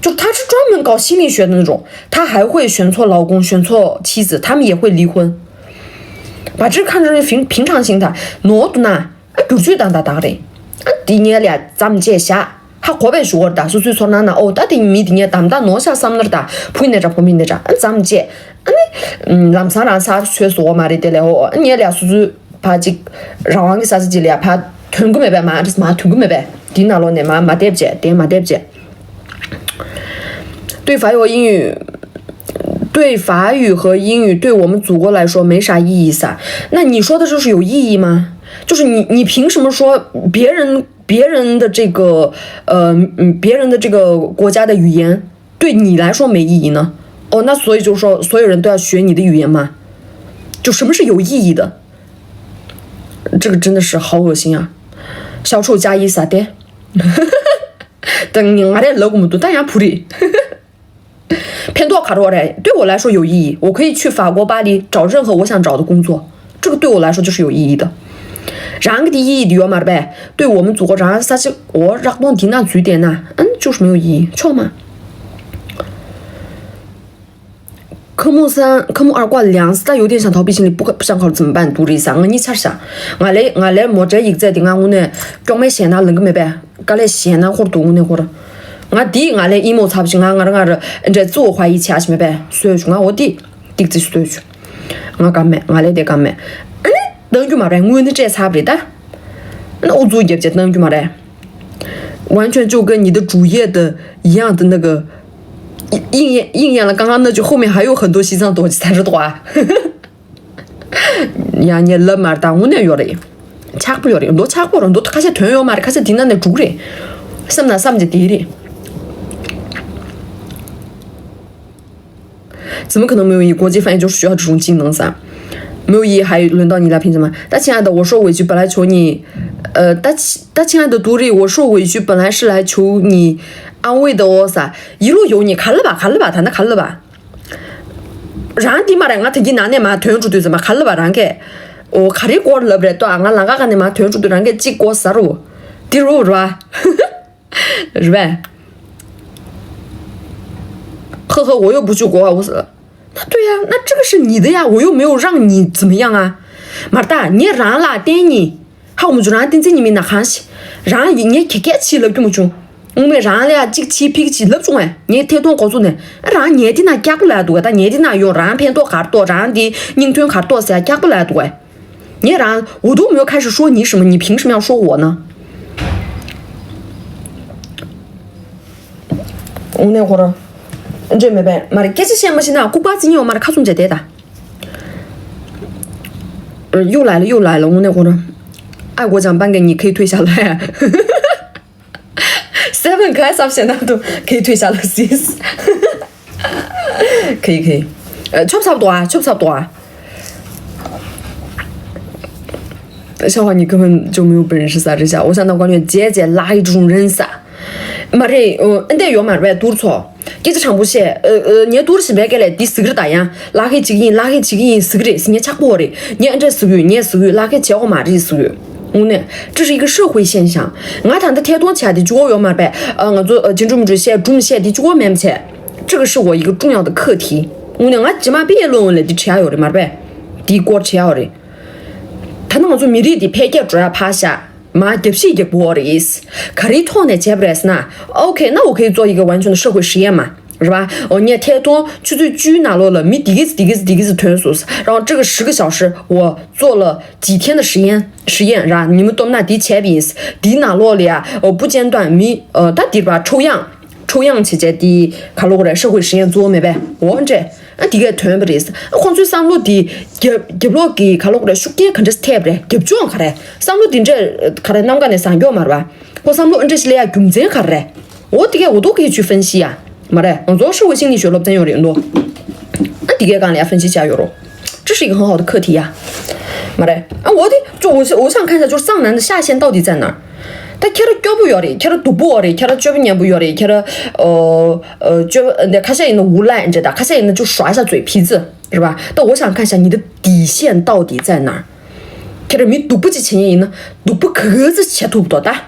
就是他是专门搞心理学的那种，他还会选错老公、选错妻子，他们也会离婚。把这看成是平平常心态，ནོར་འདུག་ན་ཨ་བསྒྱུར་བཅོས་བཏང་ད་ད་ག་རེད། ཨ་འདི་ངས་ལས་མཚམས་བཅད་བཞག་ཧ་གོ་བས་ཞུ་བར་ད། སོ་སོའི་ཚོར་སྣང་ན་ཨོ་ད་དེ་མི་འདི་ངས་དམ་ད་ནོར་ཤག་བསམ་ནར་ད། བུ་ནས་འདྲ་བུ་མི་ནས་འདྲ་ཨ་མཚམས་བཅད། ཨ་ནི་ལམ་སང་རང་ཚར་ཆོས་བཟོ་བ་མ་རེད་དེ་ལས་ཨོ་ཨ་ངས་ལས་སོ་སོའི་ཕ་གཅིག་རང་དབང་གི་ས་ཆ་གཅིག་ལ་ཡ་ཕ་ཐོན་གི་མེད་པས། མ་རེད་མ་ཐོན་གི་མེད་པས། དེའི་ནང་ལོགས་ནས་མ་མ་བསྡད་བྱས་དེ་མ་བསྡད་བྱས། 对法语英语，对法语和英语对我们祖国来说没啥意义噻。那你说的这是有意义吗？就是你你凭什么说别人别人的这个呃嗯别人的这个国家的语言对你来说没意义呢？哦，那所以就是说所有人都要学你的语言吗？就什么是有意义的？这个真的是好恶心啊！小丑加一撒爹。但你俺这老公都大家不的。 ཕན་ཐོགས་ག་རེ་རེད། 对我来说有意义，我可以去法国巴黎找任何我想找的工作，这个对我来说就是有意义的。རང་གི་དེ་意义的ཡོད་མ་རེད་པས། 对我们祖国 རང་ས་ཆ་འོ་རག་སྟོང་དེ་ན་འཛུལ་བསྡད་ན་ཨན་就是没有意义，ཆོག་མ། 科目三、科目二挂两次，但有点想逃避心理，不不想考了，怎么办？读了一下，我你查一下。 ང་ལས་ང་ལས་མོ་ཊའི་ཡིག་ཚད་དེ་ང་དངོས་གནས་དཀྱོག་མའི་ཞེད་སྣང་ལངས་གི་མེད་པས། དཀའ་ལས་ཞེད་སྣང་ཁོར་འདུག་དངོས་གནས་ཁོར། ང་འདི་ང་ལས་ཨི་མོ་ཚབ་ཞིག་ང་ང་རང་ང་རང་འདྲ་གཙོ་བོ་ཁ་ཡི་ཆ་ཞིག་མེད་པས་སོས་ཞུ། ང་འོ་དེ་ཏིག་ཙི་སོས་ཞུ། ང་ག་མེད། ང་ལས་དེ་ག་མེད། ཨ་ནི་གཏང་རྒྱུ་མ་རེད། དངོས་གནས་སྤྲད་ཚར་བ་རེད་ད། ཨ་ནི་ཨུ་ཚུགས་རྒྱབ་བྱས་གཏང་རྒྱུ་མ་རེད། 完全就跟你的主页的一样的那个，应应应验了刚刚那句，后面还有很多西藏多吉才是多啊。 ཡང་ངས་ལབ་མ་རེད་ད། དངོས་གནས་ཡོད་རེད། ཆག་པོ་ཡོད་རེད། མདོ་ཆག་པོ་རེད། མདོ་ཁ་ཤས་དོན་ཡོད་མ་རེད། ཁ་ཤས་དེ་ན་ནས་འགྲུག་རེད། བསམ་ན་བསམ་གྱི་དེ་རེད། 怎么可能没有意义？国际翻译就是需要这种技能噻。没有意义还有轮到你来评价吗？但亲爱的，我受委屈本来求你，呃，但亲但亲爱的独立，我受委屈本来是来求你安慰的哦撒。一路有你，卡了吧，卡了吧，谈的卡了吧。 རང་འདི་མ་རེད། ང་དེ་གི་ནང་ནས་མ་ཐོན་འགྲོ་དུས་ཙམ་པ་ག་ལབ་པ་རང་གས། ཨོ་ག་རེ་སྐོར་ལབ་རེད་ཏོ། ང་ལང་ཀ་ག་ནས་མ་ཐོན་འགྲོ་དུས་རང་གས་གཅིག་སྐོར་ཟ་རུ། འདི་རུ་ར་བ། རེད་པས། 呵呵，我又不去国外，我那对呀，那这个是你的呀，我又没有让你怎么样啊。མ་རེད་ད། ངས་རང་ལ་བརྟེན་ནི། ཧ་གོ་མ་བྱུང་། རང་བསྟན་འཛིན་ཉི་མའི་ནང་གང་ཞིག་རང་ཡིན་ངས་ཁྱེད་སྐད་ཆ་ལབ་རྒྱུ་མ་བྱུང་། དངོས་གནས་རང་ལ་ཡ་གཅིག་ཕྱིས་ཕིག་ཅིག་ལབ་བྱུང་བས། ངས་ཐད་གཏོང་འགོ་བཙུགས་ནས་རང་ཉལ་དེ་ན་སྐྱག་པ་ལ་འདུག་ག་ད་ཉལ་དེ་ན་ཡོང་རང་ཕན་ཐོགས་གར་ཏོག་རང་དེ་སྙིང་དོན་གར་ཏོག་ཟེར་ཡ་སྐྱག་པ་ལ་འདུག་ག་ངས་རང་我都没有开始说你什么，你凭什么要说我呢？ དངོས་གནས་ཁོ་རང་འདྲེ་མེད་པས་མ་རེད། སྐད་ཆ་བཤད་མ་ཤེས་ན་ལྐུགས་པ་རྩི་ཉེ་བ་མ་རེད། ཁ་ཚུམ་བྱས་བསྡད་ད། 又来了，又来了。 དངོས་གནས་ཁོ་རང་ཨ་གོ་ཅང་པན་གེ་ཉི་ཁེ་ཐོས་ཤ་ལ་ཡ། Seven 可爱啥不显得都可以退下了 sis。 可以可以。呃，chop 差不多啊，chop 差不多啊。 笑话，你根本就没有本事撒这下。我想到关键姐姐拉一种人撒。 མ་རེད། ཨ་འདྲས་ཡོད་མ་རེད་པས། དུར་ཚོ་སྐད་ཆ་དྲང་པོ་བཤད། ཨ་ཨ་ངས་དུར་ཞིམ་པའི་སྐད་ལས་འདི་ཟིག་རེད་ད། ཡང་ལག་ཁྱེར་བྱེད་ཀྱི་ཡིན། ལག་ཁྱེར་བྱེད་ཀྱི་ཡིན་ཟིག་རེད་ཟེར། ངས་ཆག་པོ་རེད། ངས་ཨ་འདྲས་ཟིག་ཡོད། ངས་ཟིག་ཡོད། ལག་ཁྱེར་བྱེད་དགོས་མ་རེད་ཟིག་ཡོད། དངོས་གནས་这是一个社会现象。 ང་ད་ལྟ་ཐད་གཏོང་བྱས་དེ་གཅིག་པོ་ཡོད་མ་རེད་པས། ཨ་ང་ཚོ་ཨ་རྗེས་འགྲོ་མི་འགྲོ་བཤད་སྒྲུང་བཤད་དེ་གཅིག་པོ་མིན་པས། 这个是我一个重要的课题。 དངོས་གནས་ང་རྗེས་མ་毕业论文ལ་འདི་བྲིས་ཡ་ཡོད་རེད་མ་རེད་པས། འདིའི་སྐོར་བྲིས་ཡ་ཡོད་རེད། ད་ནི་ང་ཚོ་མི་རིགས་འདི་འཕེལ་རྒྱས་འགྲོ་ཡ་ཕར་བཞག་མ་རྒྱབ་བཤིག་རྒྱག་པོ་རེད། ག་རེའི་ཐོག་ནས་བྱས་པ་རེད་ཟེར་ན། ཨོ་ཁེ་ན་ཨོ་ཁེ་ཙོ་ཡི་གེ་完全的社会实验嘛། 是吧？哦，你贴通去最居那落了，没第一次，第一次，第一次吞sus，然后这个十个小时我做了几天的实验，实验，是吧？你们都那第前边，第那落了呀，哦，不间断，没，呃，到底吧，抽样，抽样姐姐的卡路里社会实验做没呗？我这。 ཨ་དེ་གས་ཐོན་པ་རེད། ཨ་ཁོང་ཚོའི་བསམ་བློ་དེ་རྒྱབ་རྒྱབ་ལོག་གི་ག་ལོག་རེད། ཤུགས་རྐྱེན་ག་འདྲས་ཐེབས་རེད། རྒྱབ་ལྗོངས་ག་རེ། བསམ་བློ་དེ་འདྲས་ག་རེ་གནམ་ག་ནས་བཟང་སྐྱོང་མ་རེད་པ། ཁོ་བསམ་བློ་ཨ་འདྲས་ཞིག་སླེབས་ཡ་རྒྱུ་མཚན་ག་རེ་རེད། 我的个我都可以去分析呀，没得，我做社会心理学了，真有点多。那的个讲了分析加油了，这是一个很好的课题呀，没得。啊，我的就我是我想看一下，就是藏男的下限到底在哪儿？他看到脚不要的，看到肚不要的，看到脚不年不要的，看到呃呃脚呃那看下人的无赖，你知道，看下人的就耍一下嘴皮子，是吧？但我想看一下你的底线到底在哪儿？看到没肚不起钱人呢，肚不壳子钱吐不多大。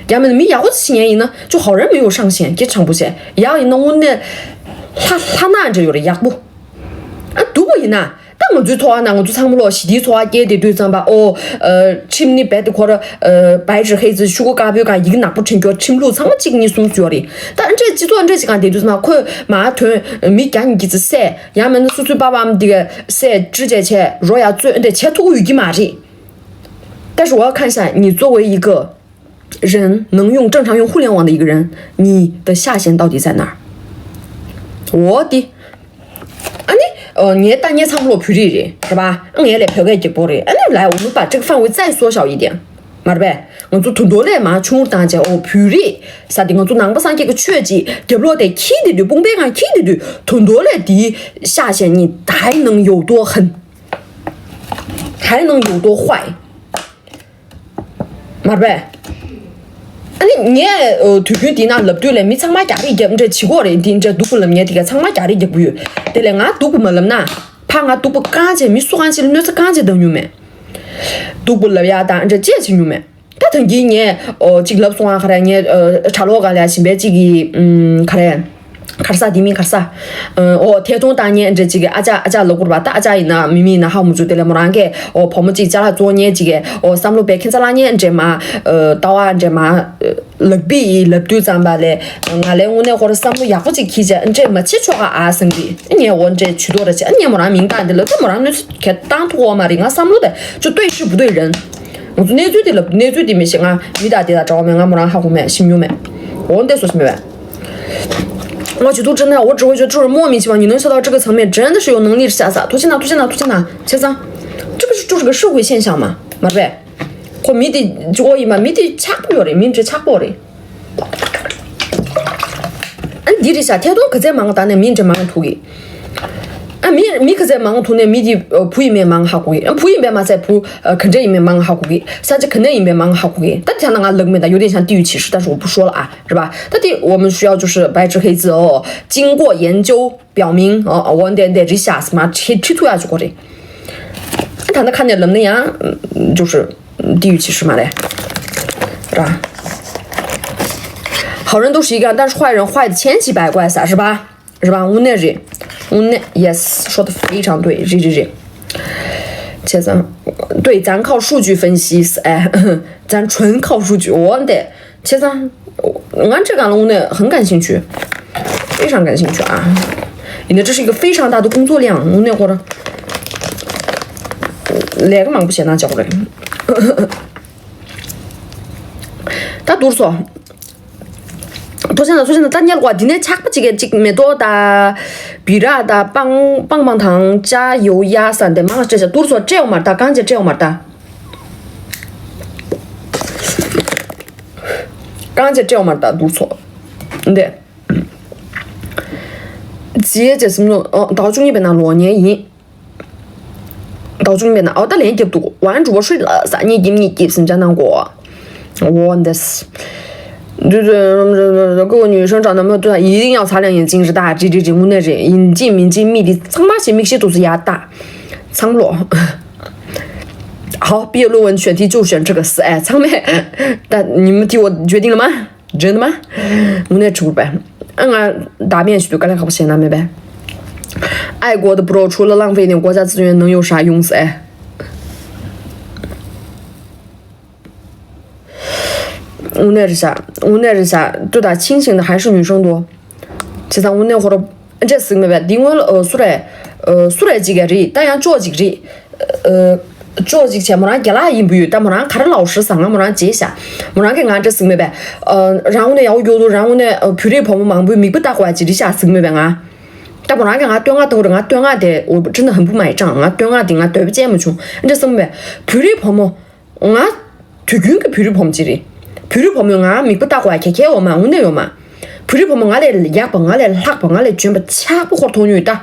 ཡང་མིན་མི་ཡག་པོ་ཞིག་ཡིན་ན་就好人没有上限，给唱不些。ཡག་ཡིན་ན་དངོས་གནས་ལྷ་ལྷ་ན་འདྲ་ཡོད་རེད་ཡག་པོ། ཨ་སྡུག་པོ་ཡིན་ན་ད་ང་ཚོའི་འཚོ་བ་ན་ང་ཚོ་ཚང་མ་ལོ་ཞི་བདེའི་འཚོ་བ་སྐྱེལ་བསྡད་དུས་ཙམ་པ་ཨོ། ཁྲིམས་ནི་རྦད་དེ་ཁོ་ར་白纸黑字ཤོག་གུ་དཀར་པོའི་སྒང་ཡིག་ནག་པོ་འཕྲིན་སྐྱོར་ཁྲིམས་ལུགས་ཚང་མ་གཅིག་གཉིས་གསུམ་ཡོད་རེད། ད་ཨ་འདྲས་སྤྱི་ཚོགས་ཨ་འདྲས་ཅིག་གང་བསྡད་དུས་ཙམ་པ་ཁོས་མ་དོན་མི་བརྒྱ་ཉིས་བརྒྱ་ཙམ་བསད། ཡང་མིན་ན་སོ་སོའི་པ་ཕ་འདི་ག་བསད་ཅི་བྱས་བྱས་རོ་ཡ་རྩོད་འདྲས་བྱས་ཐུབ་ཀྱི་ཡོད་ཀྱི་མ་རེད། 但是我要看一下你作为一个人能用正常用互联网的一个人，你的下限到底在哪儿？我的，啊你，呃，你大年差不多不离的，是吧？你也来不要给直播的，哎，你来我们把这个范围再缩小一点，嘛对呗？我做土多来嘛，穷当家哦，不离，啥的，我做南北三这个确实，直播得去的对，崩北俺去的对，土多来的下限你还能有多狠？还能有多坏？ མ་རེད་པས། ཨ་ནི་ངས་ཨོ་དུས་རྒྱུན་འདི་ན་ལབ་དུས་ལས་མི་ཚང་མ་རྒྱག་རེས་རྒྱབ་འདྲ་བྱེད་གོ་རེད། འདི་འདྲ་སྡུག་པོ་ལབ་མཁན་དེ་ག་ཚང་མ་རྒྱག་རེས་རྒྱག་གི་ཡོད། དེ་ལས་ང་སྡུག་པོ་མ་ལབ་ན་ཕ་ང་སྡུག་པོ་གང་བྱས་མི་སུ་གང་བྱས་ལ་གནོད་འཚེ་གང་བྱས་བཏང་མྱོང་མེད། སྡུག་པོ་ལབ་ཡ་དང་འདྲ་ཅི་བྱེད་མྱོང་མེད། ད་ཐང་གི་ངས་ཨོ་གཅིག་ལབ་སོང་ཨ་ཁ་རེ། ངས་ཨོ་གྲྭ་ལོག་ག་ལ་ཞིམ་པའི་གཅིག་གི་ཨུམ་ཁ་རེ། གར་ས་དེ་མིན་གར་ས། ཨོ་ཐད་གཏོང་བཏང་མཁན་འདྲ་གཅིག་གི་ཨ་ཅག་ཨ་ཅག་ལབ་དགོས་རེད་པ། ད་ཨ་ཅག་ཡིན་ན་མི་མིན་ན་ཧ་མ་གོ། དེ་ལས་མོ་རང་གིས་ཨོ་བུ་མོ་གཅིག་ཅ་ལག་བཙོང་མཁན་གཅིག་གིས་ཨོ་བསམ་བློ་བས་ཁྱེད་ཅ་ལག་མཁན་འདྲ་མ། ཨོ་ལྟ་བ་འདྲ་མ། ལག་པི་ཡི་ལབ་དུས་ཙམ་པ་ལས་ང་ལས་དངོས་གནས་ཁོ་ར་བསམ་བློ་ཡག་པོ་གཅིག་འཁྱེར་བྱས་འདྲ་མ་བྱེད་ཆོག་ག་ཨ་སེང་གི་ངས་འོ་འདྲ་ཇུས་གཏོགས་ར་བྱས། ངས་མོ་རང་མིང་བཏགས་འདི་ལ་ད་མོ་རང་གནོད་འཚེ་ག་བཏང་ཐུབ་ཀྱི་ཡོད་མ་རེད། ང་བསམ་བློ་དེ་ཅོ་ལྟོས་ཤིག་བུ་ལྟོས་རན། 我从内罪的了，内罪的没行啊，你打的打着没？俺没让哈红没，心有没？我得说什么呗？我去读真的，我只会觉得这种莫名其妙，你能笑到这个层面，真的是有能力吓死。图钱呐，图钱呐，图钱呐，钱啥？这个是就是个社会现象嘛，嘛呗。或迷的就我一嘛，迷的差不多的，迷的差不多的。俺弟弟下天天可在忙，当年迷这忙图的。 ཨ་མི་མི་ག་ཚད་མང་ཐུག་ནས་མི་དེ་བུ་ཡིན་མེད་མང་ཧ་གོ་གི། ཨ་བུ་ཡིན་པས་མ་ཚད་བུ་ག་འདྲ་ཡིན་མེད་མང་ཧ་གོ་གི། ས་ཆ་ག་ནས་ཡིན་པས་མང་ཧ་གོ་གི། ད་དེ་ན་ང་ལབ་མེད། ད་有点像地域歧视，但是我不说了啊，是吧？ད་དེ我们需要就是白纸黑字哦，经过研究表明哦，哦，我对对 research 嘛，提提出要去过的。ད་ན་ཁ་ནས་ལབ་ན་ཡང་就是地域歧视嘛嘞，是吧？好人都是一个样，但是坏人坏的千奇百怪撒，是吧？ 是吧？我那人，我那 yes 说的非常对，是是是。现在对，咱靠数据分析，哎，咱纯靠数据，我得，现在俺这个我那很感兴趣，非常感兴趣啊，因为这是一个非常大的工作量，我那会儿来个忙不闲的叫过来，他读书。 ཐོ་ཆེན་ལ་ཐོ་ཆེན་ལ་ད་ཉལ་གོ་འདི་ནས་ཆག་པ་གཅིག་གཅིག་མེ་ཏོག་དང་བི་ར་དང་པང་པང་པང་དང་ཅ་ཡོ་ཡ་ས་འདི་མང་སྤྲད་བྱ་དུར་སོ་སྤྲད་འོ་མར་ད་གང་ཅི་སྤྲད་འོ་མར་ད། གང་ཅི་སྤྲད་འོ་མར་ད་དུར་སོ་འདི། རྗེས་ཀྱི་སེམས་ནོ་ཨོ་ཟླ་བ་བཅུ་གཉིས་པའི་ནང་ལོག་ཉེ་ཡིན། 高中面的哦，ད་ལན་རྒྱབ་འདུག 玩主播睡了，三年给你给评价难过。我的是，就是各位女生长得没有多少，一定要擦亮眼睛是大，这这这我那人，引进民进密的，苍巴些密些都是压大，苍老。好，毕业论文选题就选这个四，哎，苍妹，但你们替我决定了吗？ 真的吗？我那出呗。俺俺大面许多干了好些那没呗。爱国的 bro 除了浪费一点国家资源能有啥用噻？我那是啥？我那是啥？对打清醒的还是女生多？其实我那会儿 这是没办法，另外了，呃，苏来，呃，苏来几个人，当然做几个人，呃，做几个钱，没人给啦，也不有，但没人看着老师上啊，没人接下，没人给俺这是没办法，呃，然后呢，要有的，然后呢，呃，别的朋友忙不，没不打过去，这下是没办法啊。但没人给俺对俺都是俺对俺的，我真的很不买账，俺对俺的，俺对不见不穷，这是没办法，别的朋友。 ང་དུས་རྒྱུན་གྱི་བོད་རིགས་བུ་མོ་གཅིག་རེད། བོད་རིགས་བུ་མོས་ང་མིག་དཔེ་ལྟ་དགོས་ཡ་ཁྱད་ཁྱད་ཡོད་མ། དངོས་གནས་ཡོད་མ། བོད་རིགས་བུ་མོ་ང་ལས་ཡག་པ། ང་ལས་ལྷག་པ། ང་ལས་འཇོན་པ་ཆགས་པོ་ཁོར་མཐོང་མྱོང་ཡོད་ད།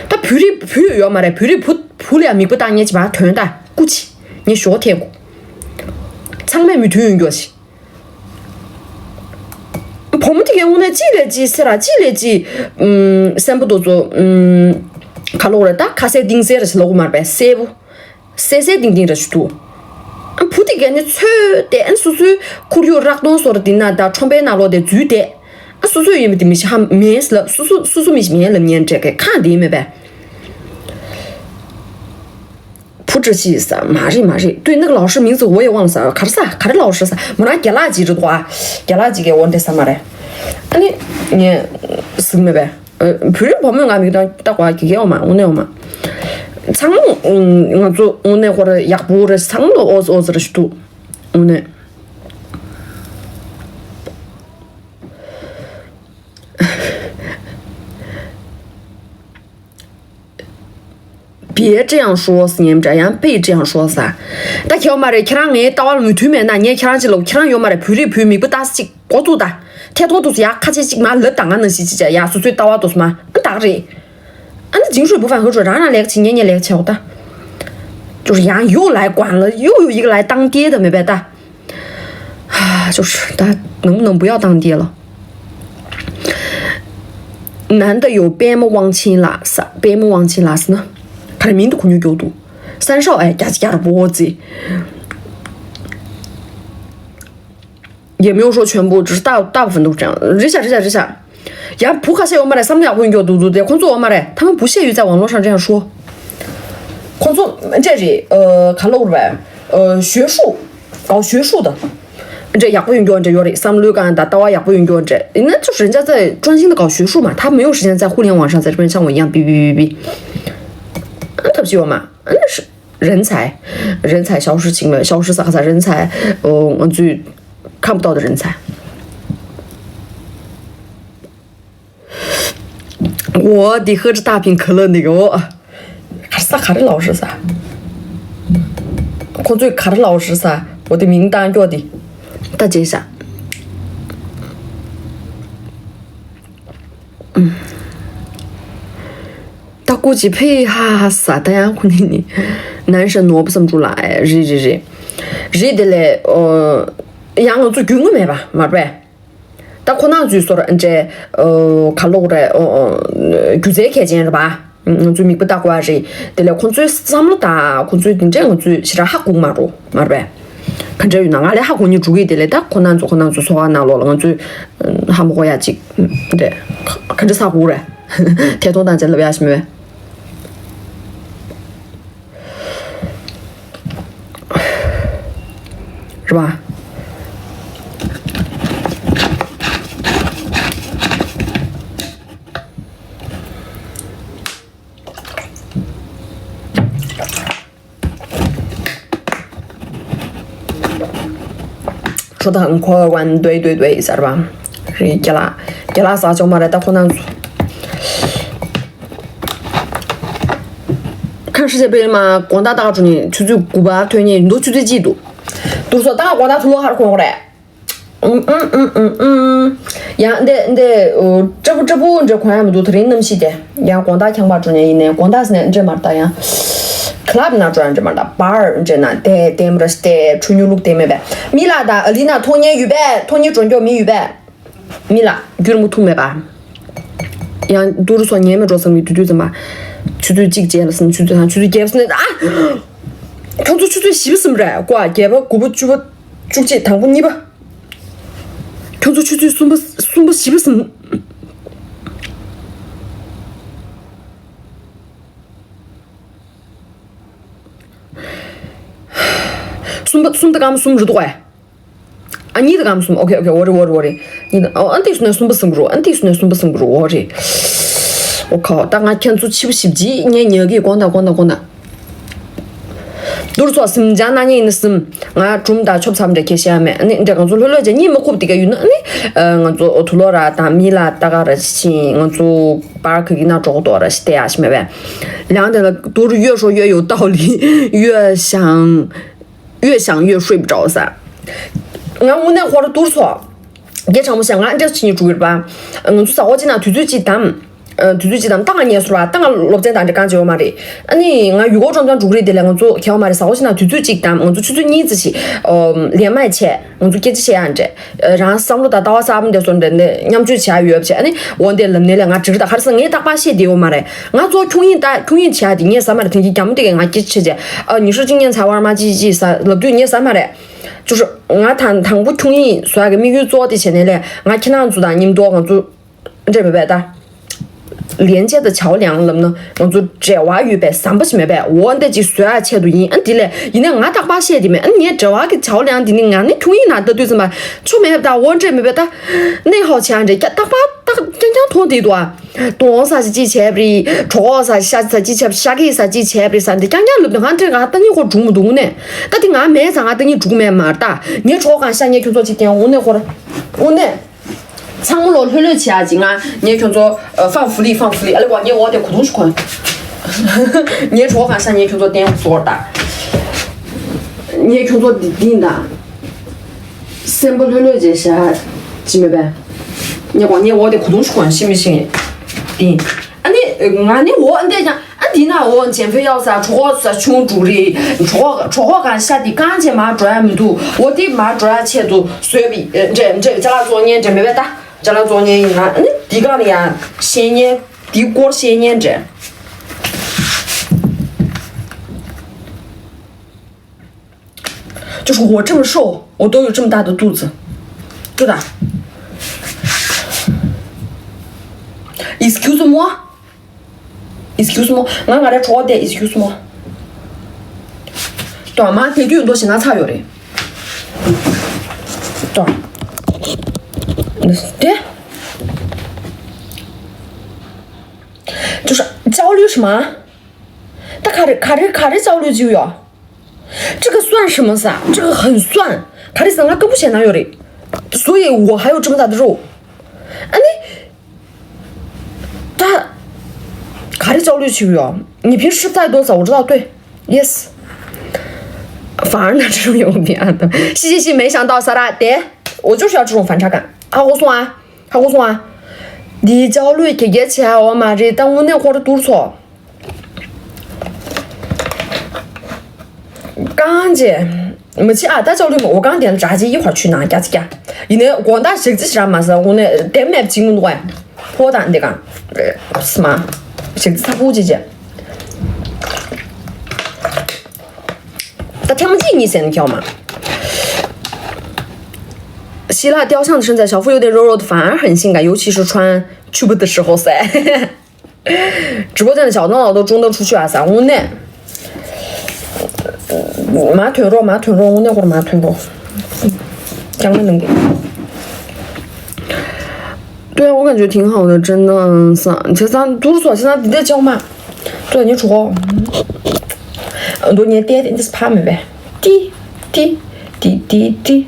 ད་བོད་རིགས་བུ་ཡོད་མ་རེད། བོད་རིགས་བུ་བུ་ལ་ཡང་མིག་དཔེ་བལྟ་མཁན་ཅིག་མར་ཐོན་ད། སྐུ་མཁྱེན། ངས་ཞོག་ཐེག་གོ། ཚང་མས་མོས་མཐུན་ཡོང་རྒྱུ་ཞིག་བུ་མོ་དེ་གའི་དངོས་གནས་གཅིག་ལས་གཅིག་སེ་ར། གཅིག་ལས་གཅིག་ཨུམ་གསོན་པོ་འདུག་ཚོ། ཨུམ་ག་ལོག་རེད་ད། ཁ་གསལ་གཏིང་གསལ་ར་ཞིག་ལོག་མར་པས་གསལ་པོ། གསལ་གསལ་གཏིང་གཏིང་ར་ཞིག་འདུག་ཨ་བུ་དེ་གའི་ནི་ཚོས་ཏེ། ཨ་སོ་སོའི་ཁོར་ཡུག་རག་སྟོང་སོར་དེ་ན་ད་ཁྲོམ་པའི་ནང་ལོག་དེ་འཛུལ་ཏེ། ཨ་སོ་སོའི་ཡིན་པ་དེ་མི་ཤི་ཧ་མེད་ལབ། སོ་སོ་སོ་སོ་མི་ཤི་མེད་ལབ་ཉན་འདྲ་གི་ཁ་དེ་མེད་པས། 不止气死 མ་རེད་མ་རེད།对那个老师名字我也忘了 ཟེར། ག་རེ་ཟེར། ག་རེ་ལའོ་ཧྲི་ཟེར། མོ་རང་རྒན་ལགས་ཅིག་རེད་འདུག་ཨ། རྒན་ལགས་ཅིག་གིས་འོ་འདྲ་ཟེར་མ་རེད། ཨ་ནི་ངས་གཟིགས་མེད་པས། ཨ་བོད་རིགས་བུ་མོས་ང་མིག་དང་ལྟ་གོ་ཨ། དགེ་རྒན་འོ་མ། དངོས་གནས་འོ་མ། ཚང་མ་ང་ཚོ་དངོས་གནས་ཁོ་ར་ཡག་པོ་རེད། ཚང་མ་ལ་ཨོ་ཙི་ཨོ་ཙི་རེ་ཞིག་འདུག་དངོས་གནས།别这样说 ཟེར་ཉན་འདྲ། ཡང་被这样说 ཟེར། ད་ཁྱེད་འོ་མ་རེད། ཁྱེད་རང་ངའི་ལྟ་བ་ལ་མོས་མཐུན་མེད་ན། ངས་ཁྱེད་རང་ཅིག་ལ། ཁྱེད་རང་ཡོད་མ་རེད། བོད་རིགས་བུའི་མིག་དཔེ་ལྟ་ས་ཅིག་འགོ་བཙུགས་ད། ཐད་གཏོང་དུ་ཡ་ཁ་ཆེ་ཅིག་མ་ལབ་ད། ང་ནང་བཞིན་ཅིག་བྱ་ཡ། སོ་སོའི་ལྟ་བ་དུ་མ་ཨ་ད་རེད། ཨ་ནི་ཇིང་ཧྲུའི་不犯何处 རང་རང་ལེགས་བྱེད། ངས་ངས་ལེགས་བྱེད་འོ་ད། 就是 ཡང་又来管了 又有一个来当爹的 མེད་པས་ད། 就是 ད་能不能不要当爹了。 男的有 པད་མ་དབང་ཆེན་ལགས་ཟེར། པད་མ་དབང་ཆེན་ལགས་ཟེར་ན། ག་རེ་མིང་དུ་གོ་མྱོང་མགྱོགས་འདུག 三少 ཨེ་རྒྱ་རྒྱ་ར་པོ་ཙི།也没有说全部，只是大大部分都是这样。 རེད་ཤག་རེད་ཤག་རེད་ཤག་ཡང་བུ་ཁ་ཤས་ཡོད་མ་རེད། བསམ་བློ་ཡག་པོ་ཡོད་མགྱོགས་འདུག་འདུག་དེ་ཁོང་ཚོ་ཡོད་མ་རེད། 他们不屑于在网络上这样说。 ཁོང་ཚོ་འདྲ་རེད། ཨ་ག་ལབ་རེད་པས། ཨ་学术 搞学术的 འདྲ་ཡག་པོ་ཡོད་མགྱོགས་འདྲ་ཡོད་རེད། བསམ་བློའི་སྒང་དང་ལྟ་བ་ཡག་པོ་ཡོད་མགྱོགས་འདྲ། ཡིན་ན་ཅིག 人家在专心的搞学术嘛，他没有时间在互联网上在这边像我一样哔哔哔哔。 ཨ་ཐབས་ཤེས་ཡོད་མ། ཨ་ནི་人才，人才消失情了，消失啥个啥人才，哦，我最看不到的人才。 我的何止大饼可乐那个哦，还是啥还是老师啥，我最卡的老师啥，我的名单叫的，大姐啥。 ད་ཀུ་ཅི་ཕི་ཧ་ཧ་ས་ད་ཡང་ཁོ་ནི་ནི་ནན་ཧྲན་ནོ་བུ་སམ་ཅུ་ལ་ཨེ་རི་རི་རི་རི་དེ་ལས་ཨོ་ཡང་ང་ཚོ་རྒྱུས་མངའ་མེད་པ་མ་རེད་པས། ད་ཁོ་ན་ཚོའི་སོར་འདྲེ་ཨོ་ག་ལོག་རེད། ཨོ་ཨོ་སྒྱུ་རྩལ་མཁས་ཅན་རེད་པ། ང་ཚོའི་མིག་དཔེ་ལྟ་དགོས་པ་རེད། དེ་ལས་ཁོ་ཚོའི་བསམ་བློ་དང་ཁོ་ཚོའི་དེ་འདྲས་ང་ཚོས་ཞེ་དྲག་ཧ་གོ་གི་མ་རེད་མ་རེད་པས། ག་འདྲ་ཡོད་ན་ང་ལས་ཧ་གོ་ནི་འགྲོ་གི། དེ་ལས་ད་ཁོ་ན་ཚོ་ཁོ་ན་ཚོ་འཚོ་བ་ནང་ལོགས་ལ་ང་ཚོས་ཧ་མ་གོ་ཡ་ཅིག་རེད། ག་འདྲ་ས་གོ་རེད། ཐད་གཏོང་དང་བཅས་ལབ་ཡ་ཞིག་མེད། རེད་པ། ཁྲོ་དང་འཁོར་བ་འདོད་འདོད་འདོད་ཟེར་བ། རེད་རྒྱ་ལགས། རྒྱ་ལགས་ཟ་ཆོག་མ་རེད་ད་ཁོ་ན་ཚོ། ཁ་ཧྲི་ཅེ་པེལ་མ་དགོང་དག་ཏག་ཀ་འགྲོ་ནས་ཆུ་ཚོད་དགུ་པ་ཐོན་ནས་མདོ་ཆུ་ཚོད་གཅིག་འདུག་དུར་སོ་ད་དགོང་དག་ཐུག་ལོ་ཧར་གོང་རེད། ཨུམ་ཨུམ་ཨུམ་ཨུམ་ཨུམ། ཡང་འདི་འདི་ཨོ་སྐྲ་བུ་སྐྲ་བུ་འདྲ་གོན་ཡ་མི་འདུག་དེ་རིང་གནམ་གཤིས་དེ། ཡང་དགོང་དག་ཁྱང་པར་འགྲོ་ནས་ཡིན་ནས་དགོང་དག་ཟེར་ནས་འདྲ་མ་རེད་ད། ཡང་ཁི་ལབ་ན་འགྲོ་ཡ་འདྲ་མ་རེད་ད། བར་འདྲ་ན་དེ་དེ་མི་རེད་དེ་འཕྲོ་མྱུར་ལུགས་དེ་མེད་པས། མི་ལ་ད་ཨ་ལི་ན་མཐོང་མཁན་ཡོད་པས། མཐོང་མཁན་འགྲོ་མགྱོགས་མི་ཡོད་པས། མི་ལ་རྒྱུར་མུ་ཐུག་མེད་པ། ཡང་དུར་སོ་ཉལ་མི་འགྲོ་བསམ་གི་དུས་དུས་ཙམ་པ། ཆུ་ཚོད་གཅིག་རྗེས་ལ་སོང་། ཆུ་ཚོད་དང་ཆུ་ཚོད་བརྒྱད་པ་སོང་ནས་ཨ། ཁྱོད་ཚོ་ཆུ་ཚོད་བཞི་པ་སོང་རེད་ཀོ། བརྒྱད་པ་དགུ་པ་བཅུ་པ་བཅུ་གཅིག་དང་པོ་གཉིས་པ། ཁྱོད་ཚོ་ཆུ་ཚོད་གསུམ་པ་གསུམ་པ་བཞི་པ་སོང་། གསུམ་པ་གསུམ་དང་སྐར་མ་གསུམ་རེད་འདུག་གས། ཨ་གཉིས་དང་སྐར་མ་གསུམ། ཨོ་ཁེ་ཨོ་ཁེ། འོ་རེད་འོ་རེད་འོ་རེད། གཉིས་དང་ཨོ་ཨ་འདི་སོང་ནས་གསུམ་པ་སོང་གི་རེད། ཨ་འདི་སོང་ནས་གསུམ་པ་སོང་གི་རེད། འོ་རེད། ཨོ་ཁ་ད་ང་ཁྱེད་ཚོ་ཆི་བ་ཞིབ་ཅིག་ངས་ཉལ་གི་དགོངས་དག་དགོངས་དག་དགོངས་དག་དུར་ཚོགས་སིམ་ཅང་ན་ཉིན་ནི་སིམ། ང་གྲུམ་དང་ཆོབ་ཚམ་འདྲ་ཁྱེད་ཤེས་ཡ་མེད། ཨ་ནི་འདྲ་ང་ཚོ་ལྷོད་ལྷོད་བྱས་གཉིད་མ་ཁུག་དེ་ག་ཡོད་ན། ཨ་ནི་ང་ཚོ་དུ་ལོ་ར་དང་མི་ལ་ལྟ་ག་ར་ཕྱིན། ང་ཚོ་པར་ཁ་གི་ན་གྲོགས་ཏོ་ར་ཞིག་བལྟས་ཡ་ཞིག་མེད་པས། ལང་དེ་ལ་དུར་གཡོ་ཧྲོ་གཡོ་ཡོ་ཏའོ་ལི་གཡོ་ཞང་གཡོ་ཞང་གཡོ་ཧྲོས་པ་འདྲ་བོ་ས། ང་དངོས་གནས་ཁོ་ར་དུར་ཚོགས། རྒྱ་ཆང་མོ་ཤ་ང་འདྲ་ཕྱི་ཉིན་འགྲོ་གི་རེད་པ། ང་ཚོ་ཟ་ཁོ་ཅི་ན་དུས་ཚོད་ཅིག་དམ། དུས་ཚོད་ཅིག་དམ་ཏང་ང་ཉལ་སོང་བ་ཏང་ང་སློབ་ཚན་དང་འདྲ་གང་བྱེད་ཡོད་མ་རེད། ཨ་ནི་ང་ཡུལ་སྐོར་ཅོང་ཅང་འགྲོ་གི་རེད། དེ་ལས་ང་ཚོ་ཁྱེད་མ་རེད། ཟ་ཁོ་ཅི་ན་དུས་ཚོད་ཅིག་དམ་ང་ཚོ་ཆུ་ཚོད་གཉིས་ཙམ་ཞིག་ལན་མ་བྱས་ང་ཚོ་སྐད་ཆ་བཤད་ཡ་འདྲ། རང་བསམ་བློ་དང་ལྟ་བ་གསར་པ་འདྲ་སོང་འདྲ་འདྲ་མཉམ་སྤྱོད་བྱ་ཡ་ཡོད་བྱས། ཨ་ནི་འོ་འདྲ་ལབ་ནས་ལས་ང་འགྲིག་རེད། ད་ག་རེ་ཟེར་ངས་རྟག་པར་བཤད་བསྡད་ཡོད་མ་རེད། ང་ཚོ་ཁྱུང་ཡིན་ད་ཁྱུང་ཡིན་བྱས་ཡ་དེ་ངས་ཟ་མ་རེད། དེང་གི་རྒྱ་མོ་དེ་གས་ང་སྐད་ཆ་བྱས་བྱས་ཨ་ཉི་ཤུ་གཅིག་ཉན་ཚ་བར་མ་ཅི་ཅི་ཟ་ལབ་དུས་ངས་ཟ་མ་རེད། ཅུ་ཧྲུ། ང་དང་དང་པོ་ཁྱུང་ཡིན་བཟོ་ཡ་གི་དམིགས་ཡུལ་གཙོ་བོ་དེ་བྱས་ནས་ལས་ང་ཁྱེད་རང་ཚོ་དང་མཉམ་དུ་ང་ཚོ་འདྲེས་མེད་པས་ད། ལན་ཆད་དང་བྱ་བ་ལེན་ལབ་ན་ང་ཚོ་འབྲེལ་བ་ཡོད་པའི་ཟམ་པ་ཞིག་མེད་པས། འོ་འདྲ་ཅིག་བཟོ་ཡ་ཆེད་དུ་ཡིན། ཨ་དེ་ལས་ཡིན་ནའི་ང་རྟག་པར་བཤད་དེ་མེད། ཨ་ངའི་འབྲེལ་བ་གི་བྱ་བ་ལེན་དེ་ནི་ང་ནི་ཁྱུང་ཡིན་ན་ལྟ་དུས་ཙམ་པ་ཆོ་མེད་པ་ད། འོ་འདྲེས་མེད་པས་ད། གནས་ཧའོ་བྱས་འདྲེ་རྟག་པར་རྟག་རྐྱང་རྐྱང་མཐོང་དེ་འདུག་ཨ། དོང་ས་ཅི་ཅི་བྱས་པ་རེད། གྲོགས་ས་ཤ་ས་ཅི་བྱས་ཤ་གི་ས་ཅི་བྱས་པ་རེད་ས་འདི་རྐྱང་རྐྱང་ལབ་ནས་ང་འདྲེ་ང་ལྟ་ཉིན་ཁོ་འགྲུག་མི་འདུག་དངོས་གནས། ད་དེ་ང་མེད་ཙང་ང་ལྟ་ཉིན་འགྲུག་མེད་མ་རེད་ད། ངའི་གྲོགས་གང་ཤ་ངའི་ཁྱོད་ཚོ་ཅིག་བསྟན་དངོས་གནས་ཁོ་ར། དངོས་གནས། ཚང་མ་ལོ་ལྷོད་ལྷོད་བྱེད་ཡ་ཅིག་ང་ངའི་ཁྱོད་ཚོ་ཨ་ཧྥང་ཧྥུ་ལི་ཧྥང་ཧྥུ་ལི་ཨ་ལེ་ཀོ་ངའི་འོག་དེ་གོ་དུང་ཞིག་གོན། ངའི་གྲོགས་གང་ཤ་ངའི་ཁྱོད་ཚོ་བསྟན་ཟོར་ད། ངའི་ཁྱོད་ཚོ་འདི་འདི་ད། སེམས་པ་ལྷོད་ལྷོད་བྱས་བཞག་ཅི་མེད་པས། ངའི་ཀོ་ངའི་འོག་དེ་གོ་དུང་ཞིག་གོན་ཤི་མི་ཤི་ངས། འདི། ཨ་ནི་ང་ནི་འོ་འདི་ཀྱང་ཨ་འདི་ན་འོ་འཇམ་ཕོད་གཡའ་ས་གྲོགས་ས་ཆུང་འབྲུག་རེད། གྲོགས་གྲོགས་གང་ཤ་འདི་གང་བྱས་མ་འགྲོ་ཡ་མི་འདུག་འོ་འདི་མ་འགྲོ་ཡ་ཆེད་དུ་བཟོས་པའི་འདྲེ་འདྲེ་ཅ་ལག་བཙོང་མཁན་འདྲེ་མེད་པས་ད། ཅ་ལག་བཙོང་མཁན་ཡིན་ན་ཨ་ནི་འདི་གང་ལ་ཡང་ཤེས་མཁན་འདི་སྐོར་ཤེས་མཁན་འདྲེ། 就是我这么瘦，我都有这么大的肚子，对吧？Excuse me，excuse me，ང་ང་རེ་གྲོགས་དེ་excuse me。对吗？དེ་དུས་འདུག་ཞེ་ན་ཚ་ཡོད་རེད།对。对。就是焦虑什么？ ད་ག་རེ་ག་རེ་ག་རེ་焦虑བྱེད་ཡོད།这个算什么噻？这个很算。ག་རེ་ཟེར་ང་སྐམ་པོ་བྱས་ན་ཡོད་རེད། 所以我还有这么大的肉。ཨ་ནི། ད། ག་རེ焦虑བྱེད་ཡོད།你平时吃太多噻，我知道，对。Yes。反而呢，这种有病啊，是是是，没想到，Sarah，对，我就是要这种反差感。啊，我送啊。 ཧ་གོ་སོང་ཨ། འདིའི་ལྕགས་ལུད་གྱི་རྒྱ་ཆེ་ཨ་འོ་མ་རེད་ད་དངོས་གནས་ཁོ་ར་ཏུར་ཚོ། རྐང་རྗེས། མི་ཆེ་ཨ་ད་ལྕགས་ལུད་མ་འོ་རྐང་དེ་ལ་འདྲ་ཅིག་ཡི་ཧོ་ཆུ་ནང་རྒྱ་ཅིག་རྒྱ། ཡིན་ནའི་དགོང་དག་ཞག་ཅི་ཞིག་ར་མ་ཟ་དངོས་གནས་དེ་མེད་ཅིག་མི་འདུག་ཨ། ཕོ་དང་འདི་གང་། སྨ། ཞག་ཅི་ཚ་པོ་ཅིག་བྱས། ད་ཐེངས་མ་གཅིག་གཉིས་ཟེར་ན་ཁྱོད་མ། 希腊雕像的身材，小腹有点肉肉的，反而很性感，尤其是穿 直播的时候噻。直播间的小东老都中东出去啊噻，我那。马腿肉，马腿肉，我那会儿马腿肉，讲的能给。对啊，我感觉挺好的，真的，嗯，三，你这三，都是说现在你在叫嘛？对，你说，很多年爹爹，你是怕没呗？滴滴滴滴滴，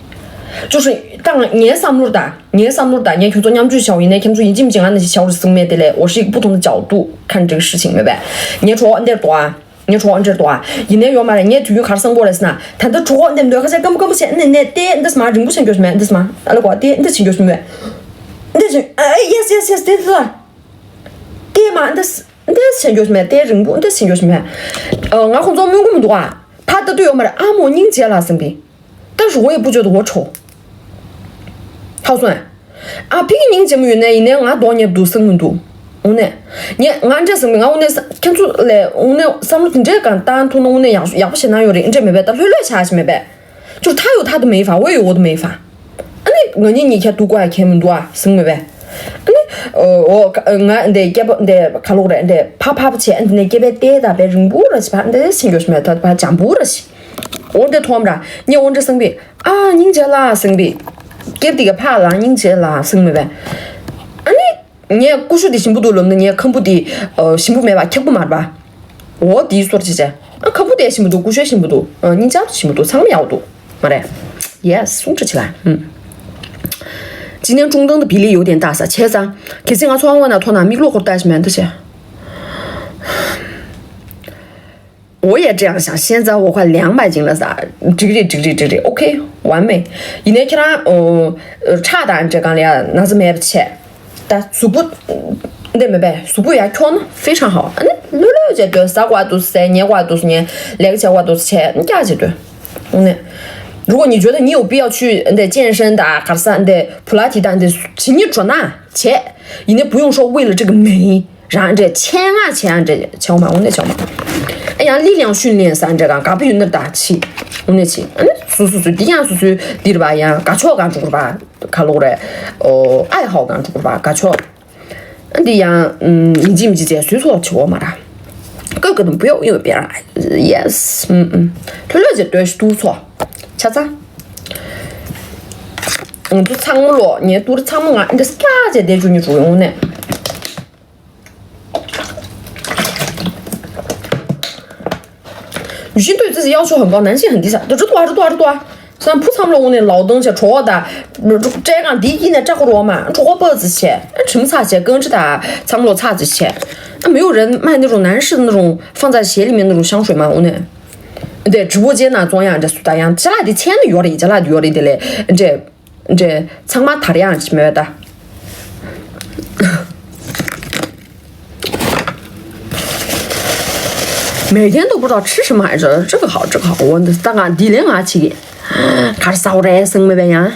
就是当年三路的。 ངའི་བསམ་བློར་ད་ངས་ཁྱོད་ཚོ་མཉམ་སྤྱོད་བྱའོ་ཡིན་ནའི་ཁྱོད་ཚོ་ཡིན་གཅིག་མིན་གཅིག་ང་ནི་ཞིག་བྱའོ་རེ་གསུངས་མེད་དེ་ལས་འོ་ཞིག་不同的角度看这个事情མེད་པས། ངའི་གྲོགས་འདིར་འདུག་ཨ། ངའི་གྲོགས་འདིར་འདུག་ཨ། ཡིན་ནའི་ཡོད་མ་རེད། ངས་དུས་རྒྱུན་ག་རེ་བསམ་གོ་རེད་ཟེར་ན། ད་ལྟ་གྲོགས་འདིར་འདུག་ཁ་ཤས་སྐམ་པོ་སྐམ་པོ་བྱས་ནས་ནས་ཏེ་འདི་སྨ་རིང་པོ་བྱེད་འགྱོ་ཞིག་མེད་འདི་སྨ་ཨ་ལ་གོ་ཏེ་འདི་བྱེད་འགྱོ་ཞིག་མེད། འདི་བྱེད་ཨ་ཡེས་ཡེས་ཡེས་ཏེ་འདི་ལ། ཏེ་མ་འདི་འདི་བྱེད་འགྱོ་ཞིག་མེད་ཏེ་རིང་པོ་འདི་བྱེད་འགྱོ་ཞིག་མེད། ང་ཁོང་ཚོ་སྨོན་གོ་མི་འདུག་ཨ། ཕ་ལྟ་དུས་ཡོད་མ་རེད་ཨ་མོ་སྙིང་རྗེ་ལ་ཟིན་པའི། 但是我也不觉得我丑。好酸。ཨ་ཕི་གི་སྙིང་རྗེ་མོ་ཡོད་ནའི་ཡིན་ནའི་ང་གདོང་ཉེབ་འདུག་སང་མི་འདུག་དངོས་གནས། ངས་ང་འདྲ་སང་མི་ང་དངོས་གནས་ཁྱེད་ཚོ་ལས་དངོས་གནས་བསམ་བློ་དེ་འདྲའི་གང་བཏང་ཐུབ་ན་དངོས་གནས་ཡག་ཡག་པོ་བྱེད་ན་ཡོད་རེད། འདྲ་མེད་པས་ད་ལྷོད་ལྷོད་བྱ་ཞིག་མེད་པས། 就是他有他的美发，我也有我的美发。 ཨ་ནི་ང་གཉིས་གཉིས་ཁྱད་དུ་གོ་ཡ་ཁྱད་མི་འདུག་ཨ་སང་མེད་པས། ཨ་ནི། འོ་ང་འདི་སྐྱེ་པོ་འདི་ག་ལོག་རེད་འདི་ཕ་ཕ་བྱས་འདི་ནས་སྐྱེ་པའི་ལྟས་ད་པའི་རིང་པོ་ར་ཞིག་ཕ་འདི་སེང་གོ་ཞིག་མེད་ད་ཕ་འཇམ་པོ་ར་ཞིག་འོ་འདི་མཐོང་ར་ངས་འོ་འདི་སང་པི། ཨ་སྙིང་རྗེ་ལ་སེང་པི། སྐྱེབ་དེ་ག་ཕ་ལ་སྙིང་རྗེ་ལ་སེང་མེད་པས། ཨ་ནི། ངས་ཀུ་ཤུ་དེ་ཞིམ་པོ་འདུག་ལབ་ན་ངས་ཁམ་བུ་དེ་ཞིམ་པོ་མེད་པ་འཁྱག་པོ་མ་རེད་པ། འོ་དེའི་སོར་ཅི་བྱས། ཨ་ཁམ་བུ་དེ་ཞིམ་པོ་འདུག་ཀུ་ཤུ་ཞིམ་པོ་འདུག་སྙིང་རྗེ་ཞིམ་པོ་འདུག་ཚང་མ་ཡག་འདུག་མ་རེད། ཡེས་གསུང་ཁྲི་ཆི་ལ། 今天中东的比例有点大撒切桑，可是我穿我那托那米洛口带什么的些。 ཨ་ 我也这样想，现在我快两百斤了噻。འགྲིག་རེད། འགྲིག་རེད། འགྲིག་རེད། OK，完美。ཡིན་ནའི་ཁྱེད་རང་ཁྲག་དང་འདྲ་གང་ལ་ཡང་ན་ཚ་མེད་པ་བྱས། ད་གཟུགས་པོ་འདི་མེད་པས། གཟུགས་པོ་ཡར་འཁྱོག་ན་非常好། ཨ་ནི་ལྷོད་ལྷོད་བྱས་སྡོད། ཟ་དགོས་འདུག་ཟས། ཉལ་དགོས་འདུག་ཉལ། ལས་ཀ་བྱེད་དགོས་འདུག་བྱས། སྐྱག་བྱས་སྡོད། ཨ་ནི། 如果你觉得你有必要去 འདི་健身 དང་ག་རེ་ཟ། འདི་普拉提 དང་འདི་བྱེད་སྙིང་བྲོ་ན་བྱས། ཡིན་ནའི་不用说为了这个美 རང་འདྲས་ཆེད་མངགས་བྱས། ཡང་འདྲས་བྱས་འོ་མ། འོ་ནས་བྱས་འོ་མ། ཨ་ཡང་力量训练 ཟེར་འདྲས་གང་དགའ་པོ་ཡོད་ན་ད་བྱེད། འོ་ནས་བྱེད། ཨ་ནི་སུ་སུ་སུ་འདི་ཡང་སུ་སུའི་འདིར་བ་ཡང་དགའ་ཕྱོགས་གང་འགྲོ་དགོས་པ་ག་ལོག་རེད། ཨོ་ཨའི་ཧའོ་གང་འགྲོ་དགོས་པ་དགའ་ཕྱོགས། ཨ་འདི་ཡང་མི་འཇིགས་མི་འཇིགས་བྱས་སུས་ཚོགས་བྱེད་འོ་མ་ར། 哥哥都不要用别人。Yes。嗯嗯。 ལྷོད་ལྷོད་བྱས་སྡོད། ཤི་ཏུ་ཚོགས་ཆ་ཚང་། ང་ཚོ་ཚང་མ་ལོ། ངའི་ཏུ་རི་ཚང་མ་ང་འདི་སྐྱག་བྱས་བསྡད་བཅུག་ནི་འགྲོ་ཡོང་ནས། 女性对自己要求很高，男性很低下。这多少这多少这多少，像不参了我那劳动去戳的，这样第一呢，这个罗马戳个本子去，吃不下去，跟着他参了差子去。那没有人卖那种男士的那种放在鞋里面那种香水吗？我那。对，直播间呢，中央这苏大洋，这拉的钱的有的，这拉的有的的嘞，这 这，ཚང་མ་དར་ཡག་ཅིག་མེད་ད། 每天都不知道吃什么还是这个好，这个好。我那当俺地灵啊去，卡萨乌来生没白呀。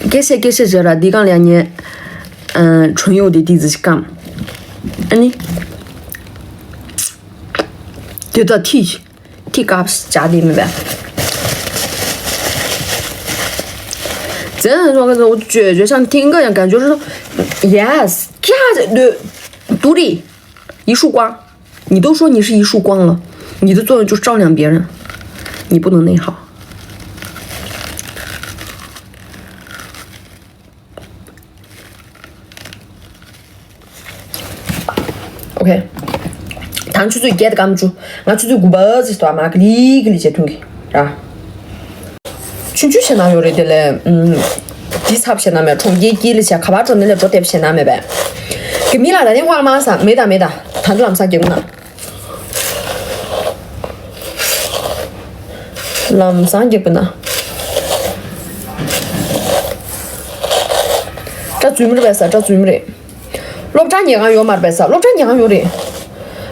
给谁给谁这了，地刚两年，嗯，春游的地子去干，嗯呢。 对的，T T cups 加的没白。真的说，我觉觉像听歌一样，感觉是说，yes，加的对，独立，一束光，你都说你是一束光了，你的作用就是照亮别人，你不能内耗。 OK。 ད་ཆུ་ཚོད་བརྒྱད་དང་སྐར་མ་བཅུ། ང་ཆུ་ཚོད་དགུ་པ་ཙམ་དུ་མ་ག་ལི་ག་ལི་བྱས་ཐུང་གི་ར། ཆུང་ཆུང་བྱས་ན་ཡོད་རེད། དེ་ལས་ཨུམ། འདི་ཚབ་བྱས་ན་མེད། གྲོང་ཁྱེར་དཀྱིལ་ལ་བྱས། ག་པར་འགྲོ་ནས་ལས་འགྲོ་དེབ་བྱས་ན་མེད་པས། གི་མི་ལ་ད་ནི་ཧ་ལ་མ་ས་མེད་ད་མེད་ད། ད་འདི་ལམ་སང་རྒྱག་ན། ལམ་སང་རྒྱག་པ་ན། སྐྲ་འཛུལ་མི་རེད་པས་ས། སྐྲ་འཛུལ་མི་རེད། སློབ་གྲྭ་ཉལ་ཁང་ཡོད་མ་རེད་པས་ས། སློབ་གྲྭ་ཉལ་ཁང་ཡོད་རེད།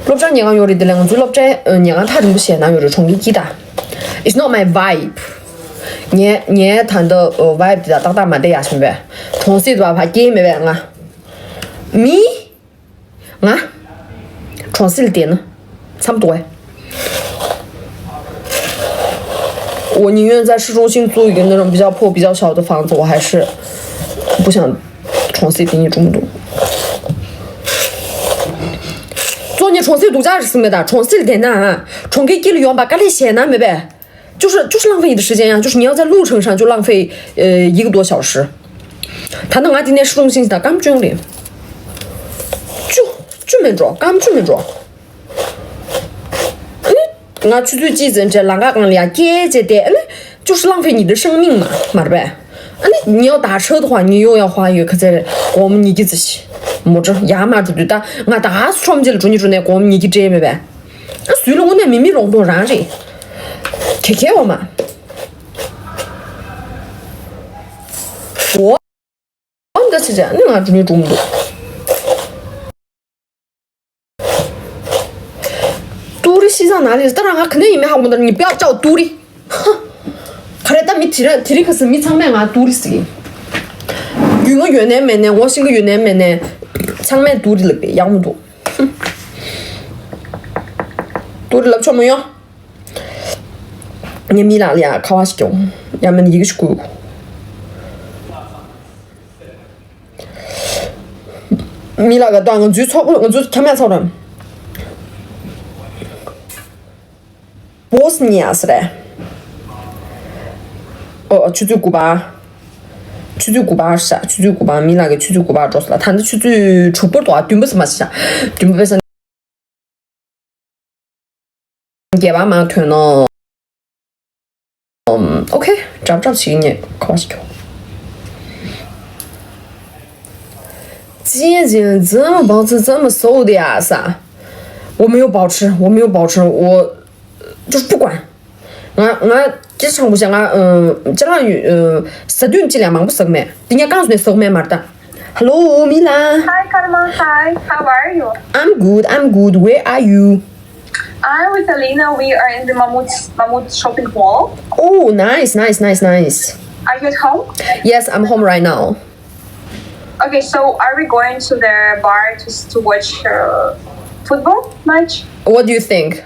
སློབ་གྲྭ་ཉལ་ཁང་ཡོད་རེད། དེ་ལས་ང་ཚོའི་སློབ་གྲྭའི་ཉལ་ཁང་ཐག་རིང་པོ་བྱས་ན་ཡོད་རེད། གྲོང་ཁྱེར་དཀྱིལ་ད། It's not my vibe། ངའི་ངའི་ད་ལྟ་vibe་དེ་དང་ཏག་ཏག་མ་བསྡད་ཡག་བཞིན་པས། གྲོང་གསེབ་དུ་བ་ཕ་སྐྱེས་མེད་པས་ང་། མི། ང་། གྲོང་གསེབ་ལ་བསྡད་ན། མཚམས་ཐོག་ཨེ། 我宁愿在市中心租一个那种比较破、比较小的房子，我还是不想 གྲོང་གསེབ་དེ་ཉིད་འགྲོ་མི་འདུག 做你 གྲོང་གསེབ་སྡུག་ཅག་རེད་ཟེར་མེད་ད། གྲོང་གསེབ་དེ་ན་གྲོང་ཁྱེར་དཀྱིལ་ཡོང་པ་དཀའ་ལས་བྱས་ན་མེད་པས། 就是就是浪费你的时间呀，就是你要在路程上就浪费呃一个多小时。 ད་ནི་ང་དེ་ནས་市中心ད་སྐམ་བཅུང་རེད། 就就没着， སྐམ་བཅུང་མི་འགྲོ། ཨ་ནི། ང་ཆུ་ཚོད་གཅིག་ཙམ་བྱས་ལམ་ཁ་སྒང་ལ་ཡར་བསྐྱལ་བྱས་བསྡད། ཨ་ནི། 就是浪费你的生命嘛，མ་རེད་པས། ཨ་ནི་你要打车的话，你又要花一个 ཁ་ཚ་རེད། སྒོར་མོ་ཉིས་བརྒྱ་ཙམ་ཞིག་མོ་ཊ་ཡར་མར་འགྲོ་དུས་ད་ང་ད་ཧ་སུ་ཁྲོམ་ཆེ་ལ་འགྲོ་ཉིན་འགྲོ་ནས་སྒོར་མོ་ཉིས་བརྒྱ་སྤྲད་མེད་པས། ཨ་ཟུར་ལ་དངོས་གནས་མི་མི་རོང་རྡོང་རང་རེད། ཁེ་ཁེ་འོ་མ། འོ། འདི་ཚེ་ཚེ་ནི་ང་འགྲོ་ནི་འགྲོ་མི་འདུག 都里西藏哪里？当然，肯定也没好过的，你不要叫都里。哼，可是他们提了提了可是没唱麦啊，都里是的。有我越南美呢，我是个越南美呢，唱麦都里了呗，要么都。哼，都里了，全没有。你米拉里亚，卡瓦西宫，要么你一个是姑。 མི་ལ་ག་ད་ང་ཚོའི་ཚོགས་ང་ཚོ་ཁྱམས་ཡ་ཚོགས་རམ། བོ་སི་ནི་ཡ་ཟེར་རེད། ཨོ་ཆུ་ཚོད་དགུ་པ། ཆུ་ཚོད་དགུ་པ་ཤ་ཆུ་ཚོད་དགུ་པ་མི་ལ་ག་ཆུ་ཚོད་དགུ་པ་འགྲོ་ས་ལ། ད་ནི་ཆུ་ཚོད་དྲུག་པར་དོ་བདུན་པ་ཟེར་མ་ཤ་བདུན་པ་པས། རྒྱལ་བ་མ་ཐོན་ནོ། ཨོ་ཁེ། གྲབ་གྲབ་ཞིག་ཉེ་ཁོ་ཞིག་ཁྱོ། 今天怎么保持这么瘦的呀？啥？我没有保持，我没有保持，我就是不管。 ང་ང་སྐད་ཆ་ཆེན་པོ་བཤད། ང་ཨ་ཅ་ལག་ཡོད་ཨ་ཟ་དུས་ཅི་ལས་མང་པོ་ཟ་གི་མེད། དེ་ངས་རྐང་བཙུགས་ནས་ཟ་གི་མེད་མ་རེད་ད། Hello Mila. Hi Karma, hi, how are you? I'm good, I'm good. Where are you? I'm with Alina. We are in the Mahmoud Mahmoud shopping mall. Oh, nice, nice, nice, nice. Are you at home? Yes, I'm home right now. Okay, so are we going to the bar to, to watch uh, football match? What do you think?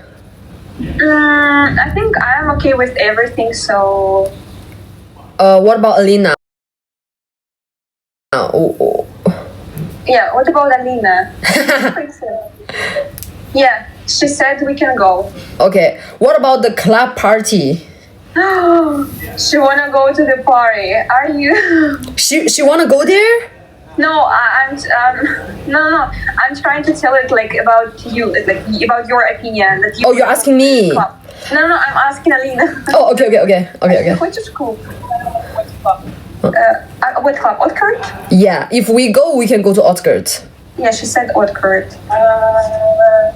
Mm, I think I'm okay with everything, so. Uh, what about Alina? Oh, oh. Yeah, what about Alina? Yeah, she said we can go. Okay, what about the club party? She wanna go to the party. Are you? She she wanna go there? No, I, I'm um, no, no, no. I'm trying to tell it like about you, like about your opinion that you. Oh, you're asking me. No, no, no, I'm asking Alina. Oh, okay, okay, okay, okay, okay. Хочешь клуб? What club? Uh, uh, what club? Otkurt? Yeah, if we go, we can go to Otkurt. Yeah, she said Otkurt. Uh,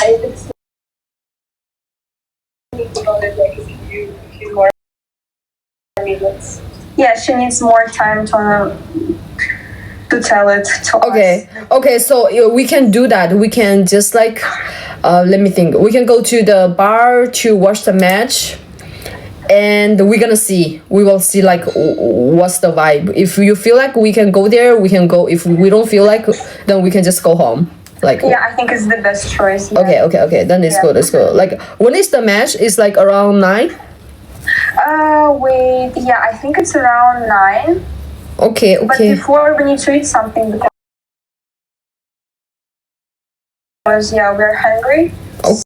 I Yeah, she needs more time to to tell it to us. Okay, okay, so uh, we can do that. We can just like, uh, let me think. We can go to the bar to watch the match, and we're gonna see. We will see like w- w- what's the vibe. If you feel like we can go there, we can go. If we don't feel like, then we can just go home. Like, yeah, I think it's the best choice. Yeah. Okay, okay, okay. Then it's good. It's good. Like, when is the match? It's like around nine. Uh, wait. Yeah, I think it's around nine. Okay, okay. But before, we need to eat something because, yeah, we're hungry. Okay.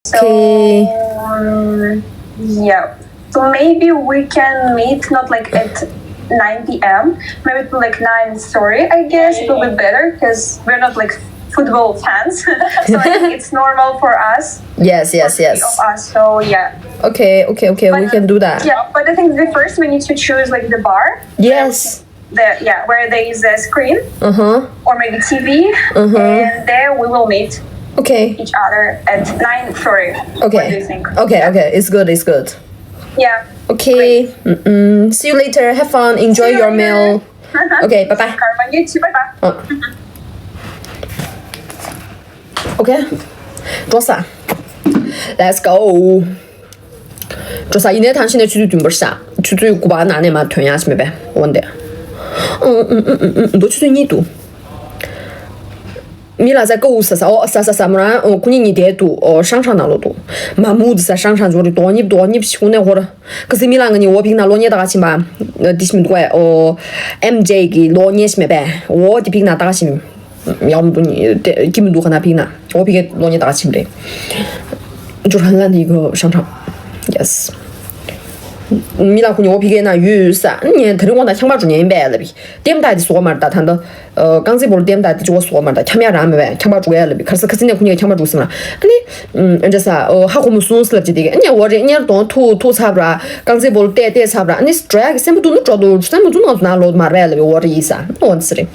So, um, yeah. So maybe we can meet not like at nine p m, maybe to like nine thirty, I guess. It will be better because we're not like football fans. So I think it's normal for us. Yes, yes, yes. Of us. So yeah. Okay, okay, okay. We can do that. Yeah, but I think the first we need to choose like the bar. Yes. The, yeah, where there is a screen, uh-huh, or maybe T V, uh-huh, and there we will meet, okay, each other at nine thirty. Okay. What do you think? Okay, yeah, okay, it's good, it's good. Yeah. Okay. Mm-mm. See you later. Have fun. Enjoy your meal. Okay, bye bye. Karma, you too. Bye bye. Uh. Okay. འགྲོ་ས། Let's go. འགྲོ་ས། ཡིན་ནའི་ཐང་ཕྱིན་ནས་ཆུ་ཚོད་བདུན་པར་ཤག་ཆུ་ཚོད་དགུ་པ་ནང་ནས་མར་ཐོན་ཡག་ཞིག་མེད་པས། འོན་ཏེ། ཨུ་ཨུ་ཨུ་ཨུ་ཨུ། འདུག་ཆུ་ཚོད་གཉིས་འདུག་མི་ལ་ཟ་ཀ་འུ་ཟ་ཟ། འོ་ཟ་ཟ་ཟ། མོ་རང་འོ་ཁུ་ཉིད་གཉིས་བསྡད་འདུག་འོ་ཧྲང་ཧྲང་ནང་ལོགས་འདུག་མ་མུ་ཟ་ཧྲང་ཧྲང་འཇོག་རེད། དོག་ཉིབ་དོག་ཉིབ་ཞིག་ཁུ་ནས་ཧོར། ཁ་སི་མི་ལ་ང་གཉིས་འོ་ཕིག་ན་གློག་བརྙན་ལྟ་ག་ཕྱིན་པ། འདི་ཞིག་མི་འདུག་གས། འོ་ཨེམ་ཇེ་གི་གློག་བརྙན་ཞིག་མེད་པས། འོ་འདི་ཕིག་ན་ལྟ་ག་ཕྱིན། ཡག་མི་འདུག་ཉི་དེ་སྐྱིད་མི་འདུག་ག་ན་ཕིག་ན་འོ་ཕི་གའི་གློག་བརྙན་ལྟ་ག་ཕྱིན་རེད། འཇོར་ཧན་ལ་ནི་གོ་ཧྲང་ཧྲང་། Yes། མི་ལ་ཁུ་ཉིད་འོ་ཕི་གའི་ན་ཡོད་ས། ངས་དེ་རིང་དགོང་དག་ཁྱང་པ་འགྲོ་ཉན་ཡིན་པས་ལབ་པའི། ལྟེམ་ད་དེ་བཟོ་མ་རེད་ད། ད་ལྟ་རྐང་རྩེད་སྤོ་ལོ་ལྟེམ་ད་དེ་ཅི་བ་བཟོ་མ་རེད་ད། ཁྱམ་ཡ་རང་མེད་པས། ཁྱང་པ་འགྲོ་ཡ་ལབ་པའི། ཁར་ས་ཁ་སི་ནས་ཁུ་ཉིད་ཁྱང་པ་འགྲོ་སེམས་ལ། ཨ་ནི་ཨ་འདྲ་ས་ཧ་གོ་མོ་སུང་སི་ལབ་ཅི་དེ་ག་ཨ་ནི་འོ་རེ་གཉེར་དོང་ཐུག་ཐུག་ཚབ་ར། རྐང་རྩེད་སྤོ་ལོ་ལྟེ་ལྟེ་ཚབ་ར། ཨ་ནི་འགྲོ་ཡ་གི་སེམས་པོ་འདུག་ནི་འགྲོ་འདུག་སེམས་པོ་འདུག་ནང་ན་ལོ་མ་རེད་ལབ་པའི། འོ་རེ་ཡིན་ས་འོ་འདི་སི་རེད།